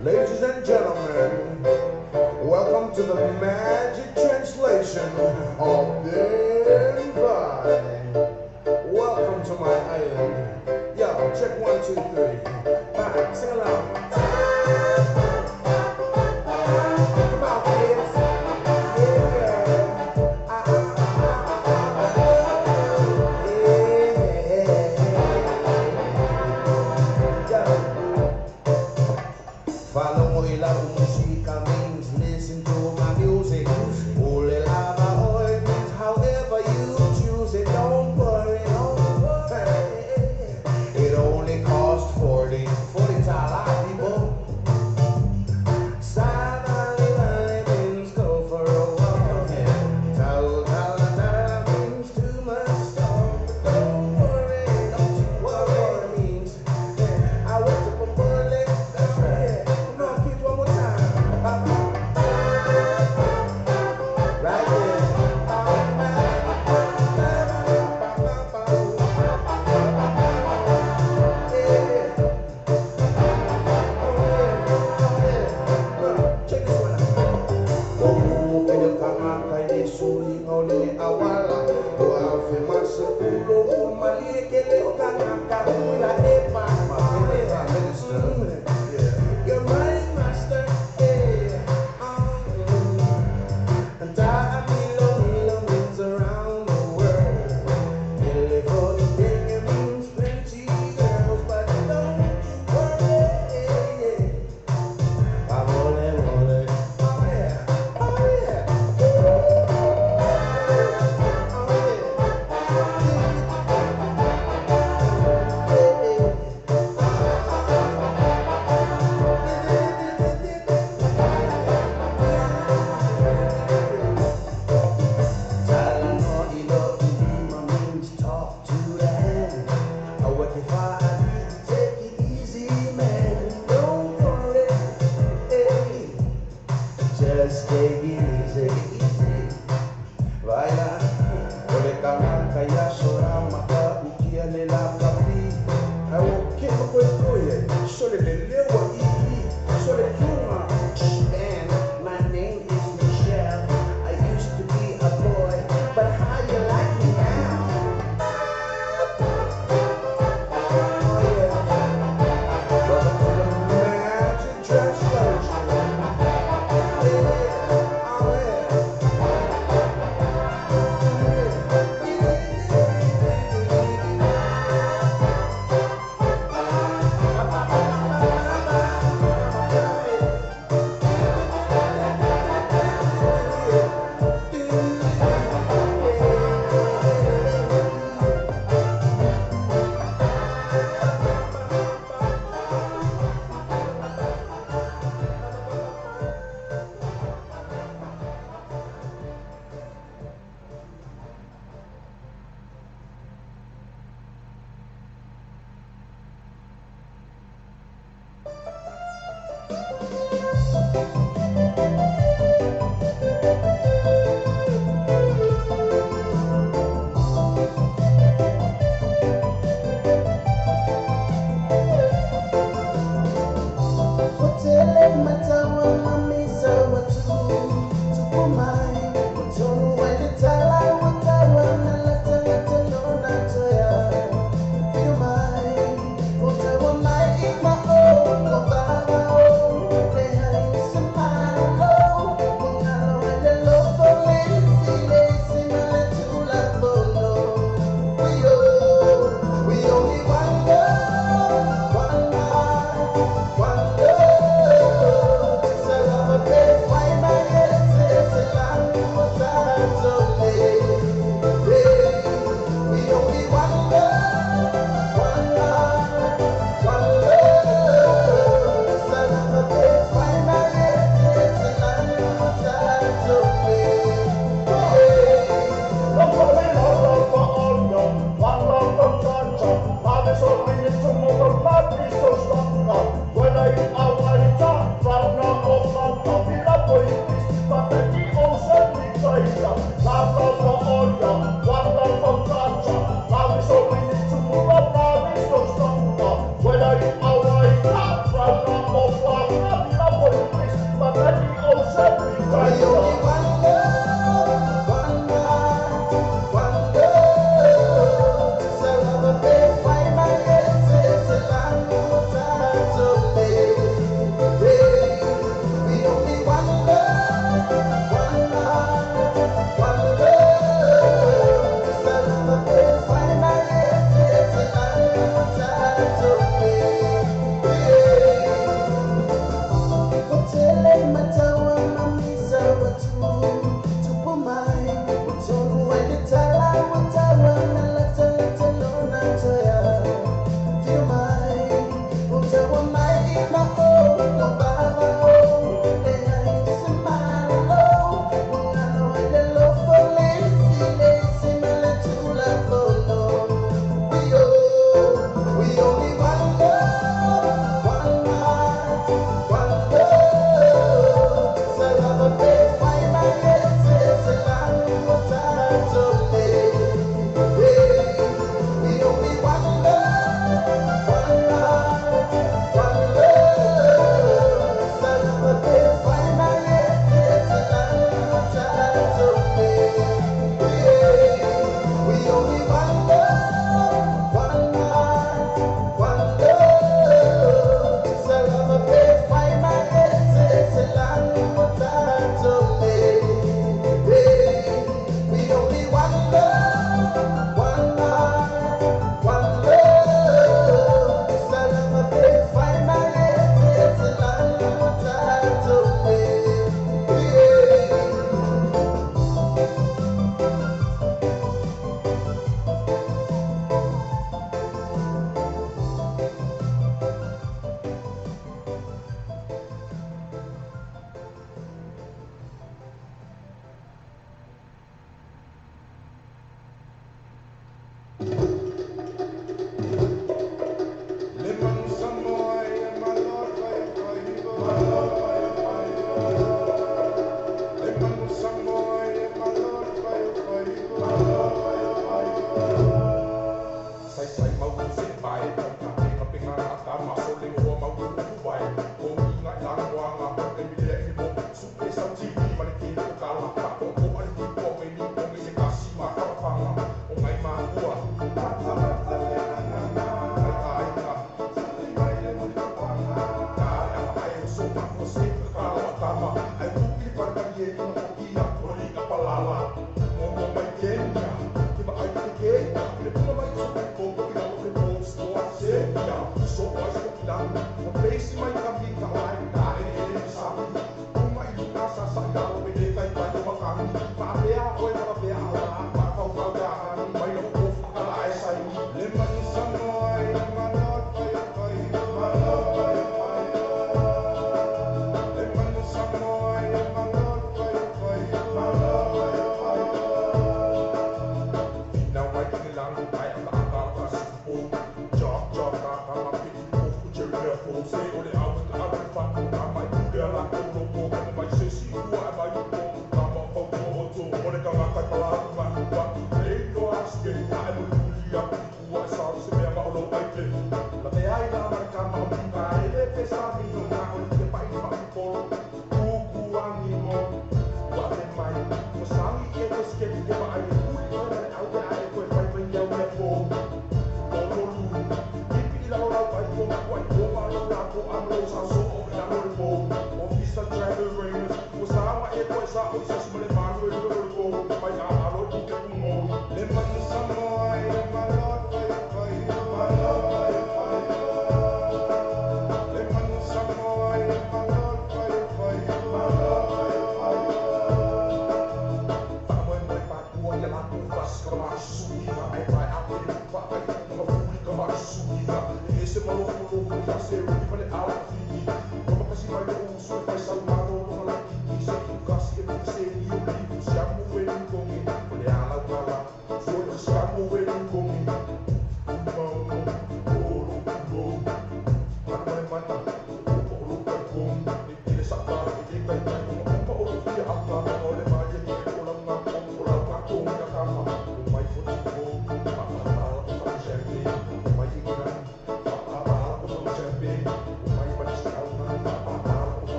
Ladies and gentlemen, welcome to the magic translation of Ben Vine. Welcome to my island. Yo, check 1, 2, 3. Bye. Sing along. Come on, kids. Yeah. Yeah. Follow musika means listen to my music. Ule lava oi means however you choose it. Don't worry, don't worry. It only costs 40 tala, people. Savali vali means go for a walk. Tau tala tala means too much talk. But don't worry, don't you worry means I went to Popole. That's right. Come on, kids, one more time. Right there. Yeah. Oh yeah. Oh yeah. Check this one out. My minister. Yeah. You're my master. Yeah. And Milo Milo means around the world. Mele means plenty girls, but don't you worry. Mole mole. Oh yeah. Oh yeah. Oh yeah. Means talk to the hand. Take it easy, man. Don't worry. Hey. Just take it easy. Vaila, ole kanaka ya sora maka ukia le la kapi. I will keep a quick sole le lewa i sole tunga. And my name is Michelle. I used to be a boy, but how you like me now? Oh yeah. Welcome to the magic translation. Yeah, oh yeah. We only one love, one heart, one love.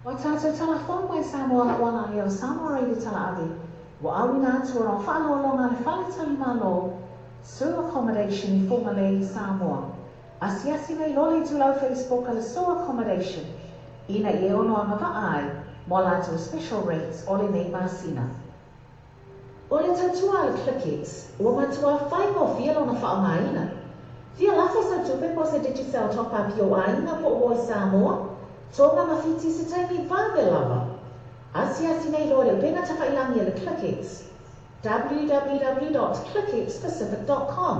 Ua tātou talafou mai Samoa ua leo Samoa Radio Talaave, ua auina atu o faaaloaloga a le Faletalimalo, Sue Accommodation i Fugalei, Samoa. Asiasi mai loa le itulau Facebook a le Sue Accommodation, ina ia e ono agavaa ai mo a latou special rates o lenei masina. O le tautua a le ClickX, ua matuā faigofie lona faaaogaina. Fia lafo sau tupe po o se Digicel top up i ou aiga po o uo i Samoa, Tonga ma Fiti i se taimi vave lava. Asiasi nei loa i le upega tafailagi a le ClickX, www.clickxpacific.com.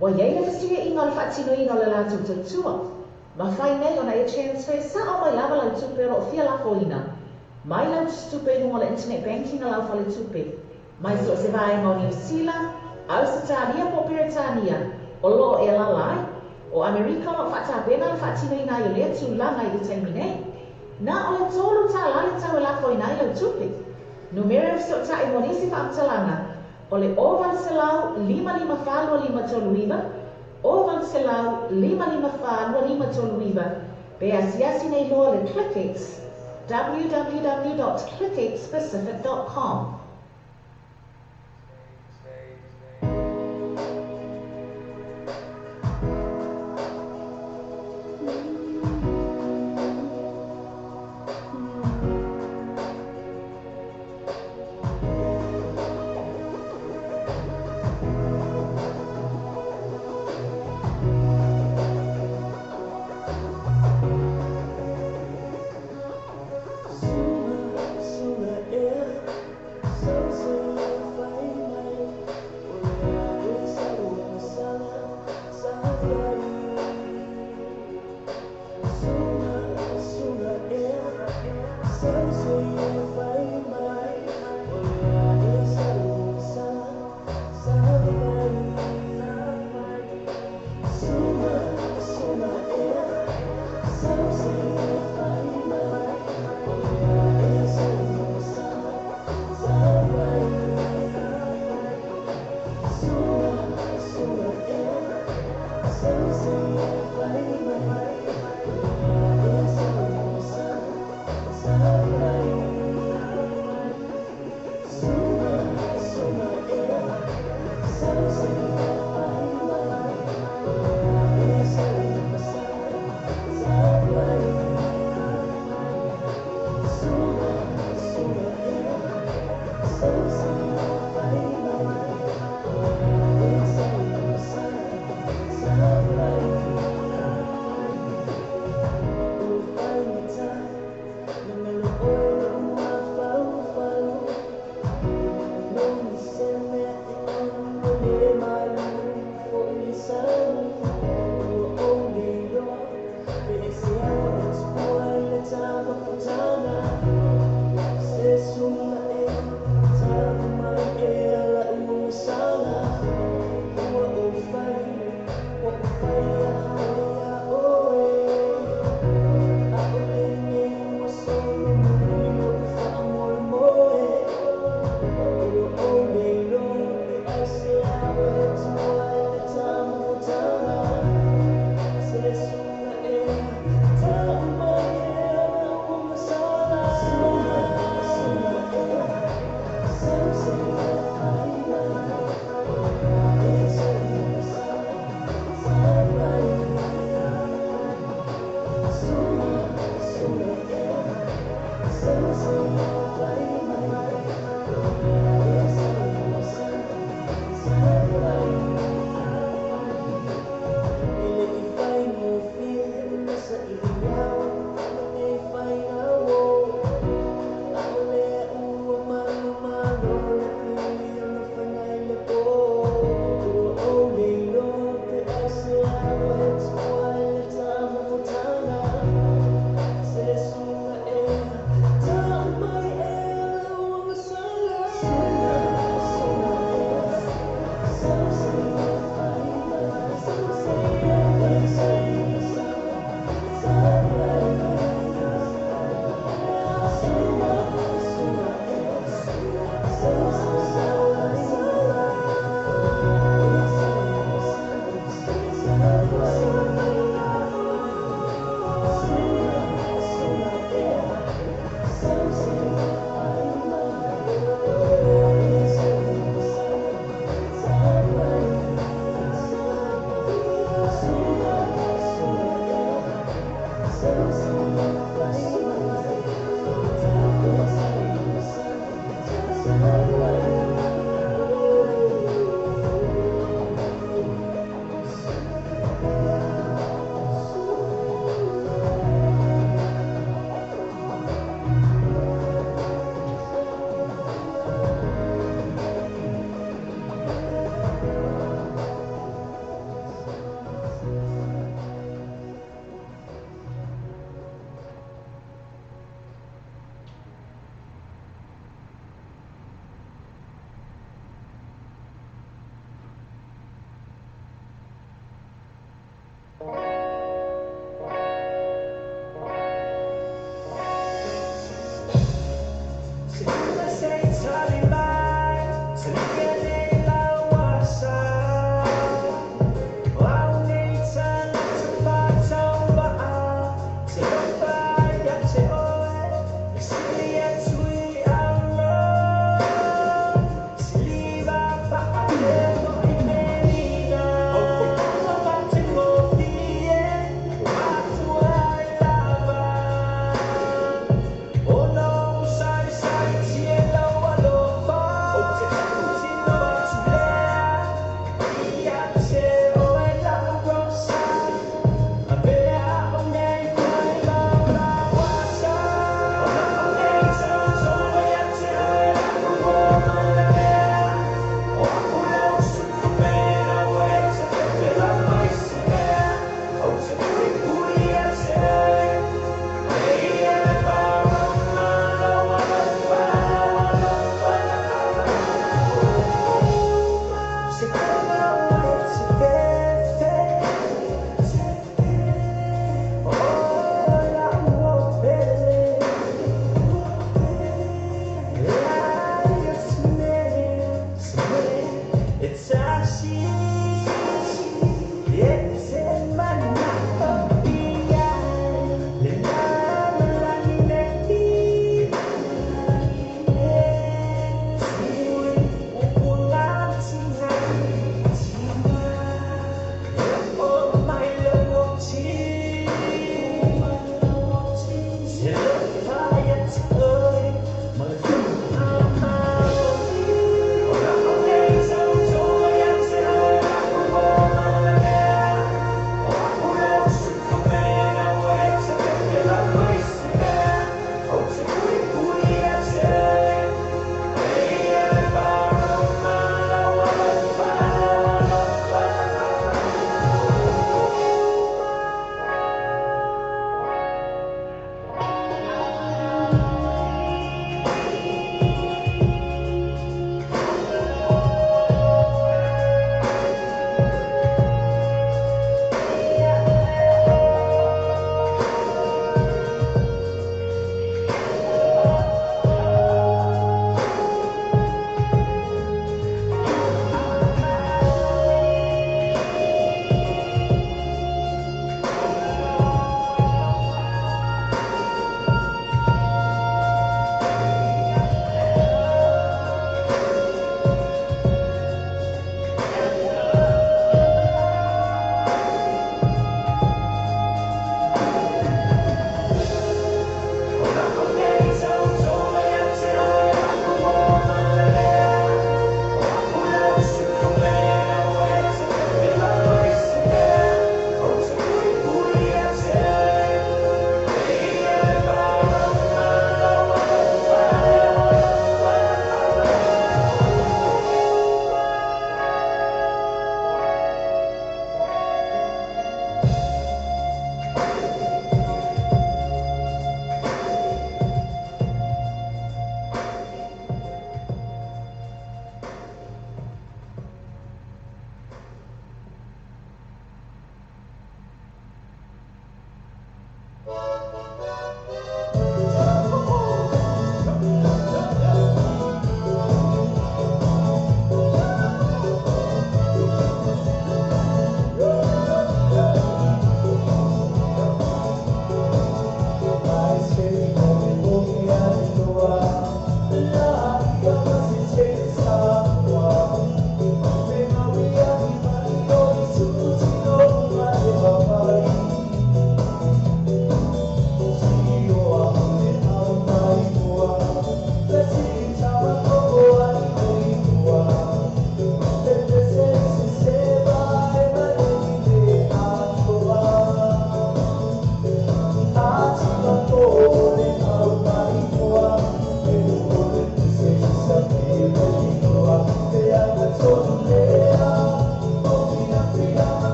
Ua i ai le fesuiaiga o le faatinoina o le latou tautua. Mafai nei ona e transfer sao mai lava lau tupe o lo o fia lafoina mai lau tusitupe i luga o le internet banking a lau faletupe mai so o se vaega o Niu Sila, Ausetalia po o Peretania o lo o e alaala ai. O Amerika o lo o faatapena le faatinoina ai o lea tulaga i le taimi nei. Na o le $3 le tau e lafoina ai lau tupe. Numera e fesootai mo nisi faamatalaga o le 0800 554 2539, 0800 554 2539, pe asiasi nei loa le ClickX, www.clickxpacific.com.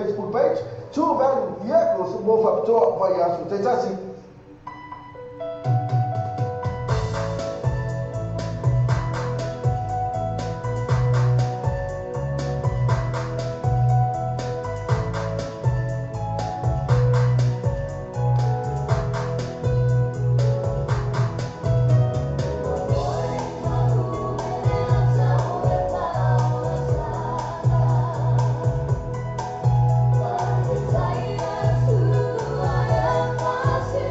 Facebook page, Tuvalu Vehicles, mo faapitoa vai aso taitasi. I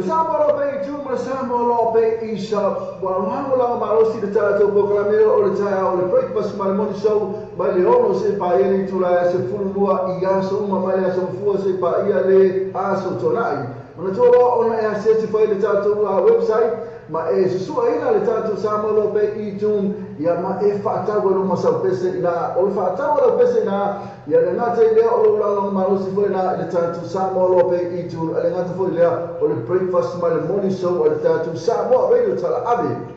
Samoa Law Bay i tu ma le Samoa Law Bay i Shop. Ua lagolago malosi le tatou polokalame o le taeao o le Breakfast ma le Morning Show mai le 6 seia paia le itula e 12 i aso uma mai le aso Gafua seia paia le aso Toonai. Manatua loa ona e asiasi foi i le tatou website ma e susuaina le tatou Samoa Law Bay i Tune ia ma e faatau ai luma sau pese ina. O le faatau a lau pese ina ia le gata i lea o lou lagolago malosi foi lena i le tatou Samoa Law Bay i Tune, a le gata foi lea o le Breakfast ma le Morning Show a le tatou Samoa Radio Talaave.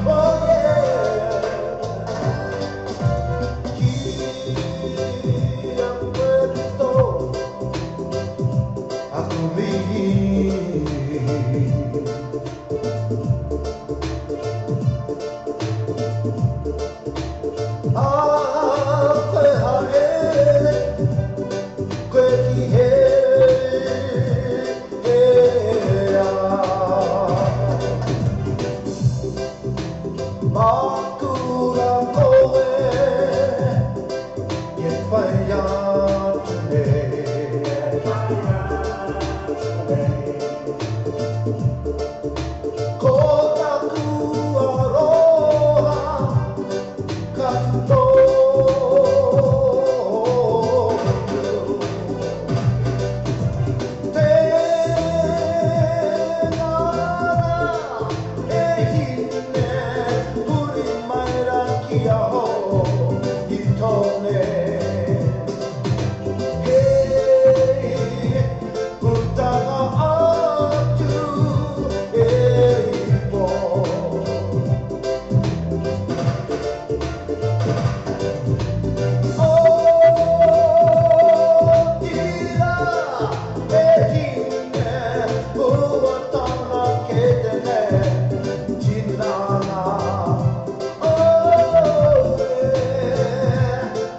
Oh yeah. Makura koe e whai atu nei. Ko taku aroha ka tōku. Tēnā rā e hine huri mai rā ki ahau i tōne. Hei putanga atu e ipo. O tira e hine ua tana ke tene tinana. O e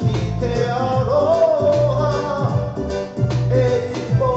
ki te aroha e ipo.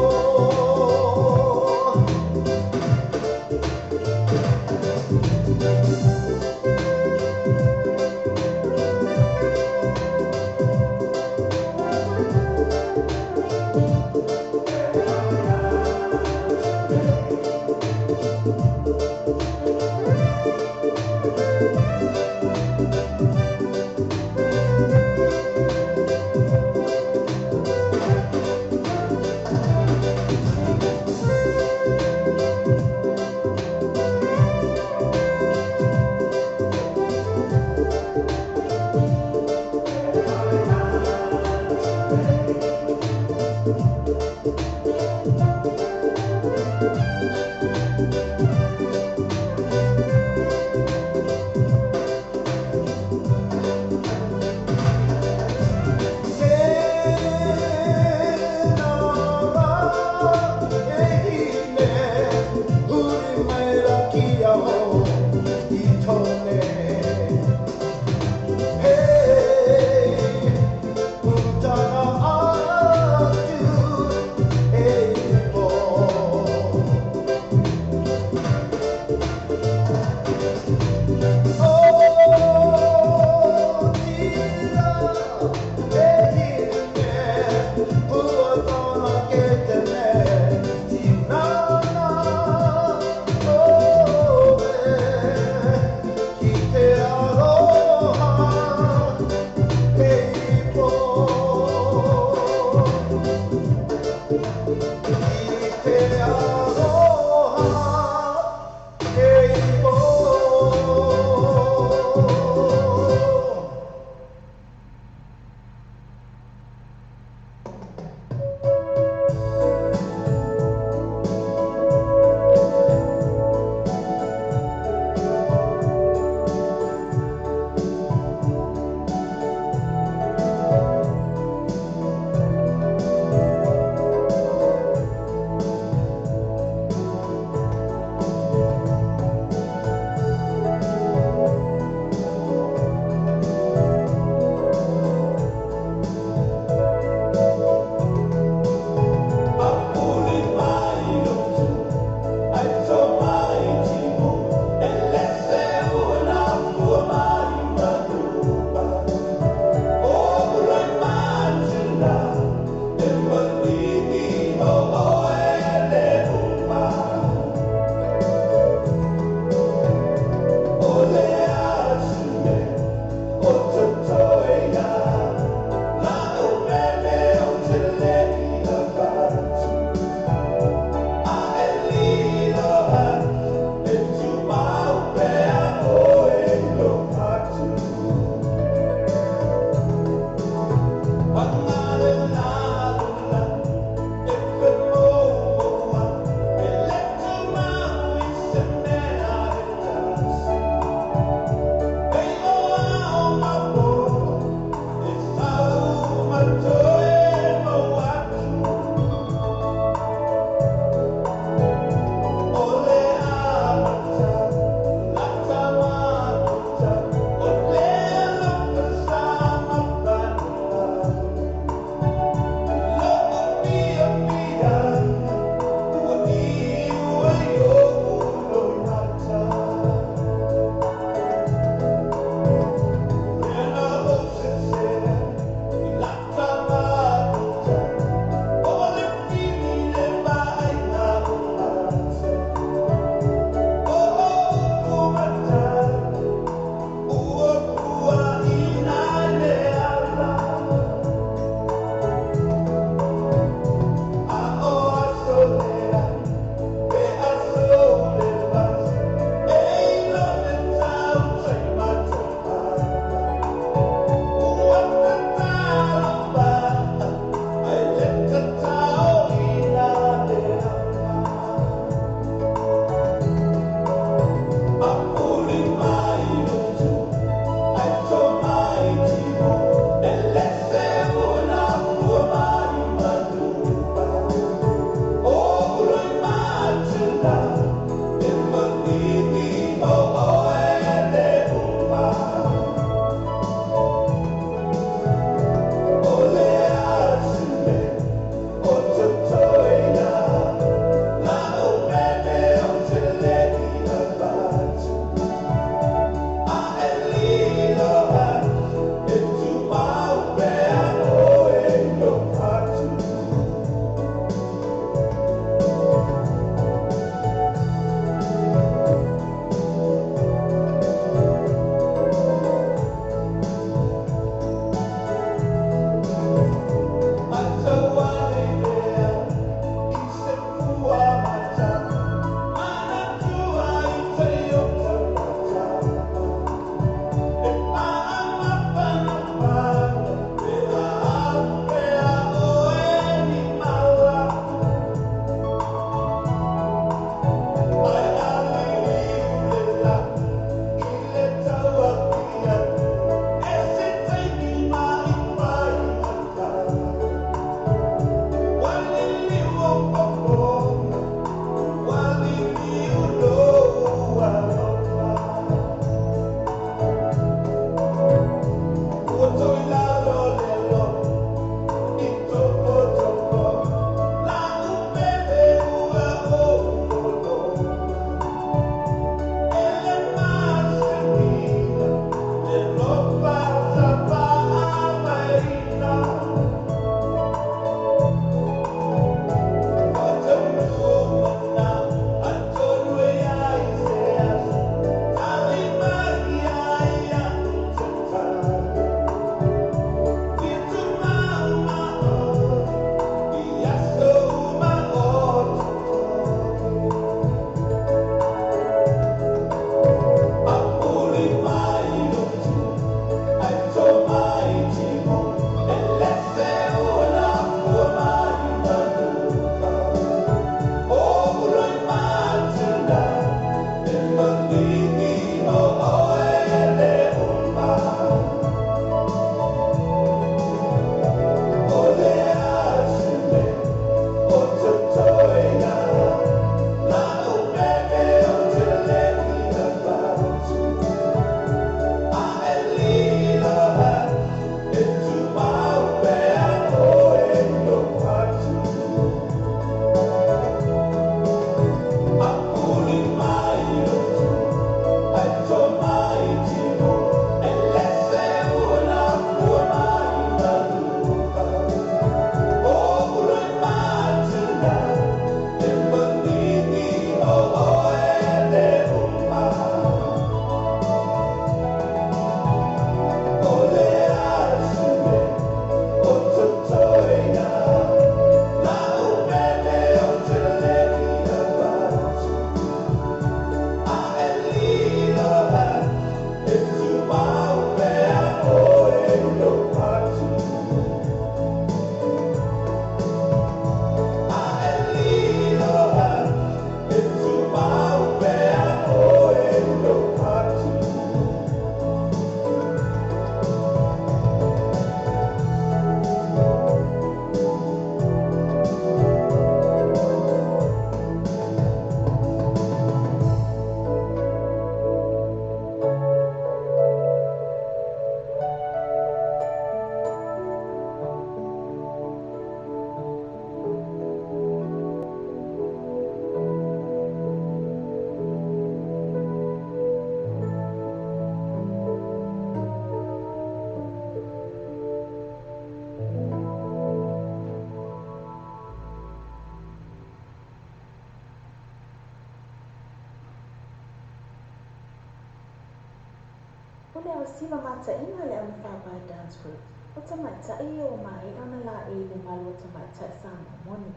O le ausiva mataʻina a le Augafaapae Dance Group, o tamaitai ia ua maea ona laei i le malu o tamaitai Samoa moni.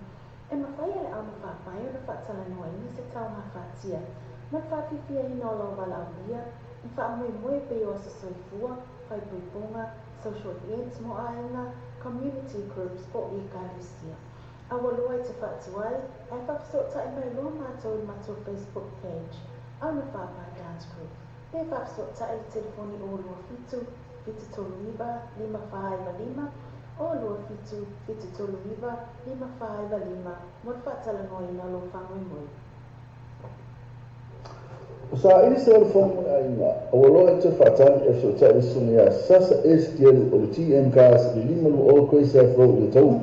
E mafai e le augafaapae ona faatalanoaina se taogafatia ma le faafiafiaina o lou valaaulia i faamoemoe e pei o aso soifua, faaipoipoga, social events mo aiga, community groups po o ekalesia. Aualoa e te faatuai ae faafesootai mai loa matou i le matou Facebook page, Augafaapae Dance Group, pe faafesootai i le telefoni 027 739 5495, 027 739 5495 mo le faatalanoaina o lou faamoemoe. O saili se olofoga mo le aiga, aua loa e toe faatali e fesootai le susuga ia Sasa S. Kelu o le TM Cars i le 520 Grace Ave Road i Otahuhu,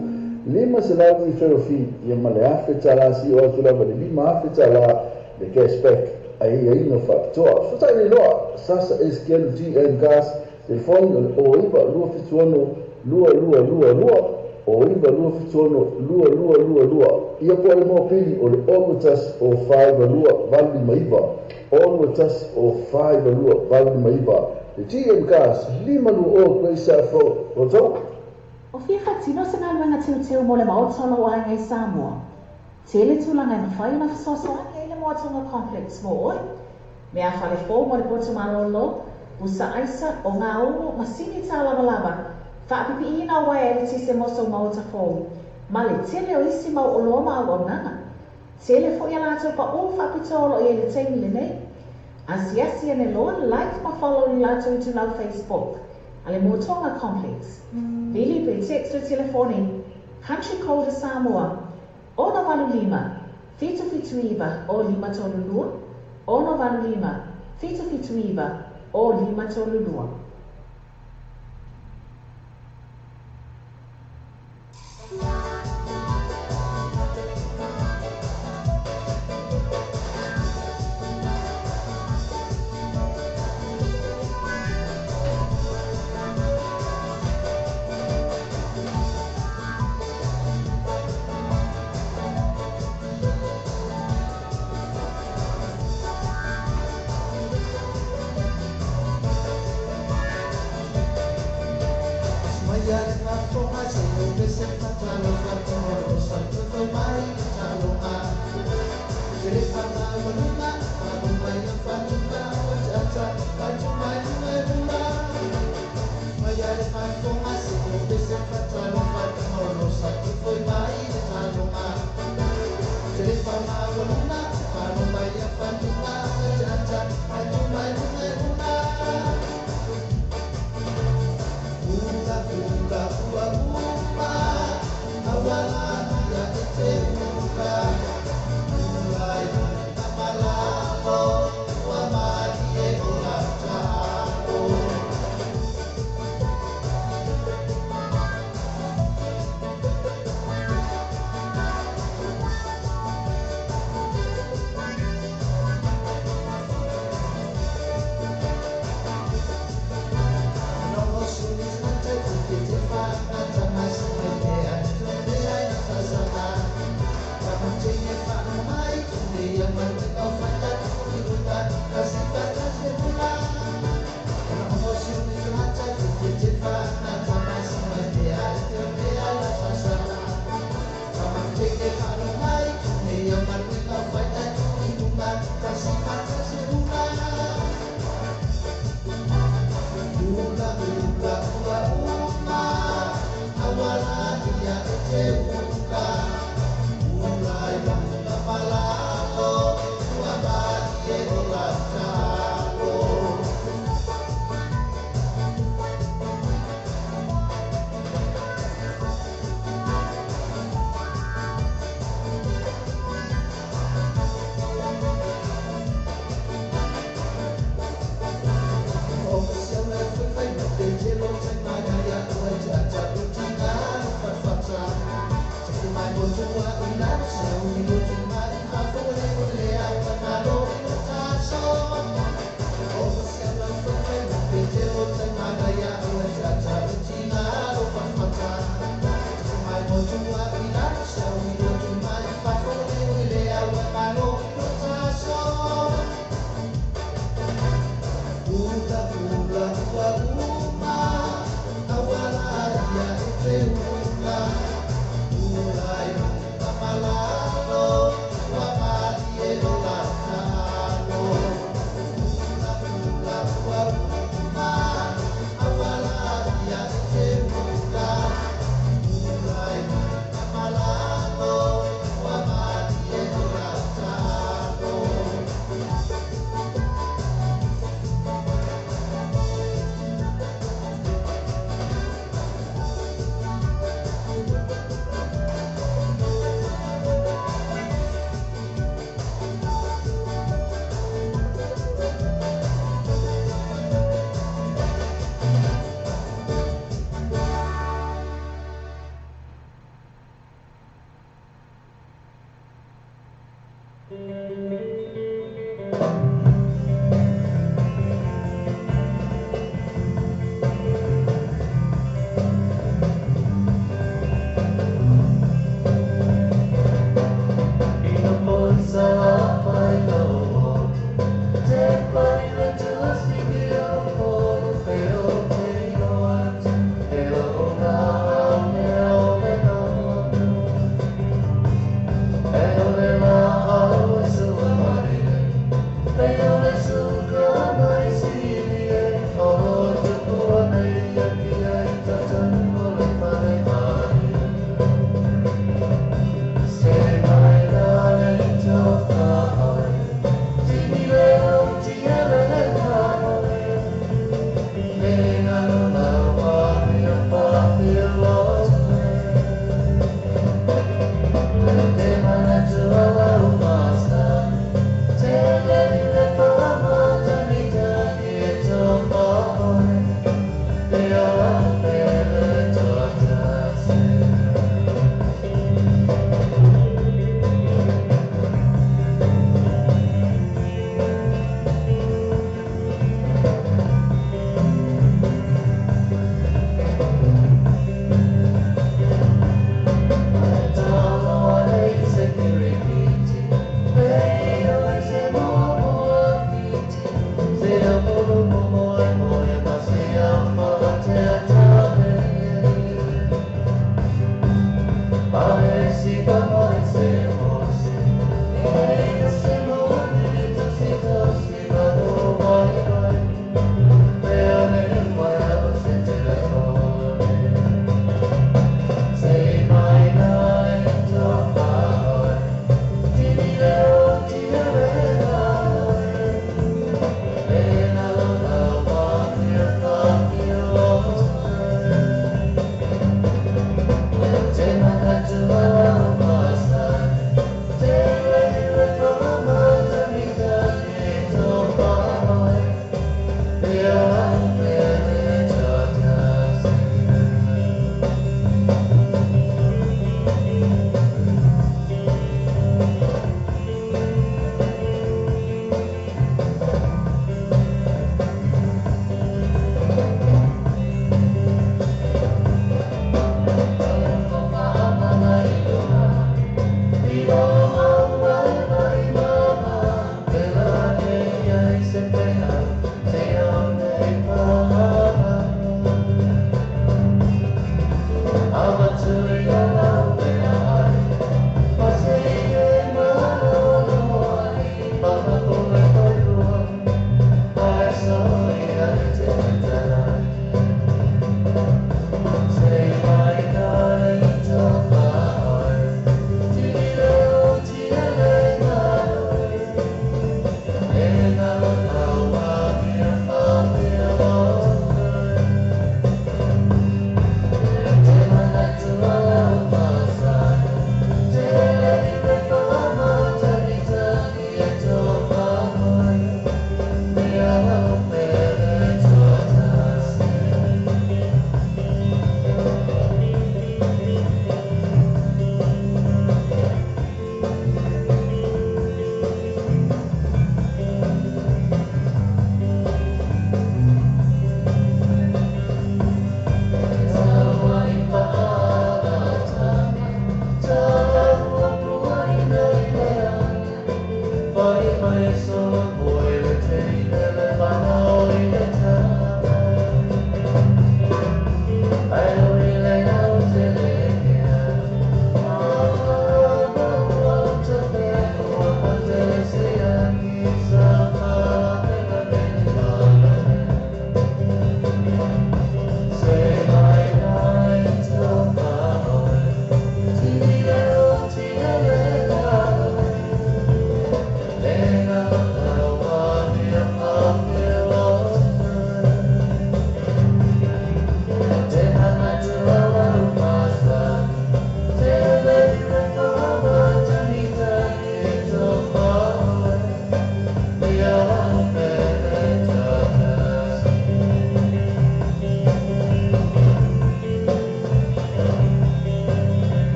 500 referral fee ia ma le $1,000 seia oo atu lava i le $5,000 le cash back aiaiga faapitoa. Fesootai nei loa Sasa S. Kelu TM Cars, telefoni o le 09 276 2222, 09 276 2222, ia po o le mopili o le 021 052 859, 021 052 859. Le TM Cars, 520 Grace Ave Road, Otahuhu. O fia faatino se galuega teuteu mo le maota o lou aiga i Samoa? Tele tulaga e mafai ona fesoasoani ai le Moatonga Complex mo oe. Mea fale fou mo le poto malolo, pusa aisa, ogaumu, masini tālavalava, faapipiiina o uaea eletise mo sou maota fou, ma le tele o isi mau oloa ma auaunaga. Tele foi a latou paʻū faapitoa o lo o i ai i le taimi lenei. Asiasi ane loa, like ma follow i le latou itulau Facebook a le Moatonga Complex. Vili pe text le telefoni, Country Code a Samoa, 685 779 0532, 685 779 0532.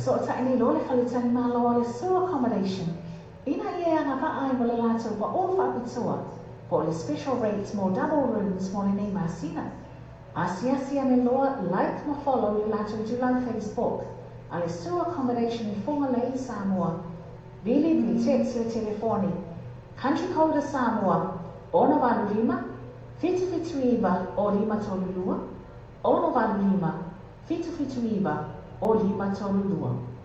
Fesootai nei loa le faletalimalo a le Sue Accommodation ina ia e agavaa ai mo le latou pao faapitoa po o le special rate mo double rooms mo lenei masina. Asiasi ane loa, like ma follow le latou itulau Facebook a le Sue Accommodation i Fugalei, Samoa. Vili pe text le telefoni Country code a Samoa, 685 779 0532, 685 779 0532.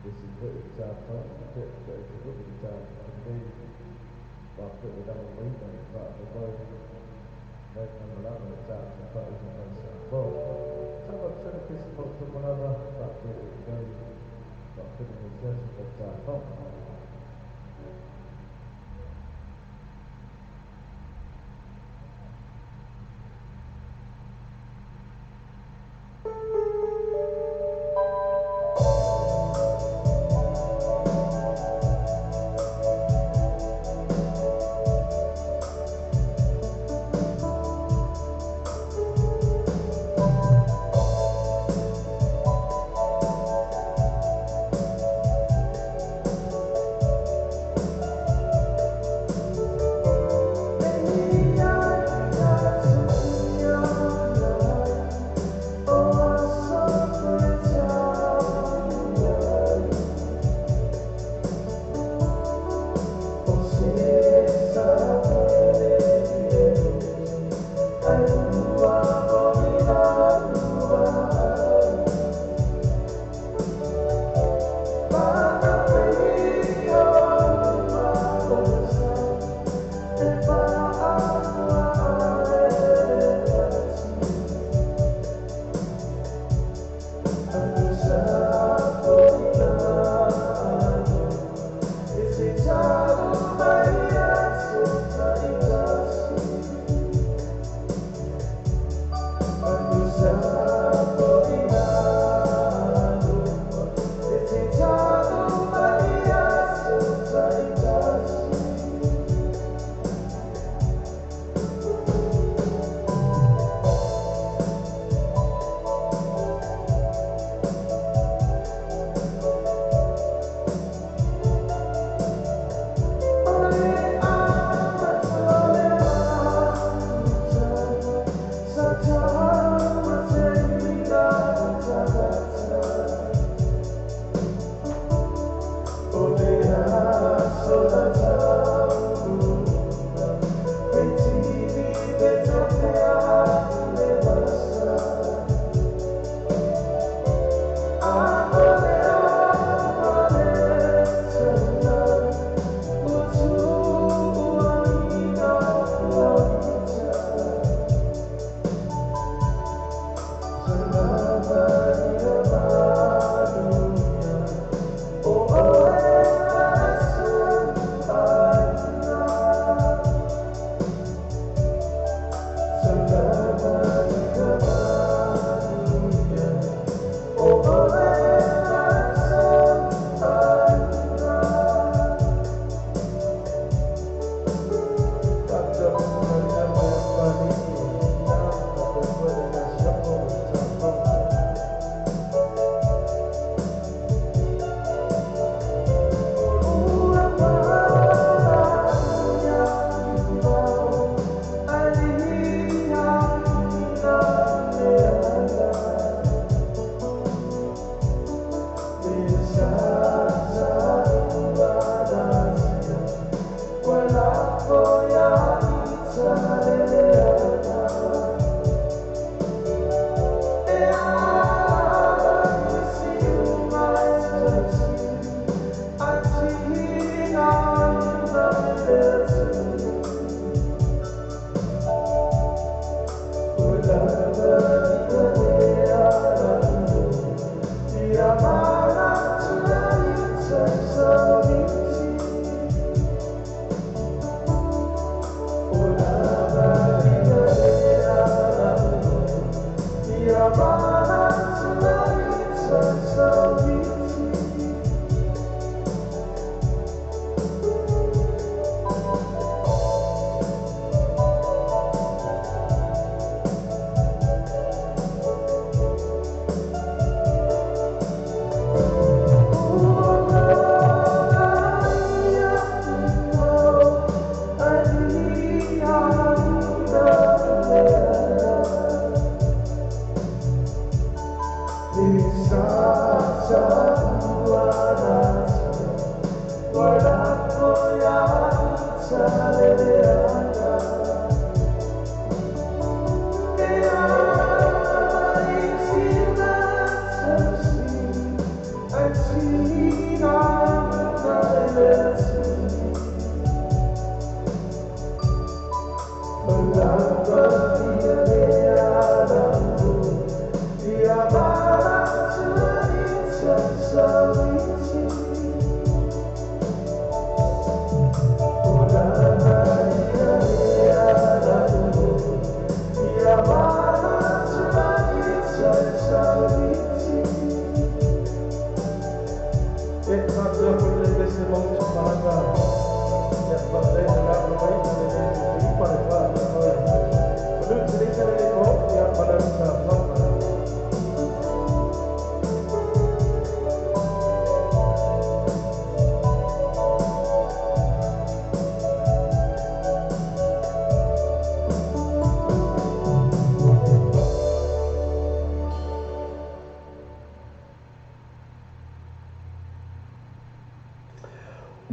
Isi foi le tafau ma fe'eta'i le tafanei faapea le laumaina le fa'amomoe mai malamalama le tafafa'ina mai Samoa. Tama pese mautomalava fa'apea i fa'apea le aso ma tafau.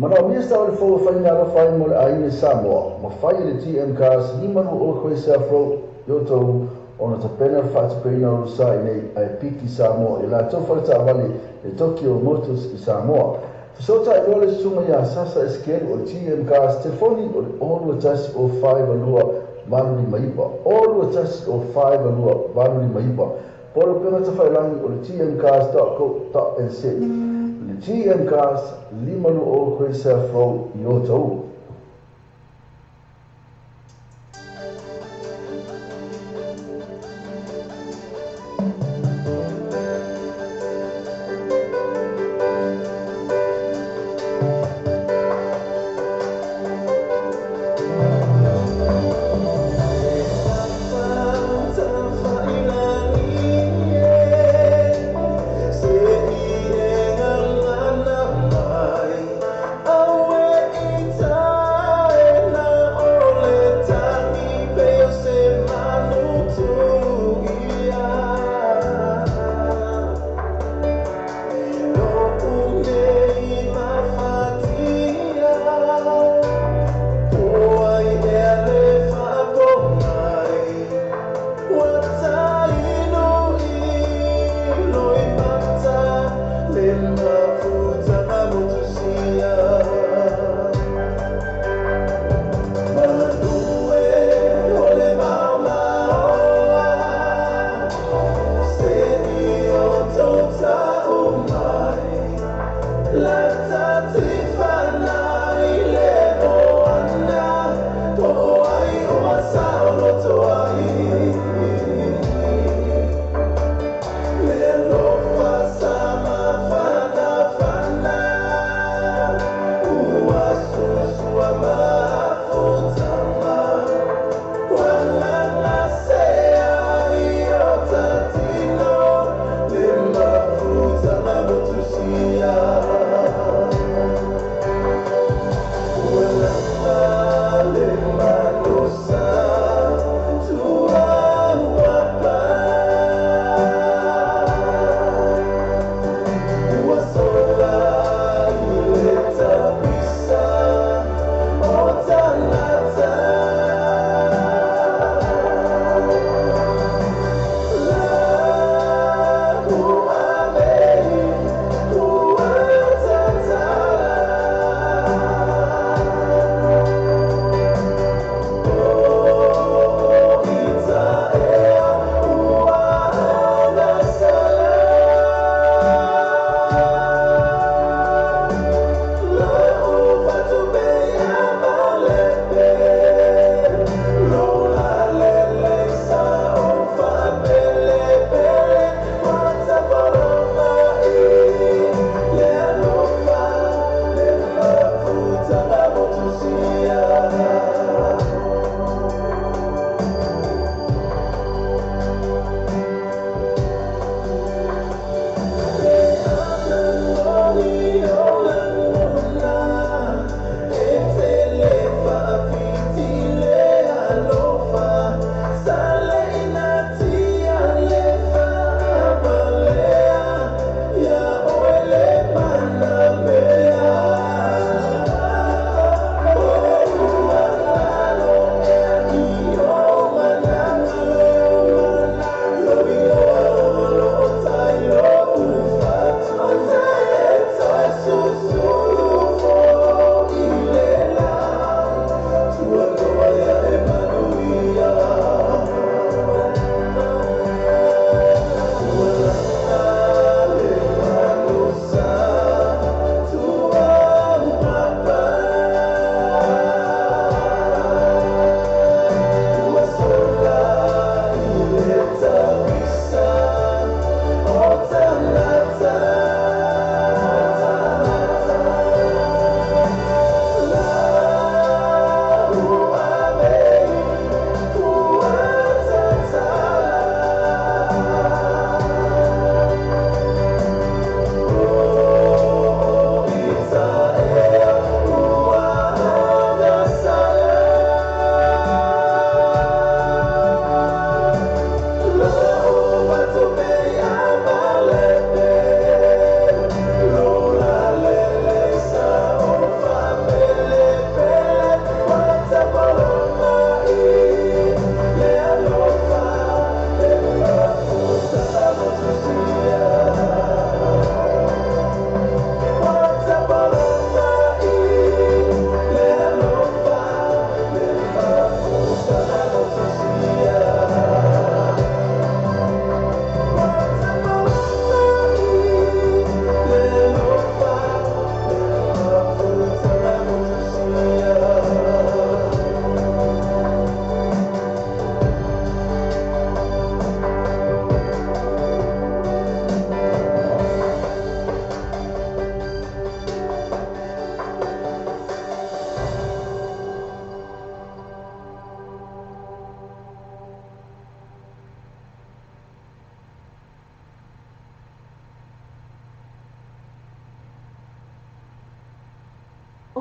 Manaomia se taavale fou e fai meaalofa ai mo le aiga i Samoa, mafai e le GM Cars 520 Quay South Road i Otahuhu ona tapena le faatupeina o lou sa i inei ae piki Samoa i latou faletaavale le Tokyo Motors i Samoa. Fesootai loa le susuga ia Sasa Esekielu o le GM Cars, telefoni o le 021 052 859, 021 052 859, po o le upega tafailagi o le gmcars.co.nz. Le GM Cars, 520 Great South Road i Otahuhu.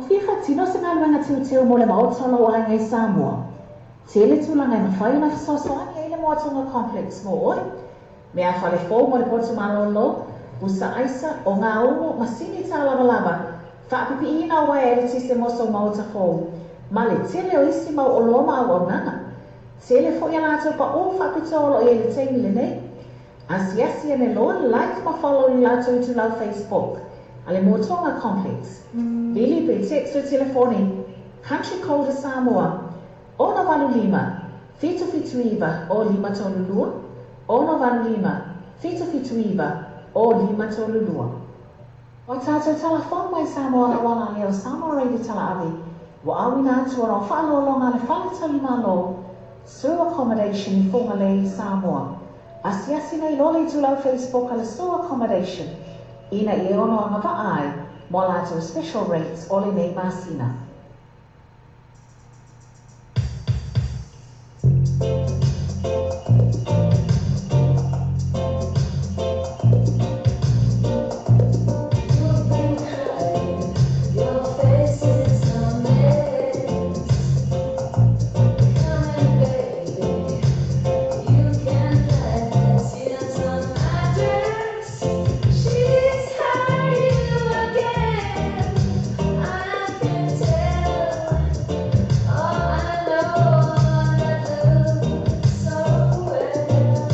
O fia faatino se galuega teuteu mo le maota o lou aiga i Samoa? Tele tulaga e mafai ona fesoasoani ai le Moa Tonga Complex mo oe. Meafale fou mo le potu malolo, pusa aisa, ogaumu, masini tālavalava, faapipiiina o uaea eletise mo sou maota fou, ma le tele o isi mau oloa ma auaunaga. Tele foi a latou paʻū faapitoa o lo o i ai i le taimi lenei. Asiasi ane loa, like ma follow i le latou itulau Facebook a le Moa Tonga Complex. Vili pe text le telefoni Country Code a Samoa, 685 779 0532, 685 779 0532. O tatou tala fou mai Samoa le auala lea o Samoa Radio Talaave ua auina atu ona o faaaloaloga a le Fale Talimalo Sue Accommodation i Fugalei, Samoa. Asiasi nei loa le itulau Facebook a le Sue Accommodation ina ia ono agavaa ai mo a latou special rates o lenei masina. You've been crying, your face is a mess. Come in, baby, you can dry the tears on my dress. She's hurt you again, I can tell. Oh, I know that look so well.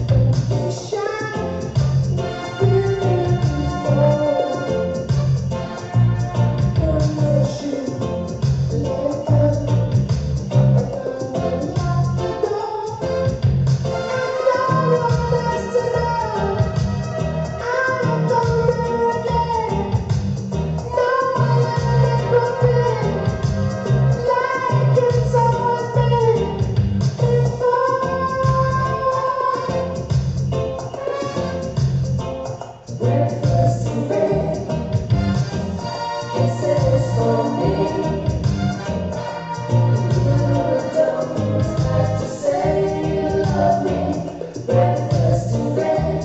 Don't be shy, we've been here before. Unless you let go, and I will lock the door. And no one has to know. I'll go there again. No, I will be like it's always been before. Breakfast in bed, kisses for me. You don't have to say you love me. Breakfast in bed,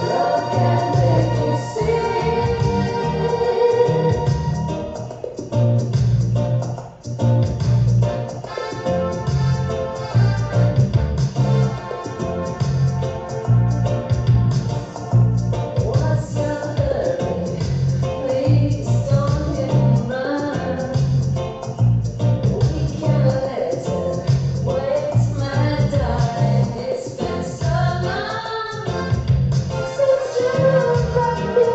love can make you see. What's your hurry? Please don't hit and run. We can let it wait, my darling. It's been so long since you've left me.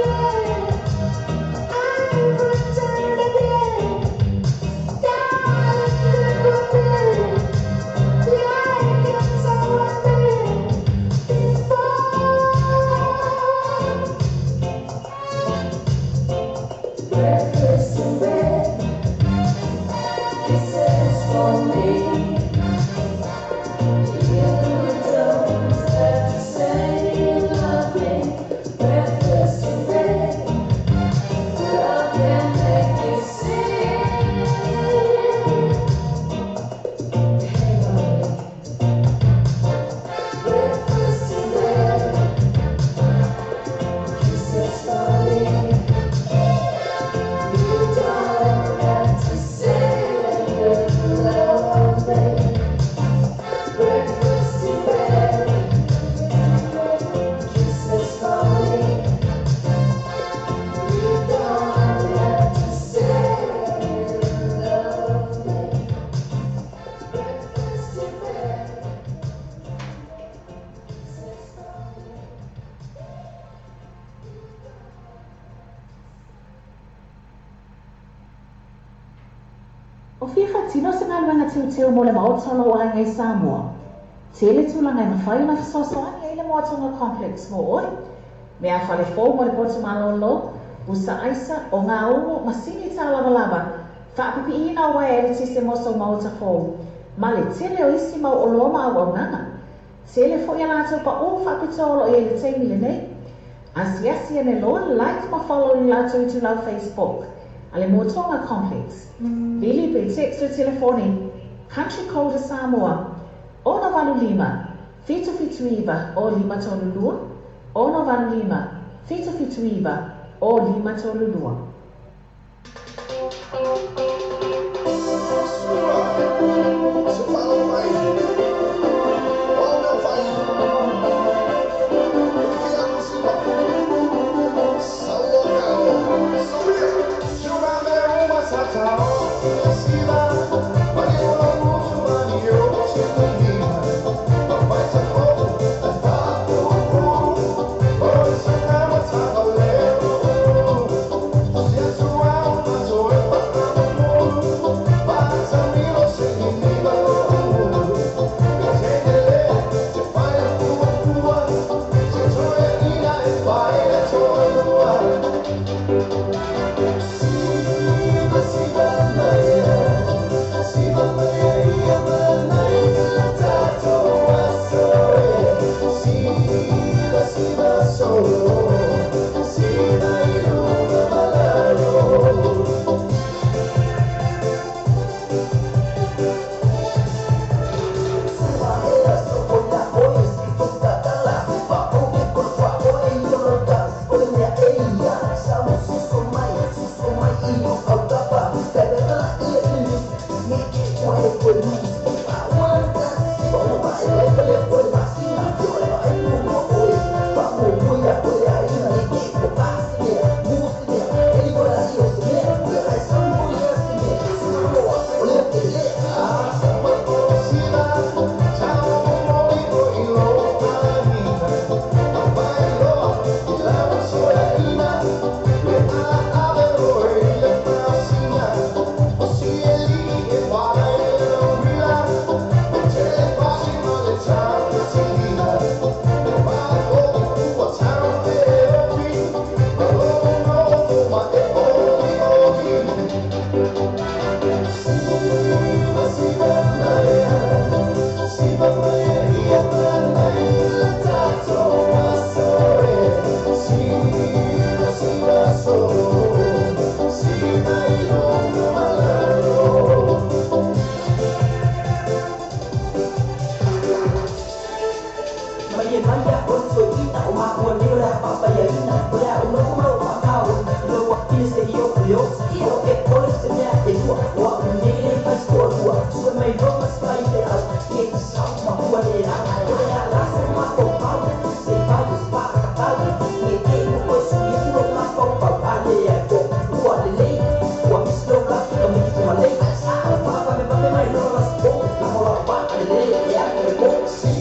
I've returned again, darling. It will be like it's always been before. Breakfast in bed, kisses for me. You don't have to say you love me. Breakfast in bed, love can make you see. Hey, darling, breakfast in bed, kisses for me. You don't have to say you love me. Breakfast in bed, kisses for me. You don't have to say you love me. Breakfast in bed, kisses for me. O fia faatino se galuega teuteu mo le maota o lou aiga i Samoa? Tele tulaga e mafai ona fesoasoani ai le Moa Tonga Complex mo oe. Meafale fou mo le potu malolo, pusa aisa, ogaumu, masini tālavalava, faapipiiina o uaea eletise mo sou maota fou, ma le tele o isi mau oloa ma auaunaga. Tele foi a latou paʻū faapitoa o lo o i ai i le taimi lenei. Asiasi ane loa, like ma follow i le latou itulau Facebook a le Moa Tonga Complex. Vili pe text le telefoni Country Code a Samoa, 685 779 0532, 685 779 0532.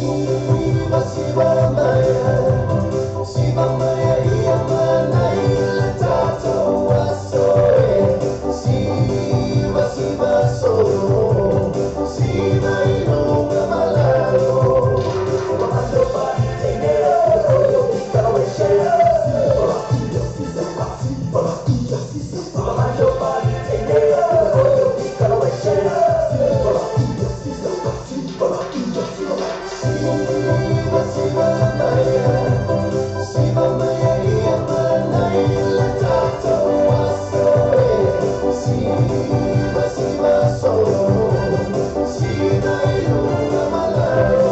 Siva, siva maya, siva maya ia mana ile tato asoe. Siva, siva solo, siva ilunga malalo. Siva, siva maya, siva maya ia mana ile tato asoe. Siva, siva solo, siva ilunga malalo.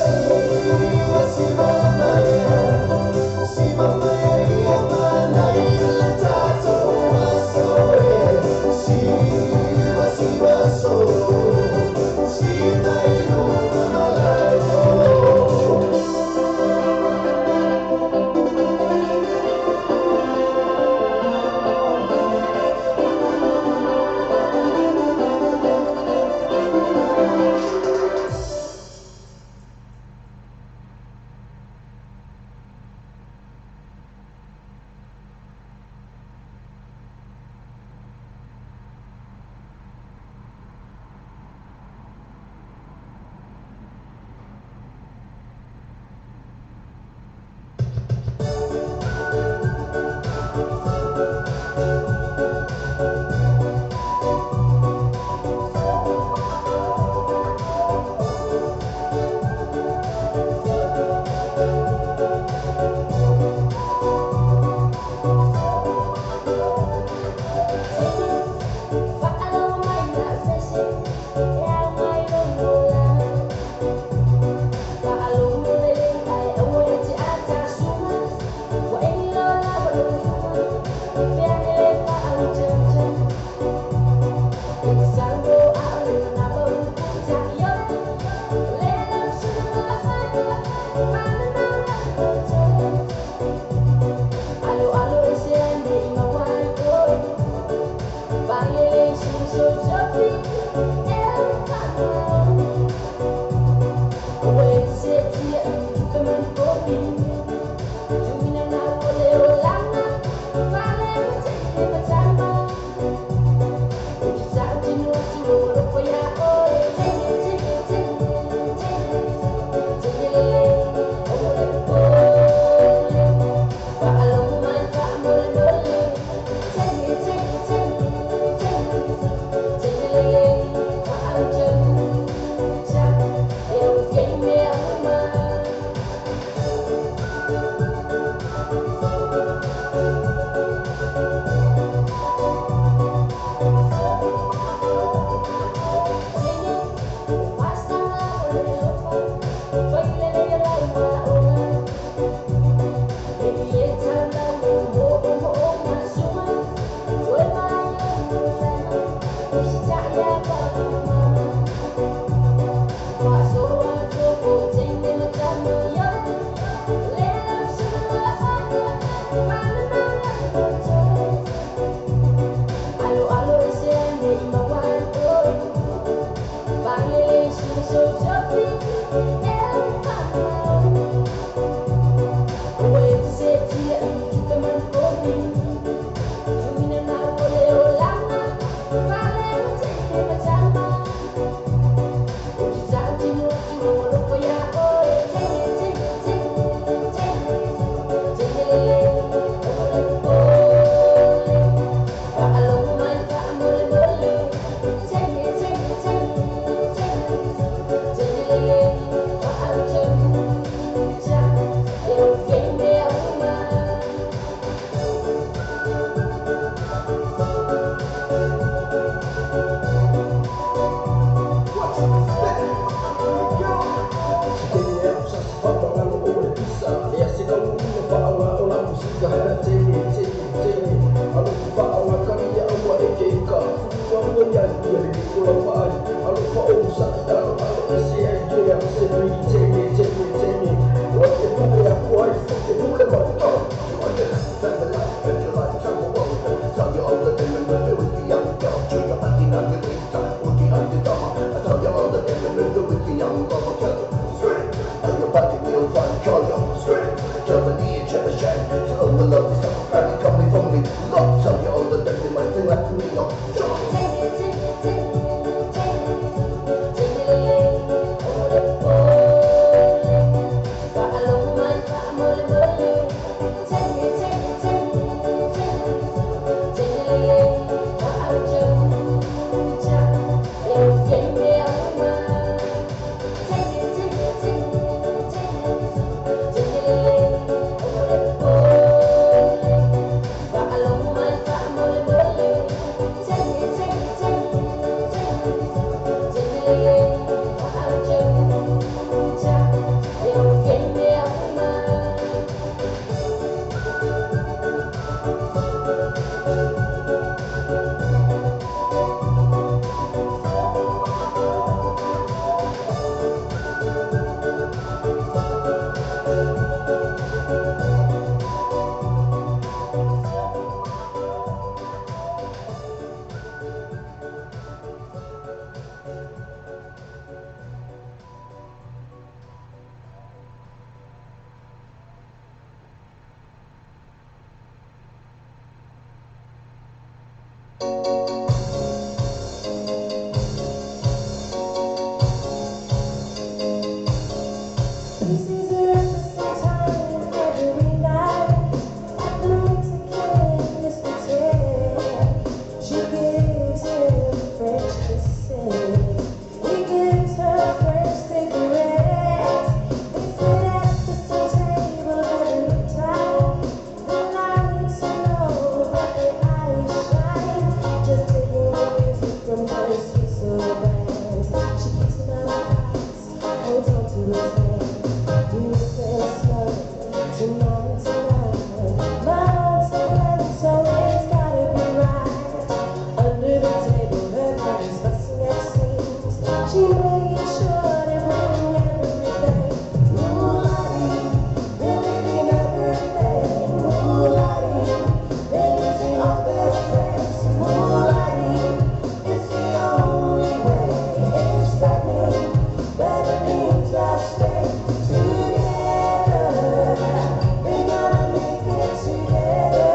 Siva, siva maya, siva maya ia mana ile tato asoe. Siva, siva solo, siva ilunga malalo. Germany and Trebizond. To all the lovely stuff of family coming from me. Lots of you all the dirty money thing like to me. No, He sees her at the same time every night at the Mexican discotheque. She gives him French kisses. He gives her French cigarettes. They sit at the same table every time. The lights are low, but their eyes shine. Just taking the music from her sweet soul bands. She keeps him out of eyes, holds on to his hand. He whispers slow, tonight, tonight. Love's a blend, so it's gotta be right. Under the table, her body's busting at seams. She made sure to bring everything. Moonlighting, they're leaving everything. Moonlighting, they're losing all their friends. Moonlighting, it's the only way. It's frightening, but it means love stay together. They're gonna make it together.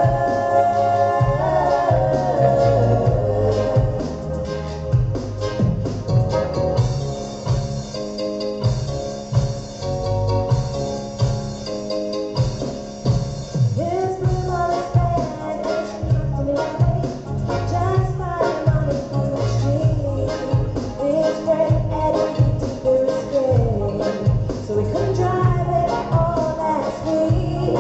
His blue bonnet band is parked in the alley, just by Montague Street. His friend Eddie deeper his grave, so he couldn't drive it all last week.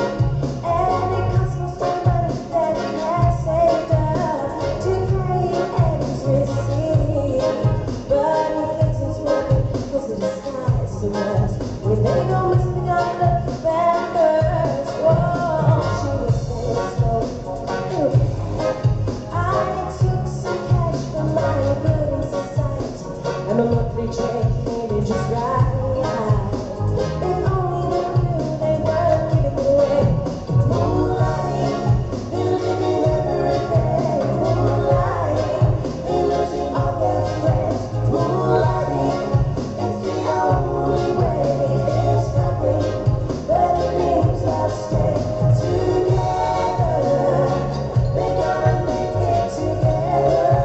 And it cost most of the money that he had saved up to pay Eddie's receipt. But he thinks it's worth it, 'cause the disguise is the worst. When they go missing, they gotta look for them first. Whoa, she whispers slow. I took some cash from my building society, and my monthly check came in just right. If only they knew they weren't giving it away. Moonlighting, they're leaving everything. Moonlighting, they're losing all their friends. Moonlighting, it's the only way. It's frightening, but it means love stay together. They're gonna make it together.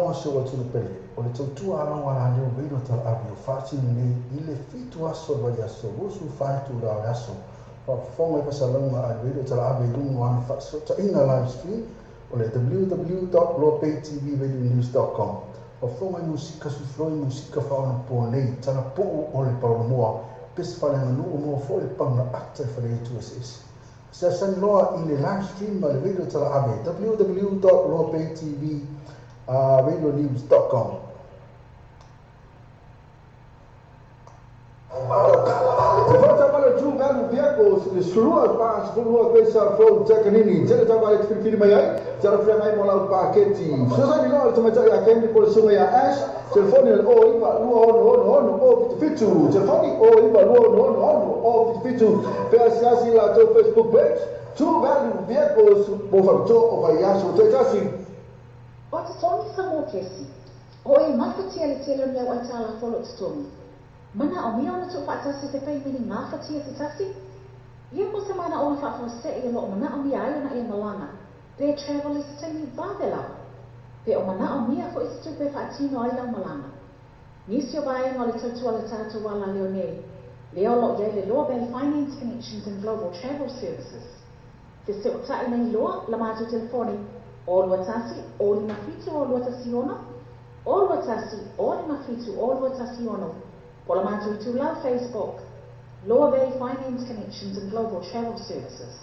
Samoa si ou atunuu pele, o le tautua a lau alaleo Radio Talaave o faatino nei i le 7 aso o le vaiaso, 24 itula o le aso. Faafofoga i fasalauga a le Radio Talaave i luga o ana faasootaiga live stream o le www.loabaytvradionews.com. Faafofoga i musika suifloi, musika faaonaponei, talapuu o le palolomoa, pese faaleaganuu moa foi le pagaata i faleaitu eseese. Feseasani loa i le live stream a le Radio Talaave www.loabaytvradionews.com. E fauta le True Value Vehicles i le 12 42 Pesa Road, Takanini. Tele tauva e te filifili mai ai, talafeagai mo lau paketi. Fesoasoani loa i le tamaitai ia Candy po o le susuga ia Ash, telefoni o le 09 2 6 6 0 77, telefoni 09 2 6 6 077. Feasiasi i latou Facebook page, True Value Vehicles mo faapitoa o vaiaso taitasi. O totogi sa mokesi. O e mafatia le tele o ni au aitalafu o lo o totogi. Manaomia ona tuufaatasi se peimene gafatia se tasi? Ia mo se manaoga faafuasei o lo o manaomia ai ona e malaga pe travel i se taimi vave lava. Pe o manaomia foi se tupe e faatino ai lau malaga. Nisi o vaega o le tautua a le tatou alaleo nei, lea o lo o i ai le Loa Bay Finance Connections and Global Travel Services. Fesootai nei loa la matou telefoni 0 21 0 57 0 2 1 0 2 1 0 5 7 0 2 1 6 po o le matou itulau Facebook, Loa Bay Finance Connections and Global Travel Services.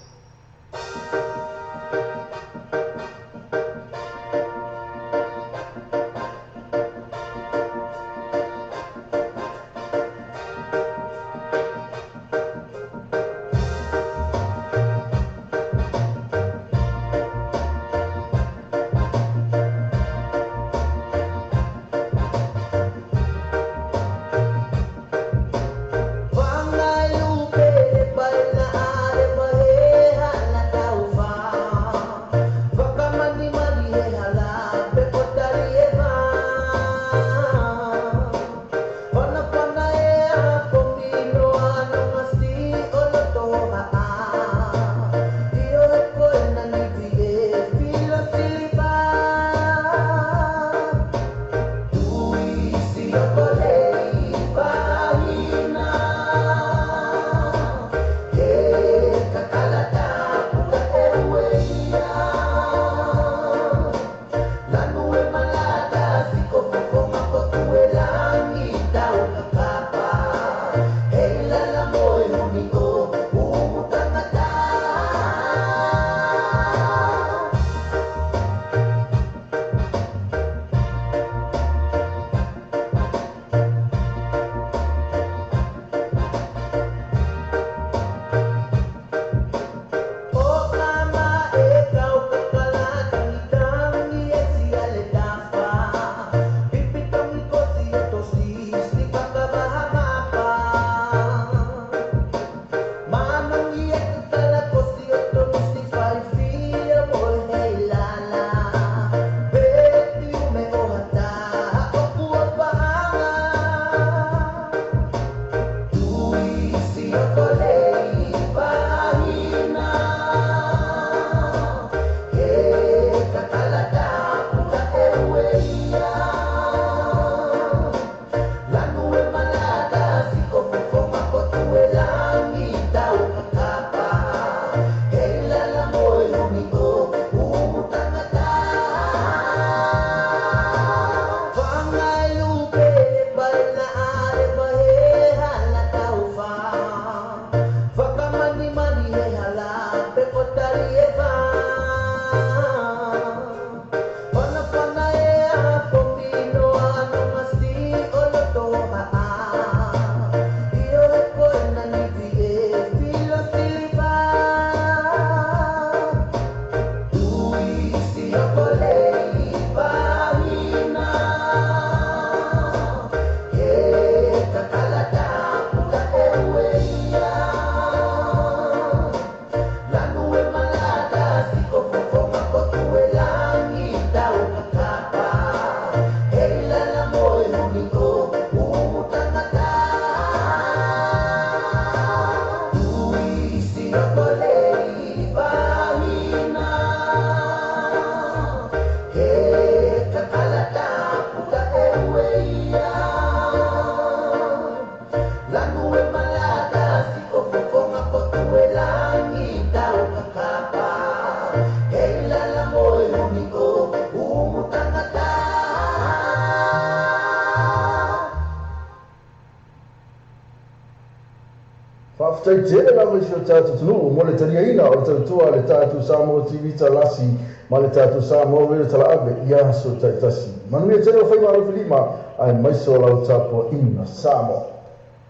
Faafetai tele lava i si o tatou atunuu mo le taliaina o le tautua a le tatou Samoa TV Talasi ma le tatou Samoa Radio Talaave i aso taitasi. Manuia tele o faiva alofilima aemaise o lau tapuaiga Samoa.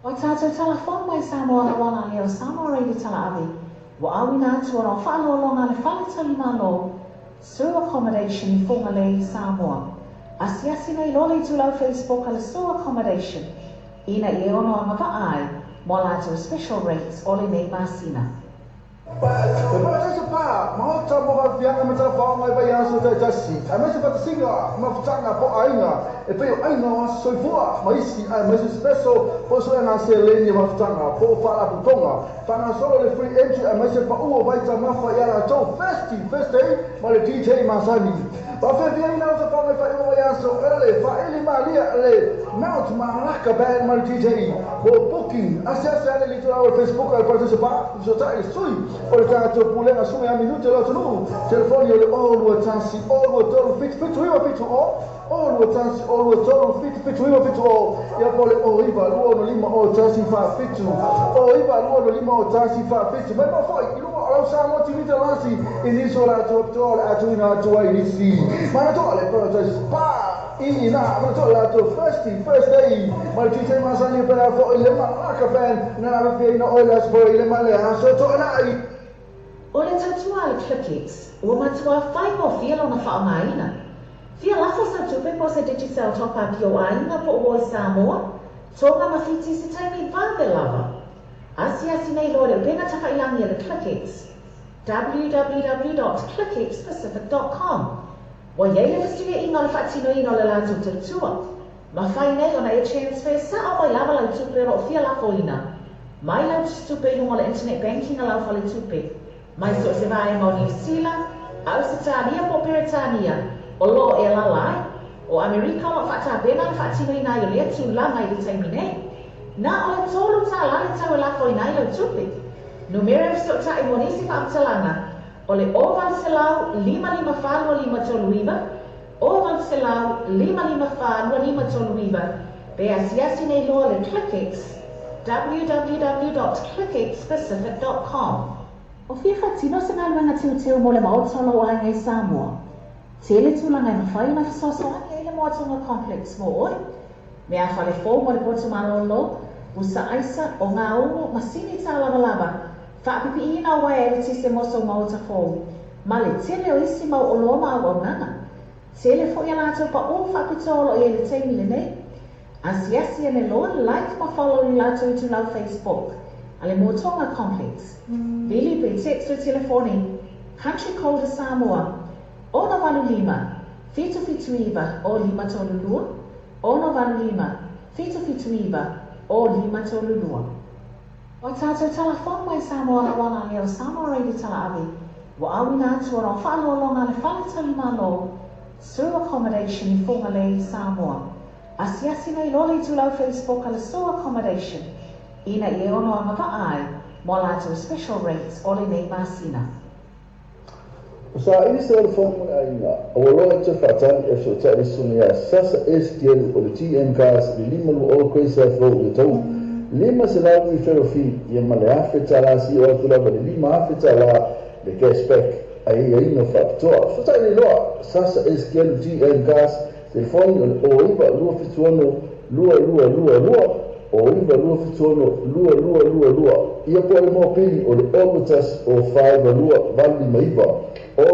O tatou tala fou mai Samoa auala lea o Samoa Radio Talaave ua auina atu ona o faaaloaloga a le Fale Talimalo Sue Accommodation i Fugalei, Samoa. Asiasi nei loa le itulau Facebook a le Sue Accommodation ina ia e ono agavaa ai mo a latou special rates o lenei masina. E parataiso pa, maota mo faafiaga ma talafaoga i vaiaso taitasi, aemaise fatasiga, mafutaga po o aiga e pei o aiga o aso soifua ma isi, aemaise special po o suega seleni e mafutaga po o faalapotopotoga. Faagasolo le free entry aemaise pau o vaitamafa ia latou Thirsty Thursday ma le DJ masani. Faafeafiaina o tafaga i faaiuga vaiaso ela le faaili malia le Mount Malaka Band ma le DJ mo booking. Asiasi ane le itulau o le Facebook a le Parataiso Pa, fesootai le sui o le tatou Pulega Sume a Minute o le atunuu. Telefoni o le 0 2 1 0 2 3 7 7 9 7 0 0 2 1 0 2 3 7 7 9 7 0 ia po o le 0 9 2 6 5 0 1 4 7 0 9 2 6 5 0 1 4 7. Mai foi i luga o lau Samoa TV Talasi i nisi o latou apitoa o le a tuuina atu ai nisi. Manatua le Paradise Spa i ina manatua latou Thirsty Thursday ma le DJ masani pena foi le Malaka Band na lavefiaina oe le aso foi le ma le aso toanai. O le tautua a le ClickX, ua matuā faigofie lona faaaogaina. Fia lafo sau tupe po o se Digicel top up i ou aiga po o uo i Samoa, Tonga ma Fiti i se taimi vave lava. Asiasi nei loa le upega tafailagi a le ClickX, www.clickxpacific.com. Ua i ai le fesuiaiga o le faatinoina o le latou tautua. Mafai nei ona e transfer sao mai lava lau tupe o lo o fia lafoina mai lau tusitupe i luga o le internet banking a lau faletupe mai so o se vaega o Niu Sila, Ausetalia po o Peretania o lo o e alaala ai. O Amerika o lo o faatapena le faatinoina ai o lea tulaga i le taimi nei. Na o le $3 le tau e lafoina ai lau tupe. Numera e fesootai mo nisi faamatalaga o le 0800 554 2539, 0800 554 2539, pe asiasi nei loa le ClickX, www.clickxpacific.com. O fia faatino se galuega teuteu mo le maota o lou aiga i Samoa? Tele tulaga e mafai ona fesoasoani ai le Moatonga Complex mo oe. Mea fale fou mo le poto malōlō, usa aisa, ogāumu, masini tālavalava, faapipiiina o uaea eletise mo sou maota fou, ma le tele o isi mau oloa ma auaunaga. Tele foi a latou paʻū faapitoa o lo o i ai i le taimi lenei. Asiasi ane loa, like ma follow i le latou itulau Facebook a le Moatonga Complex. Vili pe text le telefoni, country code a Samoa, 685 779 0 532, 685 779 0 532. O a tatou tala fou mai Samoa auala lea o Samoa Radio Talaave ua auina atu ona o faaaloaloga a le Fale Talimalo Sue Accommodation i Fugalei, Samoa. Asiasi nei loa le itulau Facebook a le Sue Accommodation ina ia e ono agavaa ai mo a latou special rates o lenei masina. Ua saili se olofoga mo le aiga, a ua loa e toe faatali e fesootai le susuga ia Sasa Ezekielu o le TM Cars i le 520 Grace Ave Road i Otahuhu. $500 referral fee ia ma le $1,000 seia oo atu lava i le $5,000 le cash back a aiaiga faapitoa. Fesootai nei loa Sasa Ezekielu TM Cars, telefoni o le 09 276 2222, 09 276 2222, ia po o le mopili o le 0 21 0 42 859, 0 21 0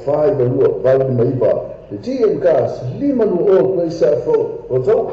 42 859. Le TM Cars, 520 Grace South Road, Otahuhu.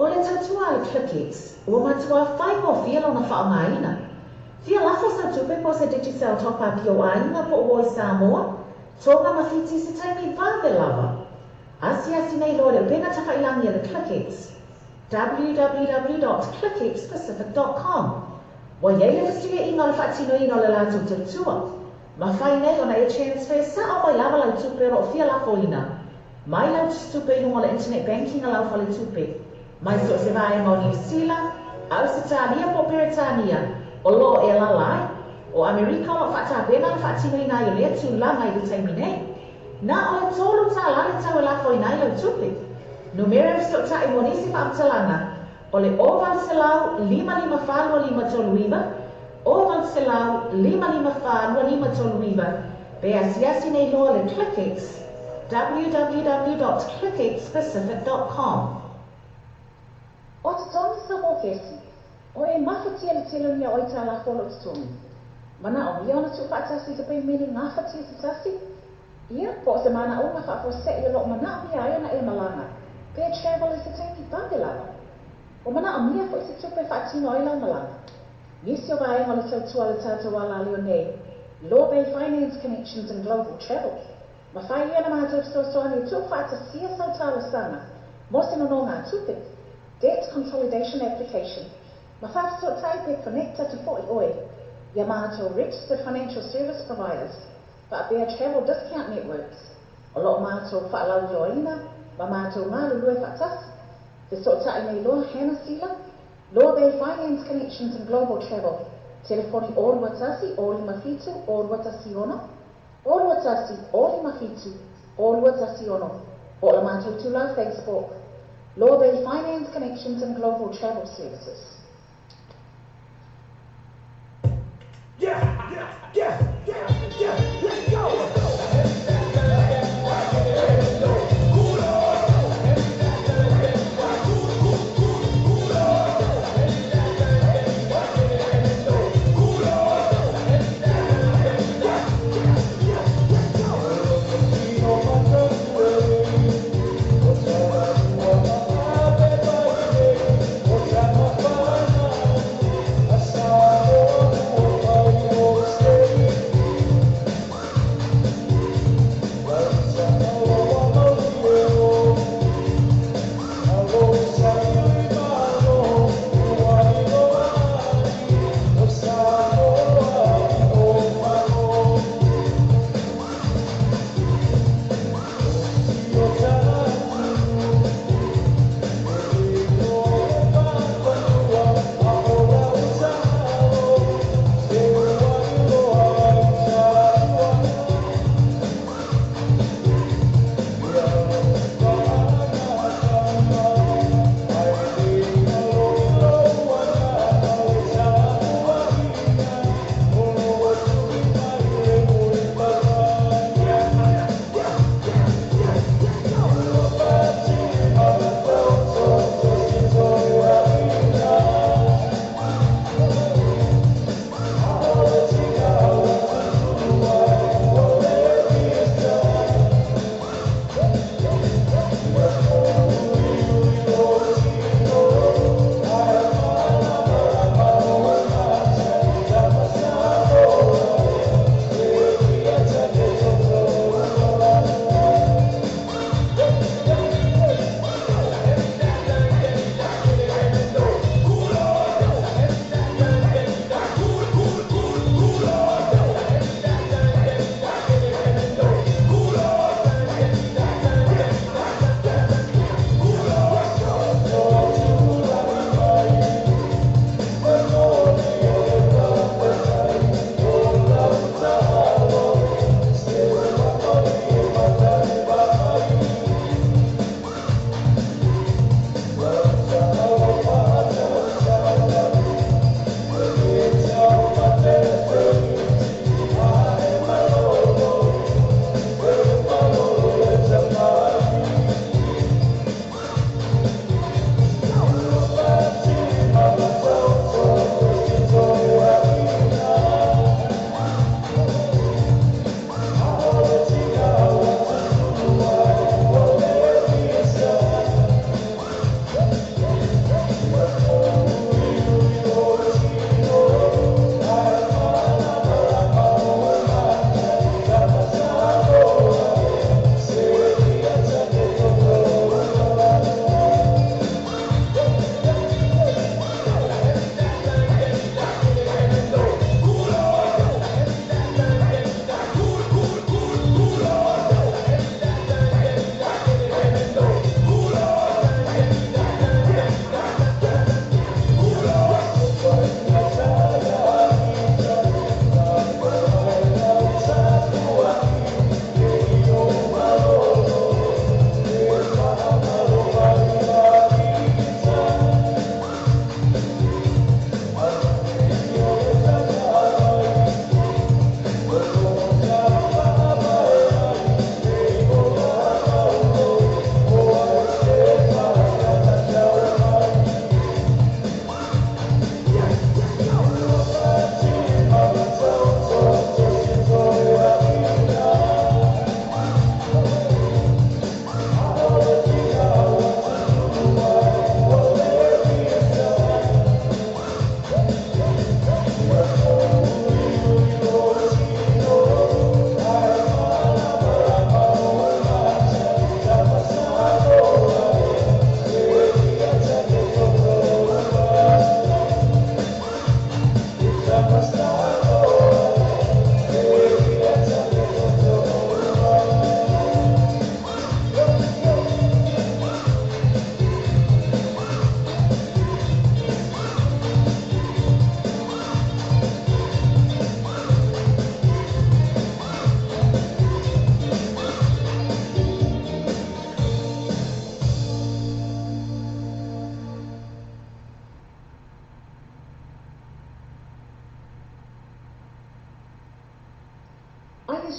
O le tautua a le ClickX, ua matuā faigofie lona faaaogaina. Fia lafo sau tupe po o se Digicel top-up i ou aiga po o uo i Samoa, Tonga ma Fiti i se taimi vave lava. Asiasi nei loa i le upega tafailagi a le ClickX, www.clickxpacific.com. Ua i ai le fesuiaiga o le faatinoina o le latou tautua. Mafai nei ona e transfer sao mai lava lau tupe o lo o fia lafoina mai lau tusitupe i luga o le internet banking a lau faletupe mai so o se vaega o Niu Sila, Ausetalia po o Peretania o lo o e alaala ai. O Amerika o lo o faatapena le faatinoina ai o lea tulaga i le taimi nei. Na o le $3 le tau e lafoina ai lau tupe. Numera e fesootai mo nisi faamatalaga o le 0800 554 2539, 0800 554 2539, pe asiasi nei loa le ClickX, www.clickxpacific.com. O totogi sau mokesi, o e mafatia le tele o ni aoaitalafo o lo o totogi. Manaomia ona tuufaatasi i se peimene gafatia se tasi, ia, po o se manaoga faafuasei o lo o manaomia ai ona e malaga, pe travel i se taimi vave lava. Ua manaomia foi se tupe e faatino ai lau malaga. Nisi o vaega o le tautua a le tatou alaleo nei, Law Bay Finance Connections and Global Travel. Mafai ia ona matou fesoasoani e tuufaatasia sau talosaga mo se nonogatupe, Debt Consolidation Application, ma faafesootai pe connect atu foi oe i a matou Registered Financial Service Providers faapea Travel Discount Networks o lo o matou faalauiloaina ma matou galulue faatasi. Fesootai nei loa Hannah Sila, Law Bay Finance Connections and Global Travel, telefoni 021 057 0216, 021 057 0216, po o le matou itula Facebook, Law Bay Finance Connections and Global Travel Services. Yeah, yeah, yeah, yeah, yeah, let's go!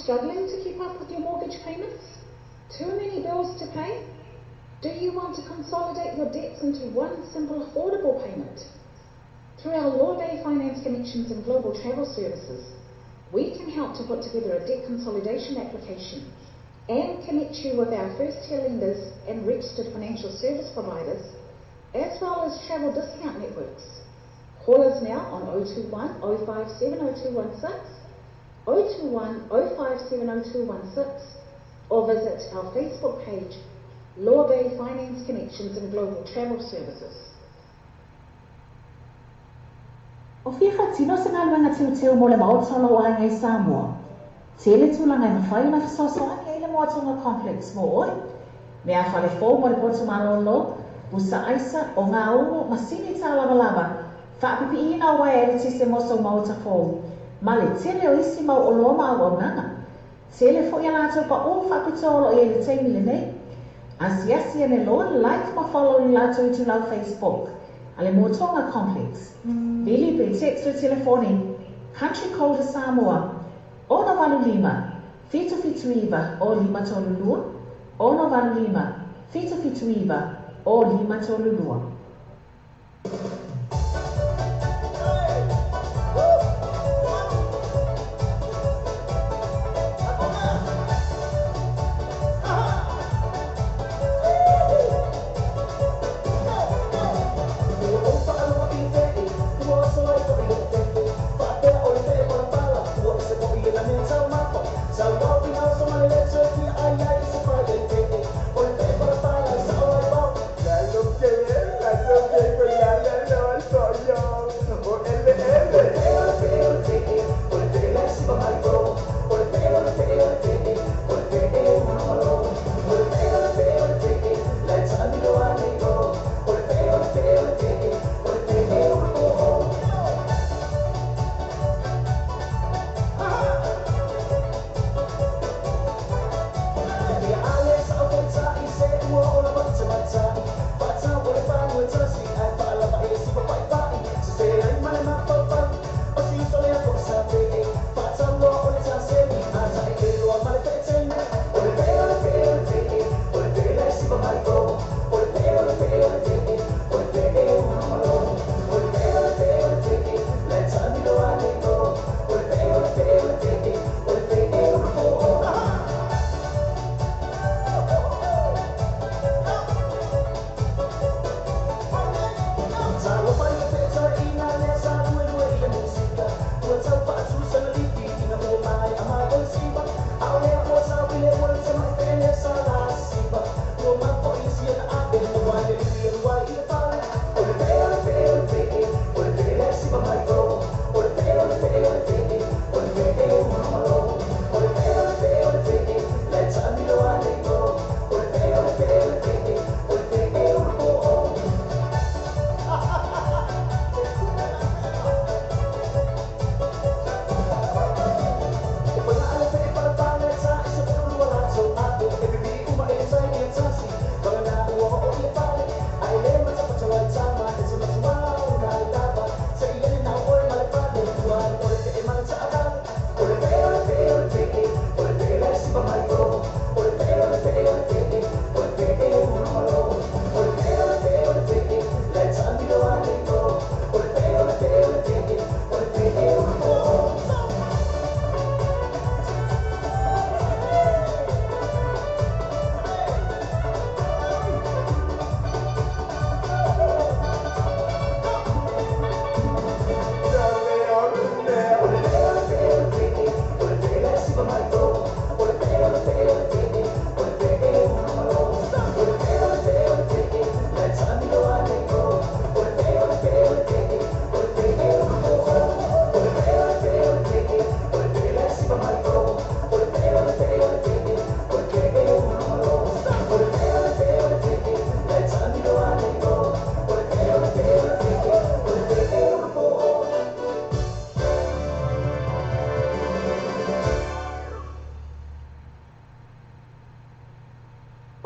struggling to keep up with your mortgage payments? Too many bills to pay? Do you want to consolidate your debts into one simple affordable payment? Through our Lawbay Finance Connections and Global Travel Services, we can help to put together a debt consolidation application and connect you with our first-tier lenders and registered financial service providers, as well as travel discount networks. Call us now on 021 057 0216, 021 057 0216, or visit our Facebook page, Law Bay Finance Connections and Global Travel Services. O fia faatino se galuega teuteu mo le Maota o lou aiga i Samoa? Tele tulaga e mafai ona fesoasoani ai le Moa Tonga Complex mo oe. Meafale fou mo le potu malōlō, pusa aisa, ogaumu, masini tālavalava, faapipiiina o uaea eletise mo sou maota fou, ma le tele o isi mau oloa ma auaunaga. Tele foi a latou paʻū faapitoa o lo o i ai i le taimi lenei. Asiasi ane loa, like ma follow i le latou itulau Facebook a le Moa Tonga Complex. Vili pe text le telefoni, Country Code Samoa, 685 779 0532, 685 779 0532.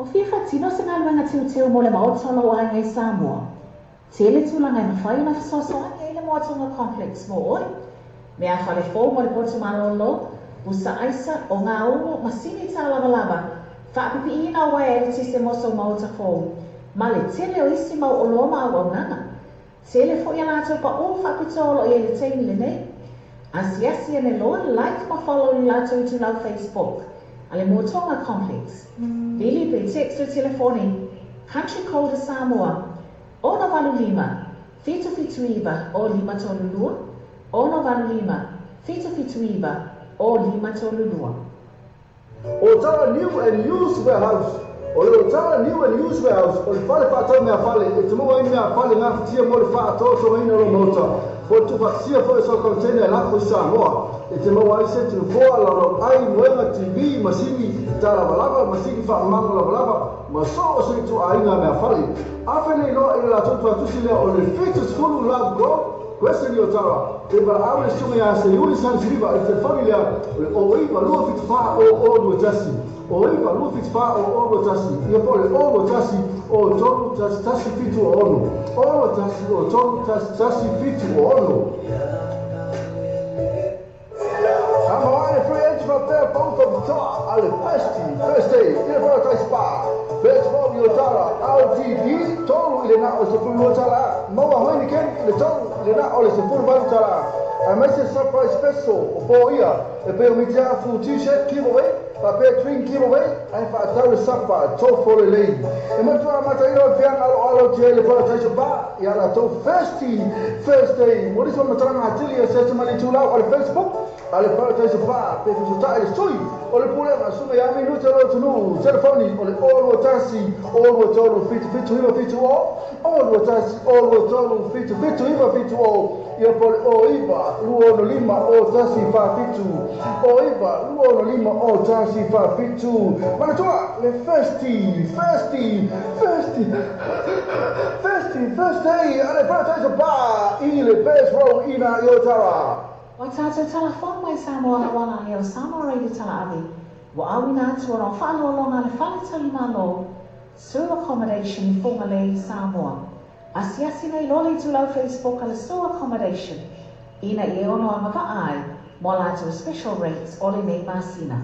O fia faatino se galuega teuteu mo le Maota o lou aiga i Samoa? Tele tulaga e mafai ona fesoasoani ai le Moa Tonga Complex mo oe. Meafale fou mo le potu malōlō, Pusa aisa, o gaumu, masini tālavalava, faapipiiina o uaea eletise mo sou maota fou, ma le tele o isi mau oloa ma auaunaga. Tele foi a latou paʻū faapitoa o lo o i ai i le taimi lenei. Asiasi ane loa, like ma follow i le latou itulau Facebook a le Motoga Complex. Vili pe text le telefoni Country Code a Samoa, 685 779 0532, 685 779 0532. Otara New and Used Warehouse O le Otara New and Used Warehouse o le fale faatau meafale e te maua ai ni meafale gafatia mo le faatoatogaina o lou maota po o le tuufaatasia foi o sau container e lafo i Samoa. E te maua ai seti nofoa, laulau ai, moega, TV, masini talavalava, masini faamamago lavalava ma so o se ituaiga meafale. Afe nei loa i le latou tuatusi lea o le 70 Love Grove, Crescent i Otara. E valaau le susuga ia Seiuli Sanisiliva i le telefoni lea o le 09 274 0021, 09 274 0021, ia po o le 021 03 11 76, 021 03 11 76. Sa maoae le free entry faapea pau faapitoa a le Thirsty Thursday i le Paradise Bar. Best Row i Otara, LTD, 3 i le na o le $12. Maua Heineken i le 3 i le na o le $18. Aemaise surprise special o po ia e pei o mitiafu t-shirt giveaway, faapea drink giveaway, ae faatau le sapa tofo lelei. E matua amataina o le fiaga aloalo tia i le Paradise Bar i a latou Thirsty Thursday. Mo nisi faamatalaga atili e search mai le itulau o le Facebook a le Paradise Bar pe fesota'i le sui o le pulega susuga ia Minuta lo atunuu. Telefoni o le 021 023 77 970, 021 023 77 970, ia po o le 09 265 0147, 09 265 0147. Manatua le Thirsty Thirsty Thirsty Thirsty Thursday a le Paradise Bar i le Best Row ina i Otara. Ua tatou talafono mai Samoa auala lea o Samoa Radio Talaave ua auina atu ona o faaloaloga a le Fale Talimalo Sioux Accommodation i Fugalei, Samoa. Asiasi nei loa le itulau Facebook a le Sioux Accommodation ina ia e ono agavaa ai mo a latou special rates o lenei masina.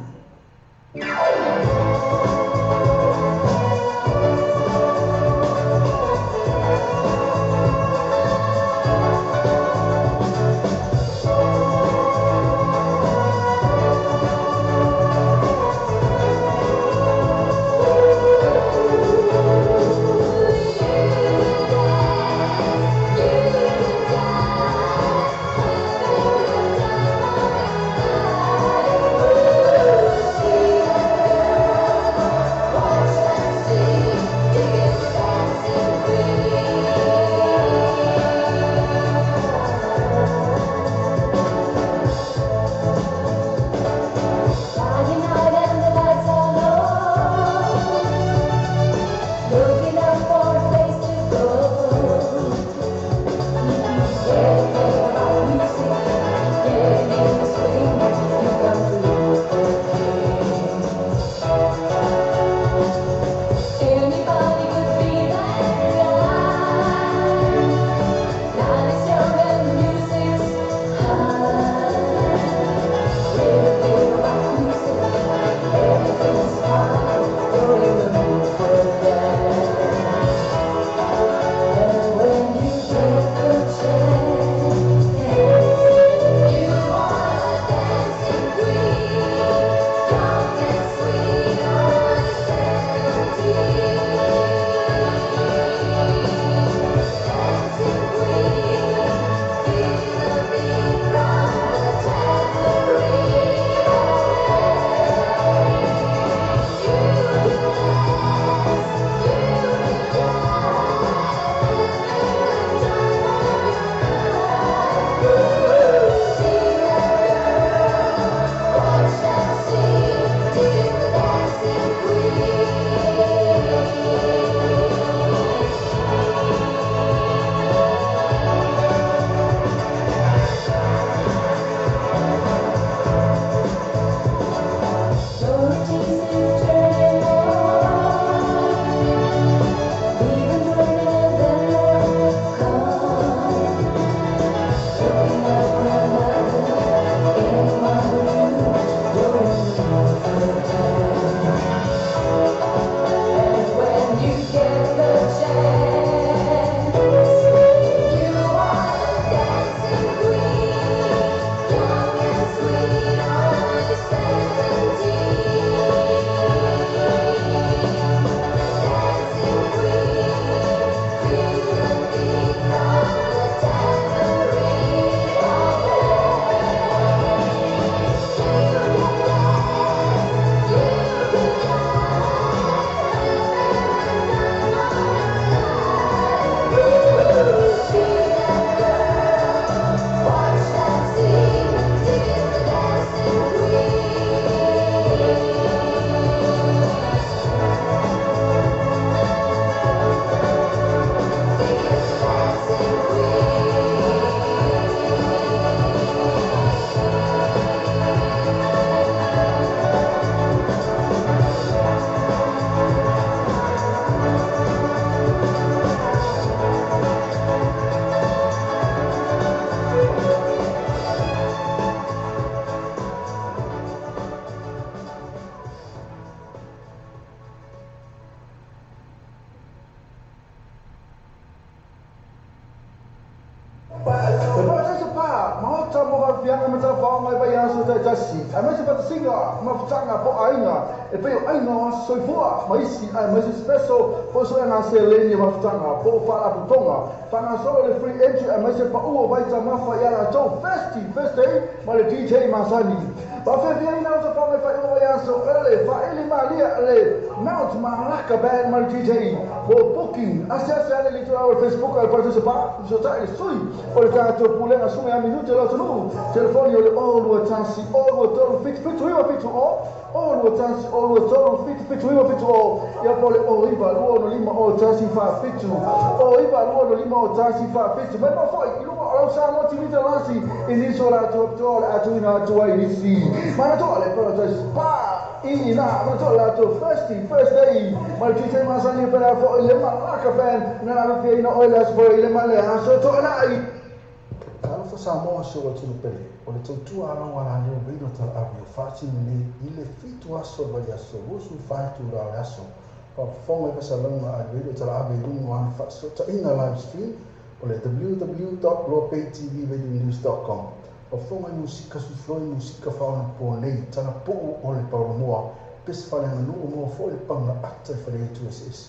Tauafiaga ma Tafaoga i vaiaso taitasi, aemaise faatasiga mafutaga po o aiga e pei o aiga o aso soifua ma isi, aemaise special po o suega seleni o mafutaga po o faalapotopotoga. Faagasolo le free entry aemaise pau o vaitaumafa ia latou Thirsty Thursday ma le DJ masani. Faafiafiaina o tafaga i faaiuga o vaiaso ele faaili malia le Mount Malaka Band ma le DJ. Mo booking, asiasi ane i le itulau o le Facebook a le Parataiso Pa, fesootai i le sui o le tatou Pulega Suga ia Minute o le atunuu. Telefoni o le 0 2 1 0 2 3 7 7 9 7 0 0 2 1 0 2 3 7 7 9 7 0 ia po o le 0 9 2 6 5 0 1 4 7 0 9 2 6 5 0 1 4 7. Mai mau foi i luga o lau Samoa TV Talasi i nisi o latou apitoa o le a tuuina atu ai nisi manatua le Paradise Pa i ina manatua le latou Thirsty Thursday ma le DJ masani e pele foi le Malaka Band na lavefiaina oe le aso foi i le ma le aso toanai. Talofa Samoa si ou atunuu pele, o le tautua alao a laleo Radio Talaave o faatino nei i le 7 aso o le vaiaso 24 itula o le aso. Faafofoga i fasalauga a le Radio Talaave i luga o ana faafesootaiga live stream o le www.loapaytvradionews.com. Faafofoga i musika suifloi musika faaonapo nei, talapuu o le paulamoa, pese faaleaganuu moa foi le paga ata i faleaitu eseese.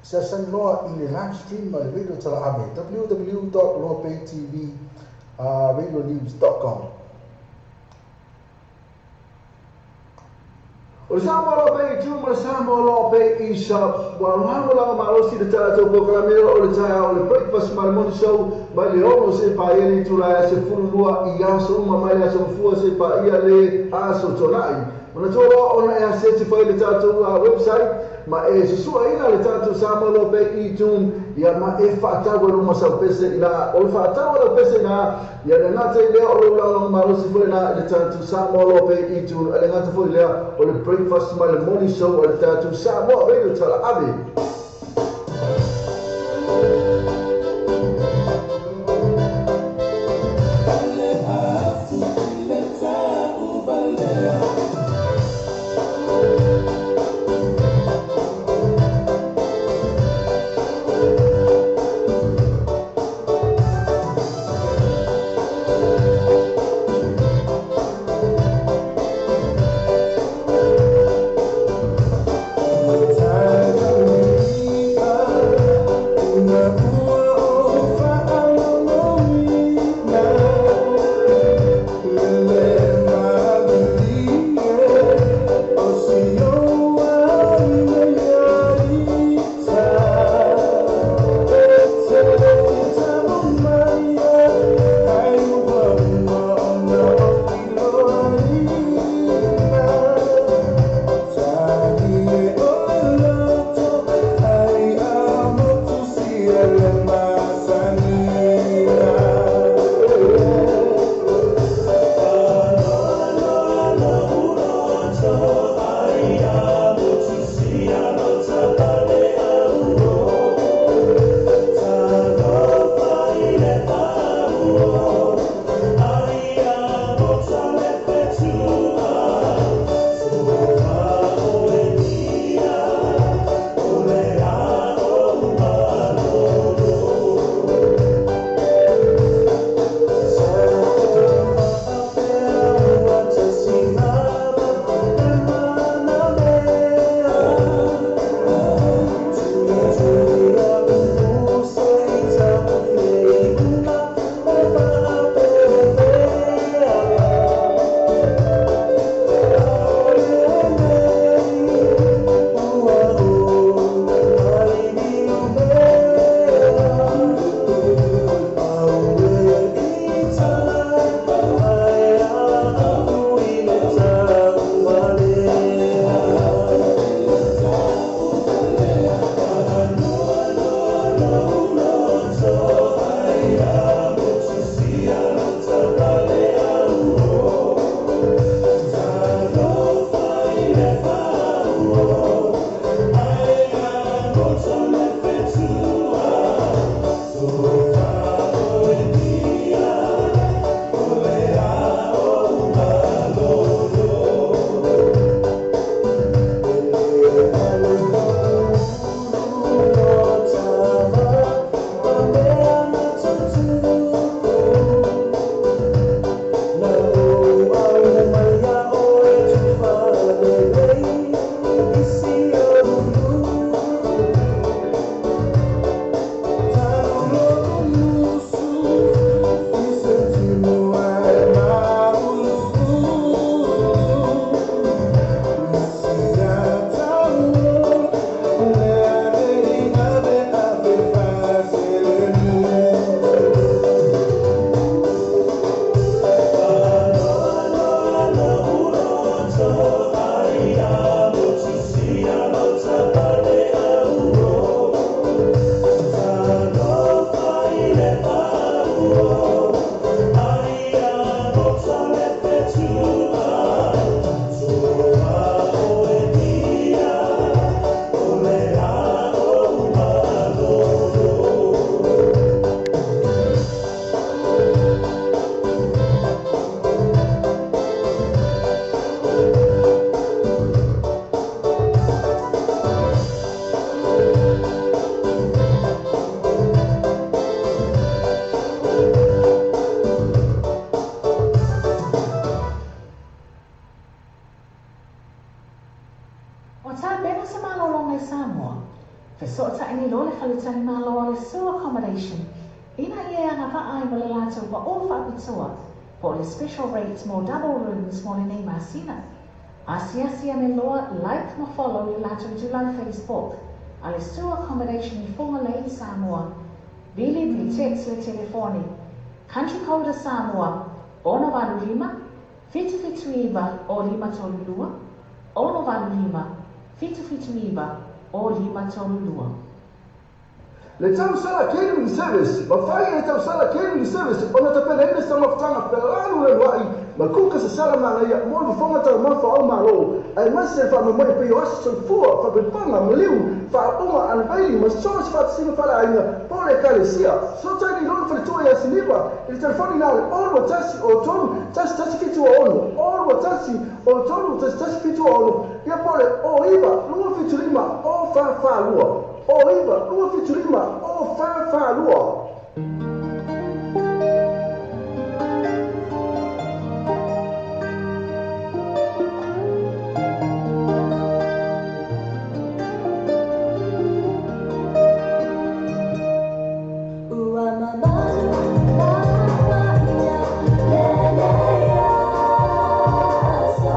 Feseasani loa i le live stream a le Radio Talaave www.loapaytvradionews.com. O le Samoa Law Bay i ma le Samoa Law Bay i Shops. Ua lagolago malosi le tatou polokalame o le taeao o le Breakfast ma le Morning Show mai le 6 seia paia le itula e 12 i aso uma mai le aso Gafua seia paia le aso Toanai. Manatua loa ona e asiasi foi i le tatou website ma e susuaina le tatou Samoa Law Bay i Tune ia ma e faatau ai luma sau pese ina. O le faatau a lau pese ina ia le gata i lea o lou lagolago malosi foi lena i le tatou Samoa Law Bay i Tune a le gata foi lea o le breakfast ma le morning show a le tatou Samoa Radio Talaave. Fesootai nei loa le faletalimalo a le Sue Accommodation ina ia e agavaa ai mo le latou pao faapitoa po o le special rate mo double rooms mo lenei masina. Asiasi ane loa like ma follow le latou itulau Facebook a le Sue Accommodation i Fugalei, Samoa. Vili pe text le telefoni Country code a Samoa, 685 779 o 532, 685 779 o 532. Le tausala Catering Service, Mafai e le tausala Catering Service ona tapenaina se taumafataga felalulaluai ma kuka sasala manaia mo le fofoga taumafa o Malo, aemaise le faamoemoe pei o aso soifua, faapaipaga, maliu, faauuga, anafaili ma so o se faatasiga faaleaiga po o le ekalesia. Fesootai nei loa le faletua ia Siliva i le telefoni na o le 0 21 o 3 1 1 7 6, 0 21 o 3 1 1 7 6, ia po o le 09 2 7 5 o 4 4 2. O 9 2 7 5 o 4 4 2. Ua mamalu ma ia lenei aso.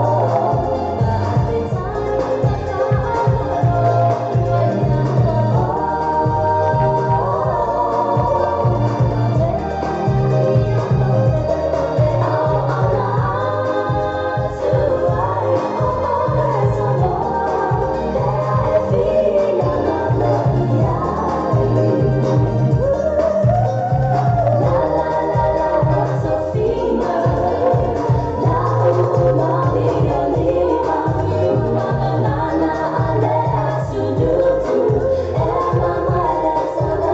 Faafetai ma faamalo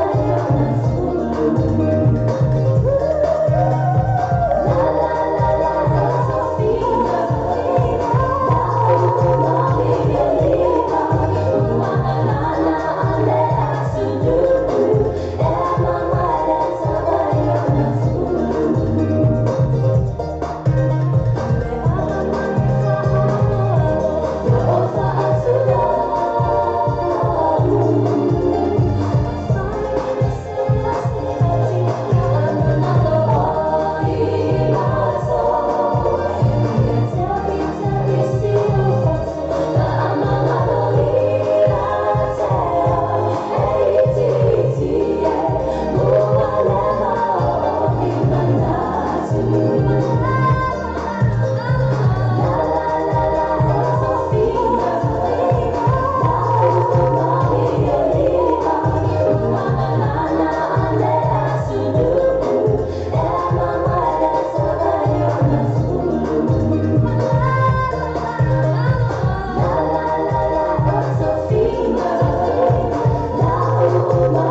ua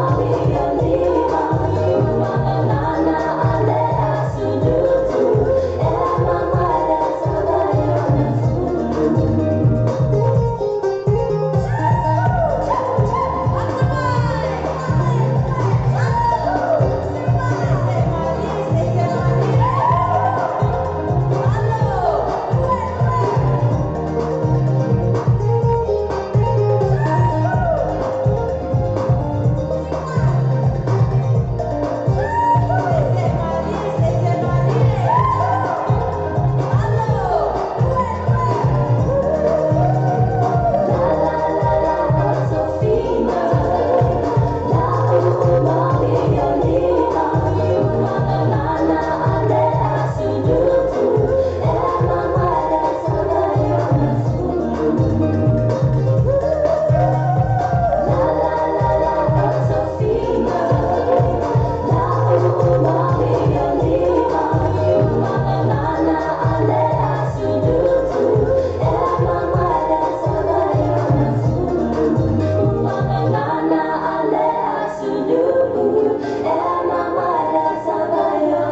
ia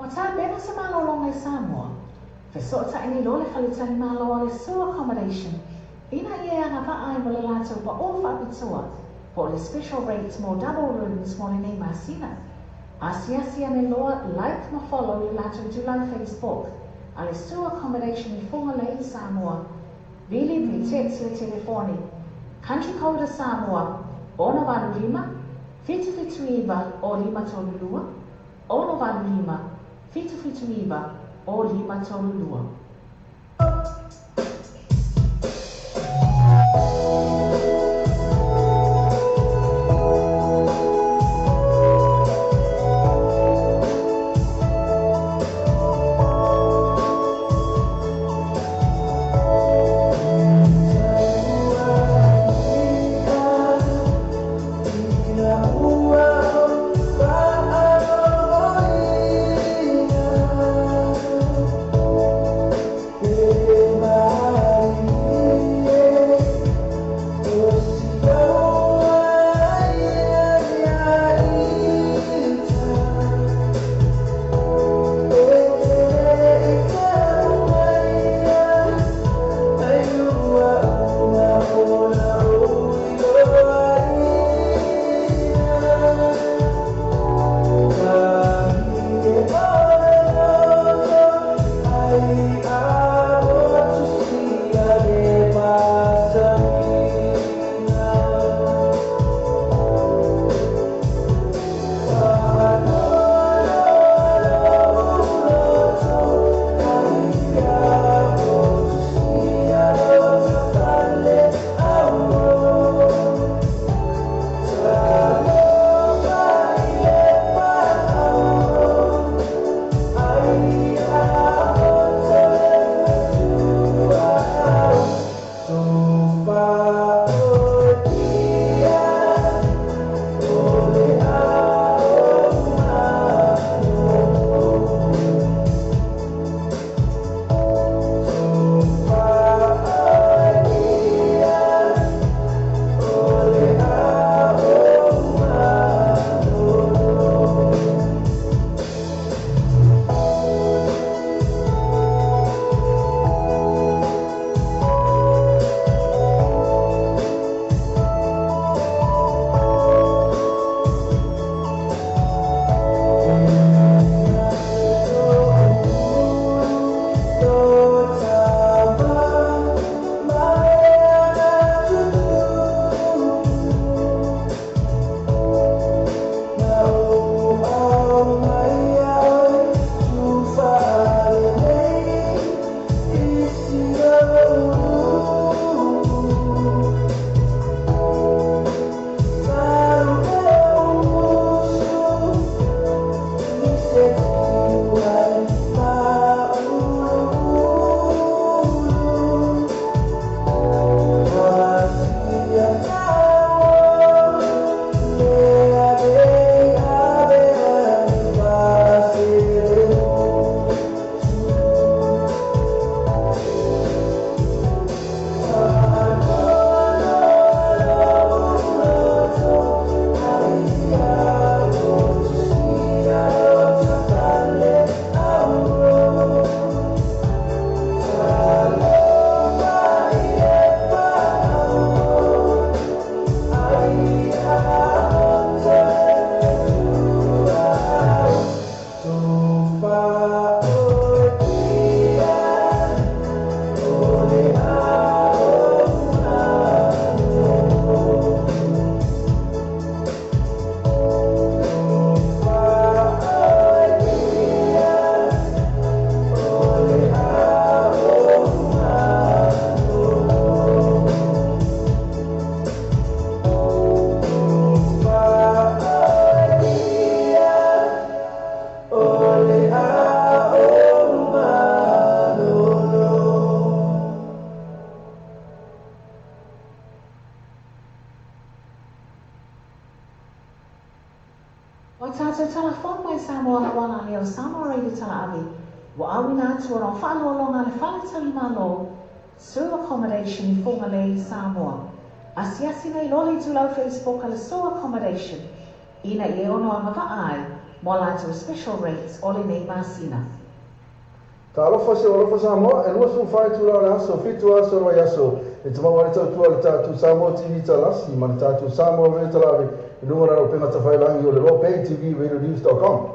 O tapena se malologa i Samoa, fesootai nei loa le faletalimalo a le Sue Accommodation ina ia e agavaa ai mo le latou pao faapitoa po o le special rate mo double rooms mo lenei masina. Asiasi ane loa like ma follow le latou itulau Facebook. a le Sewer Accommodation i Fugalei i Samoa, vili pe text le telefoni, Country Code a Samoa, 685 779 0532, 685 779 0532. O tātou talafono mai Samoa auala lea o Samoa Radio Talaave, ua auina atu ona o faaloaloga a le Fale Talimalo, Sewer Accommodation i Fugalei, Samoa. Asiasi nei loa le itulau Facebook a le Sewer Accommodation ina ia e ono agavaa ai mo a latou special rates o lenei masina. Talofa se alofa Samoa, e 24 itula o le aso, 7 aso o le vaiaso, e te maua ai le tautua a le tatou Samoa TV Talasi ma le tatou Samoa Radio Talaave i luga o lana upega tafailagi o le Loa Bay TV Radio News dot com.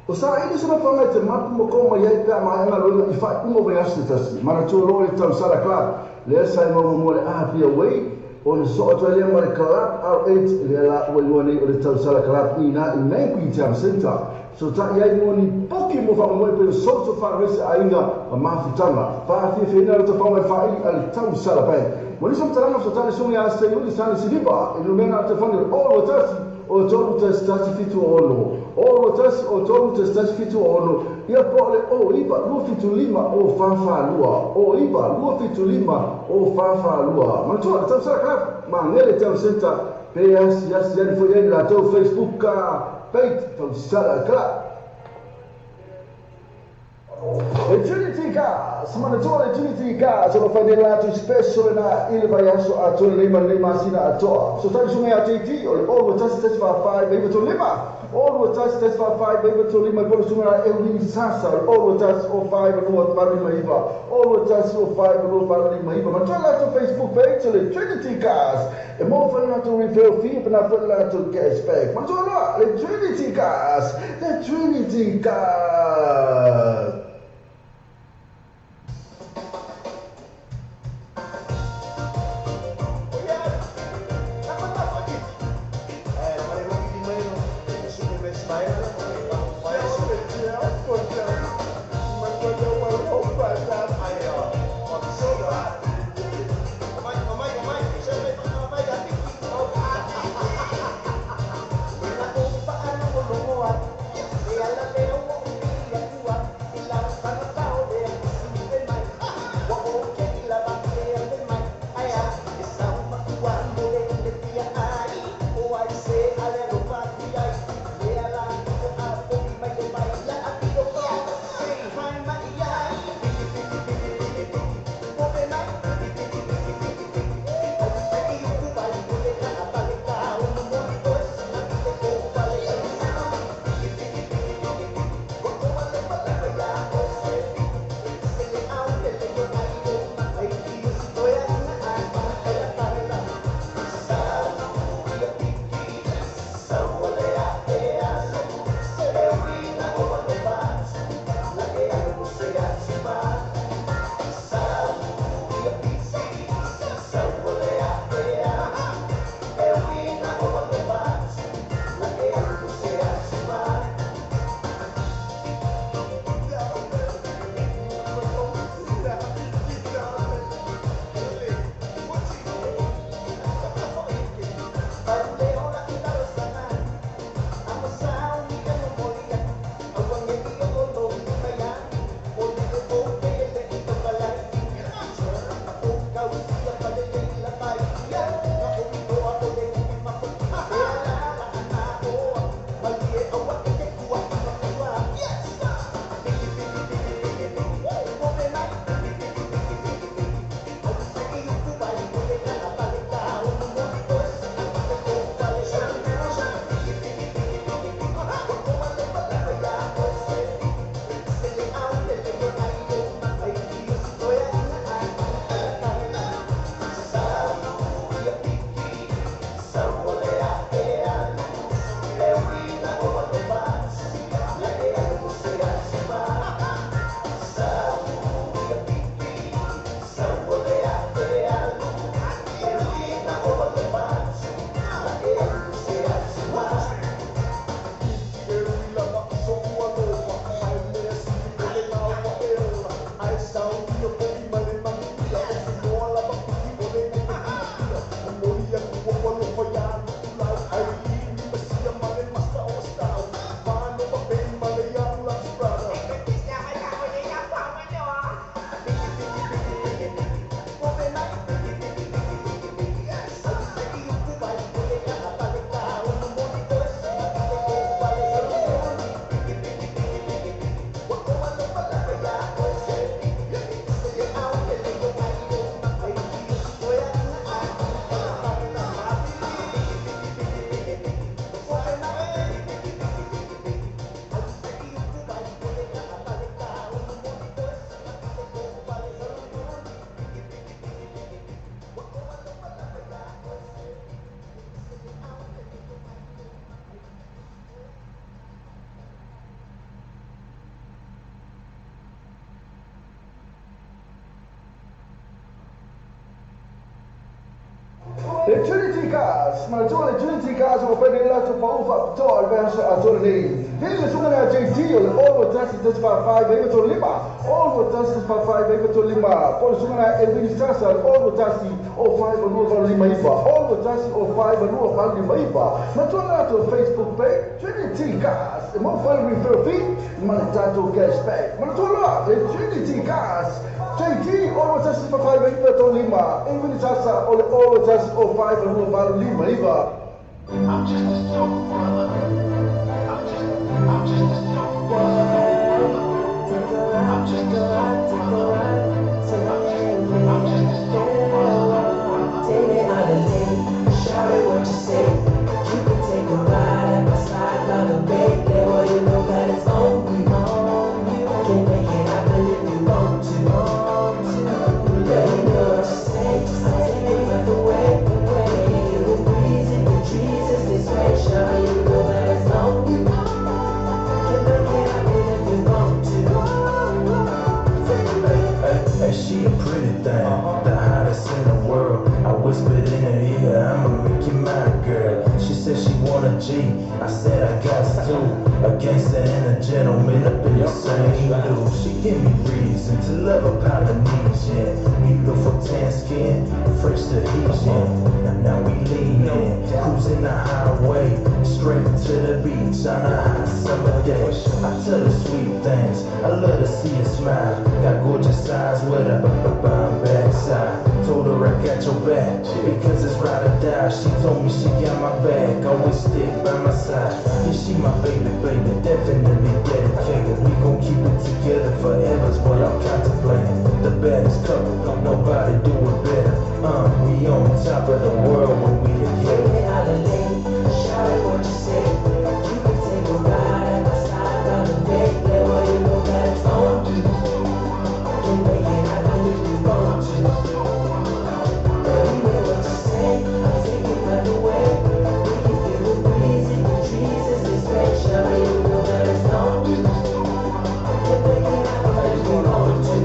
O saili se nofoaga e te mapu ma kō mai ai pe a maea galuega i faaiuga o vaiaso se tasi. Manatua loa le Tausala Club lea sa igoa muamua le Apia Way, ona sosoo atu ai lea ma le Club R8 lea la ua igoa nei o le Tausala Club i ina i Nangui Town Centre. Fesootai ai mo ni poki mo faamoemoe pei o social fundraiser aiga ma mafutaga. Faafiafiaina le tafaga i faaili a le Tausala Bank. Mo nisi o matalaga fesootai le susuga ia Seiuli Sani Siliva i le numera o le telefoni o le 021 o 3 1 7 6 o 21 o 3 1 7 6 ia po o le o 9 2 7 5 o 4 4 2 o 9 2 7 5 o 4 4 2. Manatua le Tausala Club Magele Town Centre pe asiasi ane foi ai i le latou Facebook page Tausala Club. Le Trinity Cars, manatua le Trinity Cars o lo o fai nei le latou special lena i le vaiaso atoa lenei ma lenei masina atoa. Fesootai le susuga ia JT o le 0 2 1 1 4 4 9 3 5 0 2 1 1 4 4 9 3 5 po o le susuga ia Eulini Sasa o le 0 2 1 0 5 2 8 5 9 0 2 1 0 5 2 8 5 9. Manatua le latou Facebook page o le Trinity Cars e maua foi le latou referral fee pe na foi le latou cashback. Manatua loa le Trinity Cars, le Trinity Cars. Le Trinity Cars, manatua le Trinity Cars ua fai nei latou pau faapitoa i le vaiaso atoa lenei. Vili le susuga lea JT o le 6 1 4 5 9 3 5, 6 1 4 5 9 3 5, po o le susuga lea Elwini Sasa o le 6 1 0 5 2 8 5 9, 6 1 0 5 2 8 5 9. Manatua le latou Facebook page, Trinity Cars, e maua foi le referral fee ma le tatou cashback. Manatua loa le Trinity Cars, JT 6 1 4 5 9 3 5, Elwini Sasa o le 6 1 0 5 2 8 5 9. I'm just a soul brother. I'm just a soul brother. I'm just a soul brother. I'm just a soul brother. Take me on a date, shout it what you say. You can take a ride at my side by the bay. Playboy, you know that it's on you. Can make it happen if you want to. Let me know what you say. I take your breath away. We can feel the breeze in the trees as they sway. Shout it, you know that it's on you. Can make it happen if you want to. Hey, hey, she a pretty thing, the hottest in the world. I whispered in her ear, I'ma make you mine, girl. She said she want a G, I said I got to. A gangster and a gentleman up in the same dude. She give me reason to love a Polynesian. Beautiful tan skin, fresh Tahitian. Now we leaning, cruising the highway, straight to the beach on a hot summer day. I tell her sweet things, I love to see her smile. Got gorgeous eyes with a bomb backside. Told her I got your back because it's ride or die. She told me she got my back, always stick by my side. Yeah, she my baby, baby, definitely dedicated. We gon' keep it together forever's what I'm contemplating. The baddest couple, nobody do it better. We on top of the world when we together. Take me on a date, shout it what you say. You can take a ride at my side by the bay. Playboy, you know that it's on you. Can make it happen if you want to. Let me know what you say. I take your breath away. We can feel the breeze in the trees as they sway. Shout it, you know that it's on you. Can make it happen if you want to.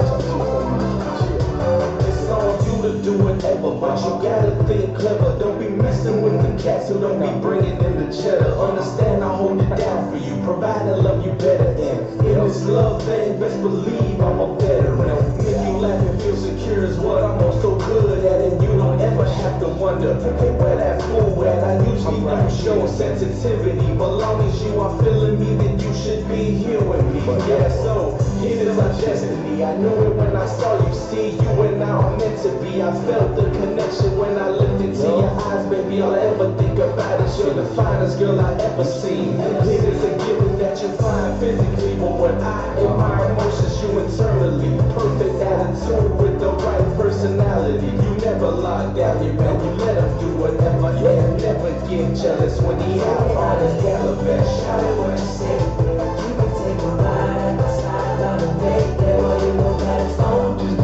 It's on you to do whatever, but you gotta think clever. Don't be messing with the cats who don't be bringing in the cheddar. Understand I hold it down for you, provide and love you better. And in this love thing, best believe I'm a veteran. Make you laugh and feel secure is what I'm also good at, and you don't ever have to wonder, hey, where that fool at? I usually don't show sensitivity, but long as you are feeling me, then you should be here with me. Yeah, so it is our destiny. I knew it when I saw you. See, you and I are meant to be. I felt the connection when I looked into your eyes, baby. All I ever think about is you're the finest girl I ever seen. It is a given that you're fine physically, but what I admire most is you internally. Perfect attitude with the right personality. You never lock down your man. You let him do whatever, and never get jealous when he out on his caravan. Shout it what you say. You can take a ride at my side by the bay. Playboy, you know that it's on you.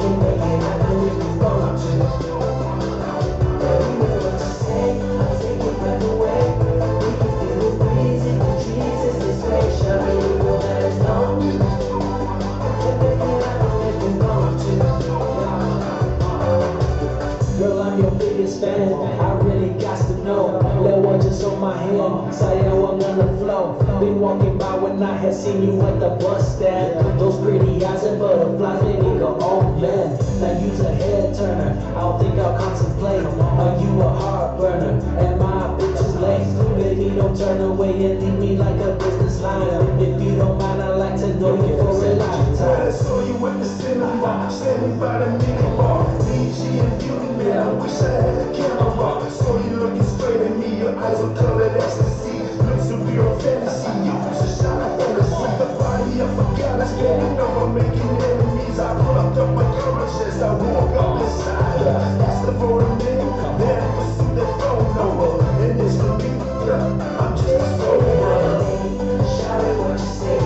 Can make it happen if you want to. Let me know what you say. I take your breath away. We can feel the breeze in the trees as they sway. Shout it, you know that it's on you. Can make it happen if you want to. Girl, I'm your biggest fan. I really got to know. That one just on my hand. Say I'm on the flow. Been walking by when I had seen you at the bus stand. Those pretty eyes and butterflies made me go, oh man. Now you's a head turner. I don't think I'll contemplate. Are you a heart burner? Am I a bit too late? Baby, don't turn away and leave me like a business line. If you don't mind, I'd like to know you for a When I lifetime. saw you at the cinema, standing by the minibar, BG and Beauty, man, I wish I had a camera. Saw you looking straight at me, your eyes were colored ecstasy. Looks of pure fantasy, you was a shot of fantasy. The body of a goddess, man, you know I'm making enemies. I plucked up my courage as I walk up inside her. Asked her for a name, then pursued the phone number. And it's for me, I'm just a soul brother. Shout it what you say.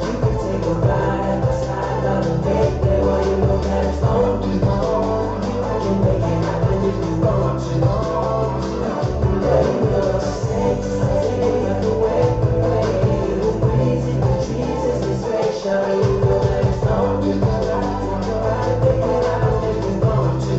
You can take a ride at my side by the bay. Playboy, you know that it's on you. Can make it happen if you want to. Let me know what you say. I take your breath away. We can feel the breeze in the trees as they sway. Shout it, you know that it's on you. Can make it happen if you want to.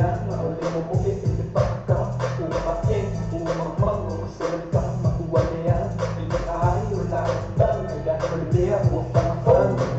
leaga o le momoe e le paaka. Ua ma'e, ua mamaga ua sela le tama ua leaga i le ai o la utaga i lalo o le mea ua fagafaga.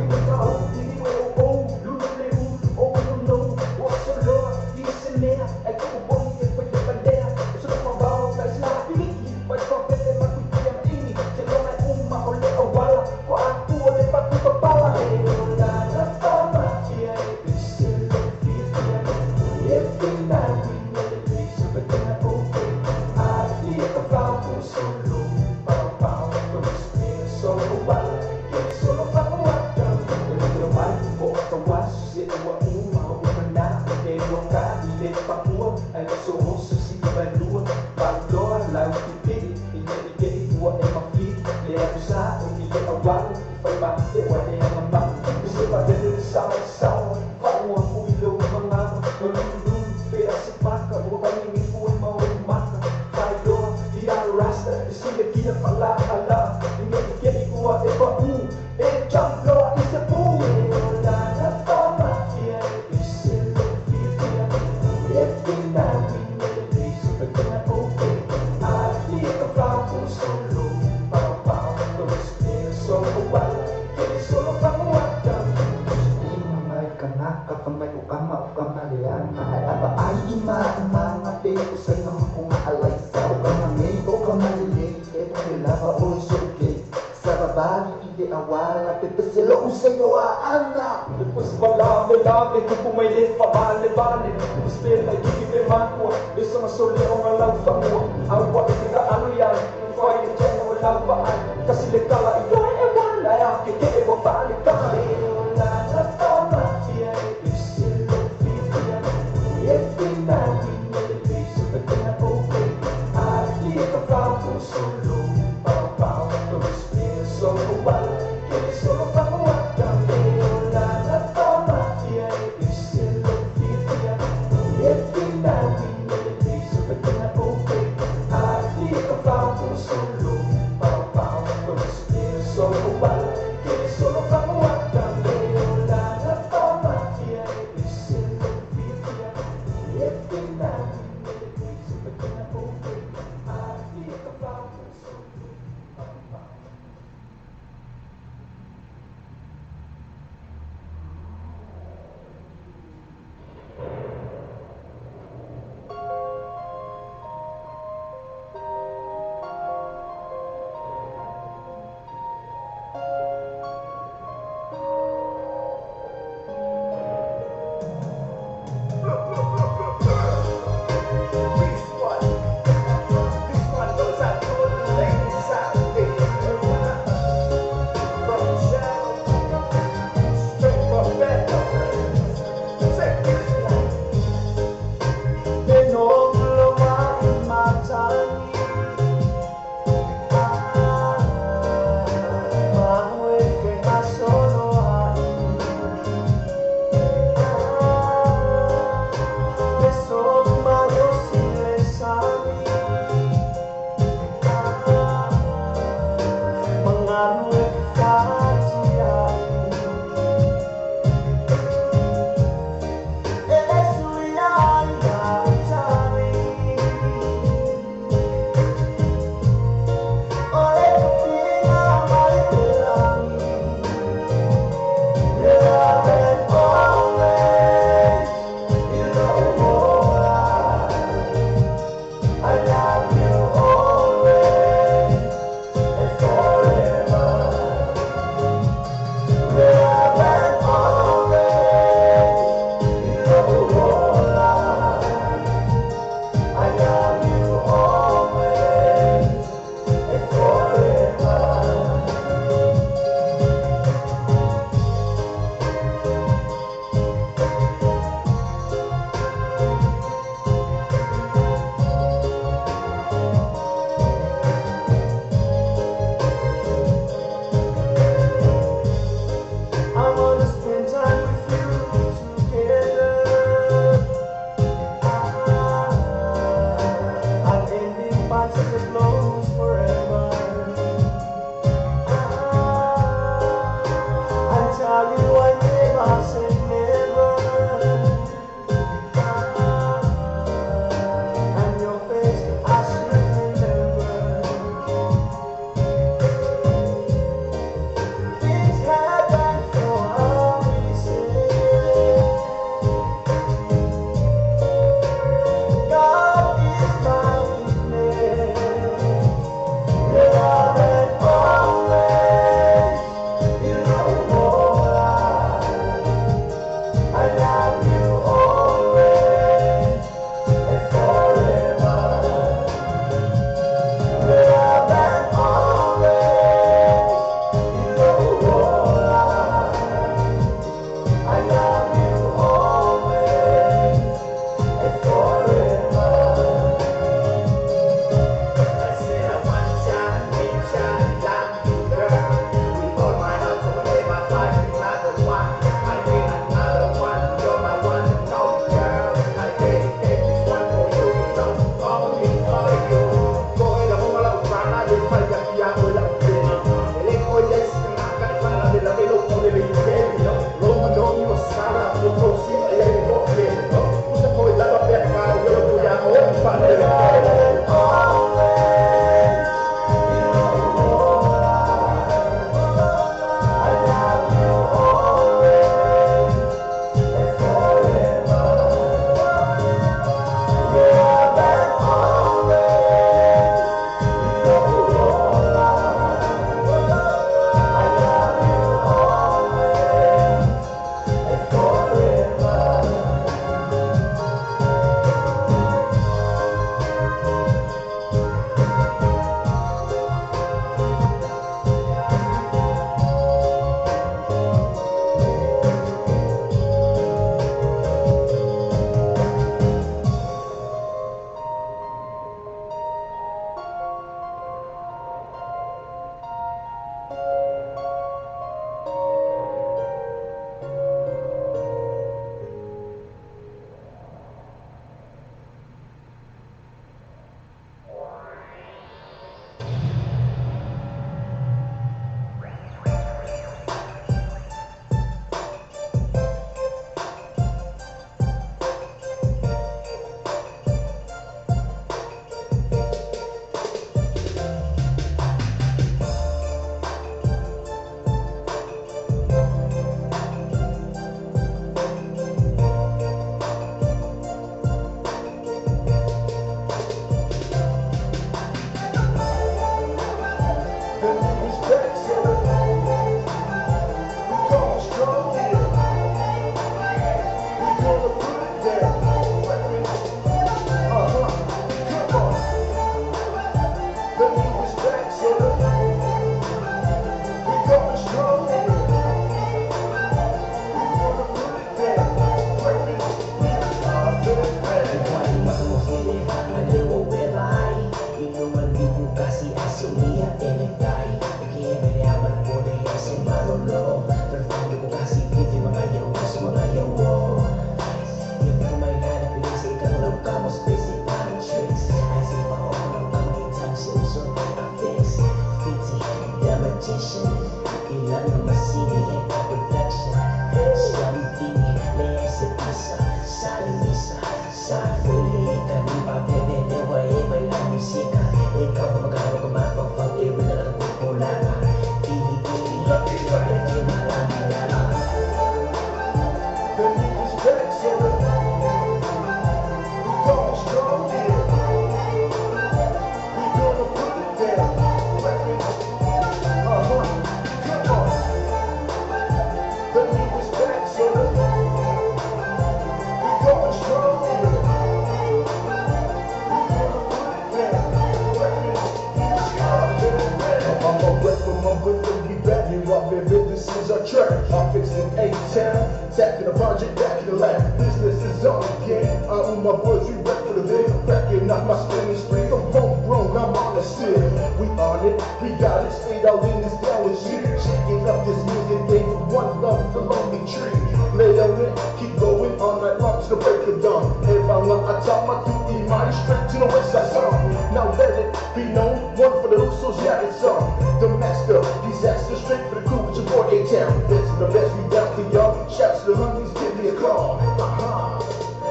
project back in the lab. Business is on again. I with my boys, we rep for the big. Cracking up my spinning spree. I'm homegrown, I'm on the shit. We on it, we got it. Straight out in this down with shit. Shaking up this music thing from one love to lonely tree. Lay on it, keep going all night long to the break of dawn. If I want, I top my 2E mine straight to the west side song. Now let it be known, one for the Usos, yeah, it's on. The master, disaster, straight for the crew with your boy A-Town. Best of the best, we down for y'all. Shouts to the honeys, give me a call. Uh-huh.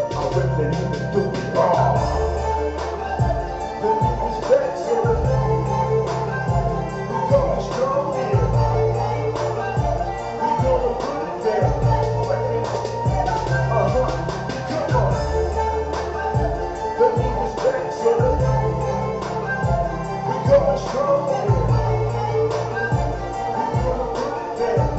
I reckon you can do it all. The niggas back, so we going strong here. We gonna put it down. Uh-huh. Come on. The niggas back, so we going strong here. We gonna put it down.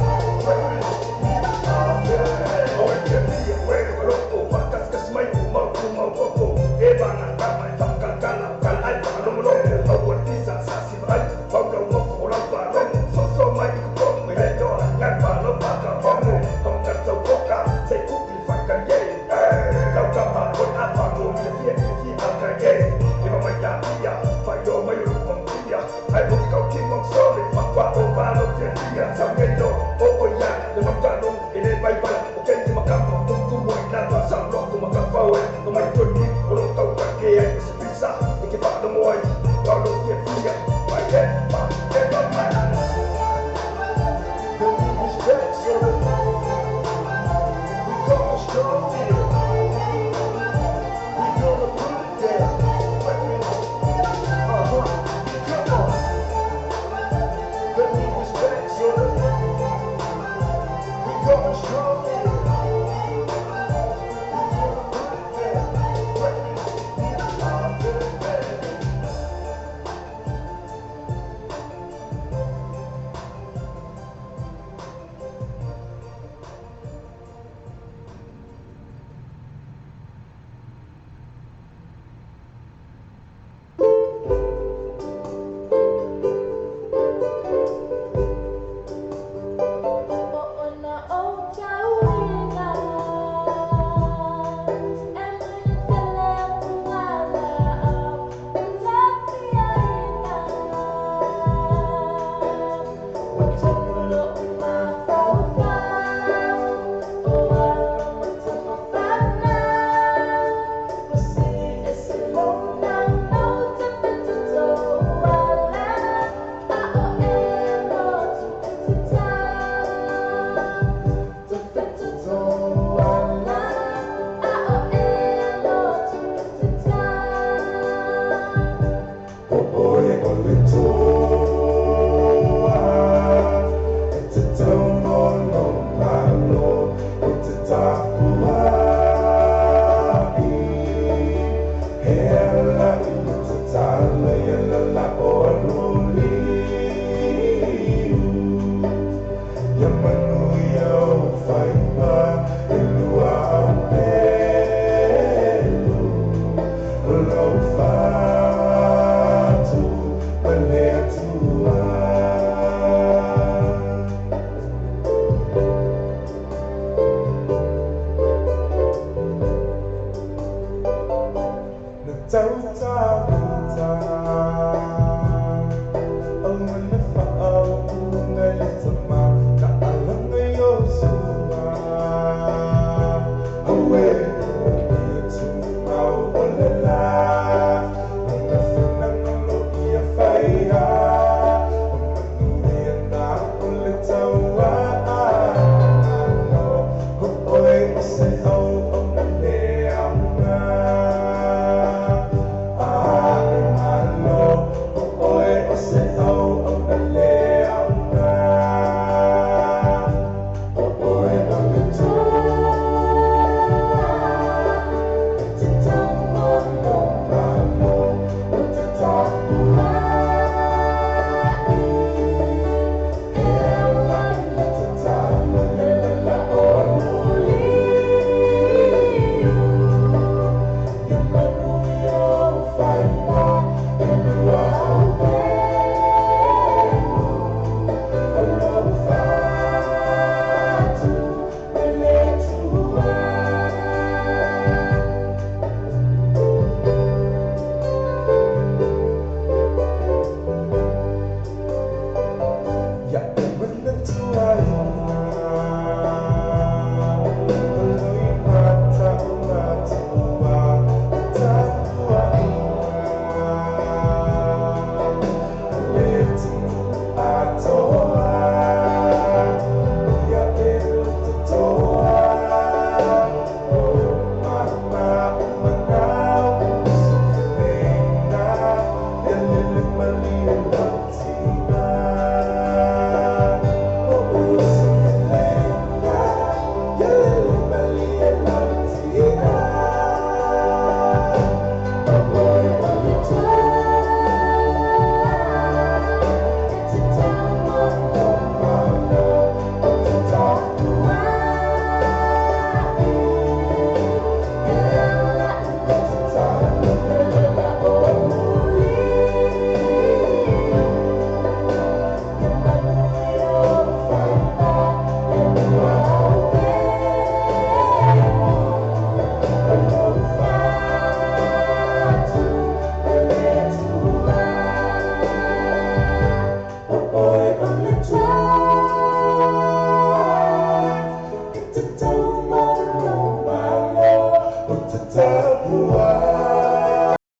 The niggas back, so we going strong here. We gonna put it down. Uh-huh. Come on. The niggas back, so we going strong here. We gonna put it down. Ta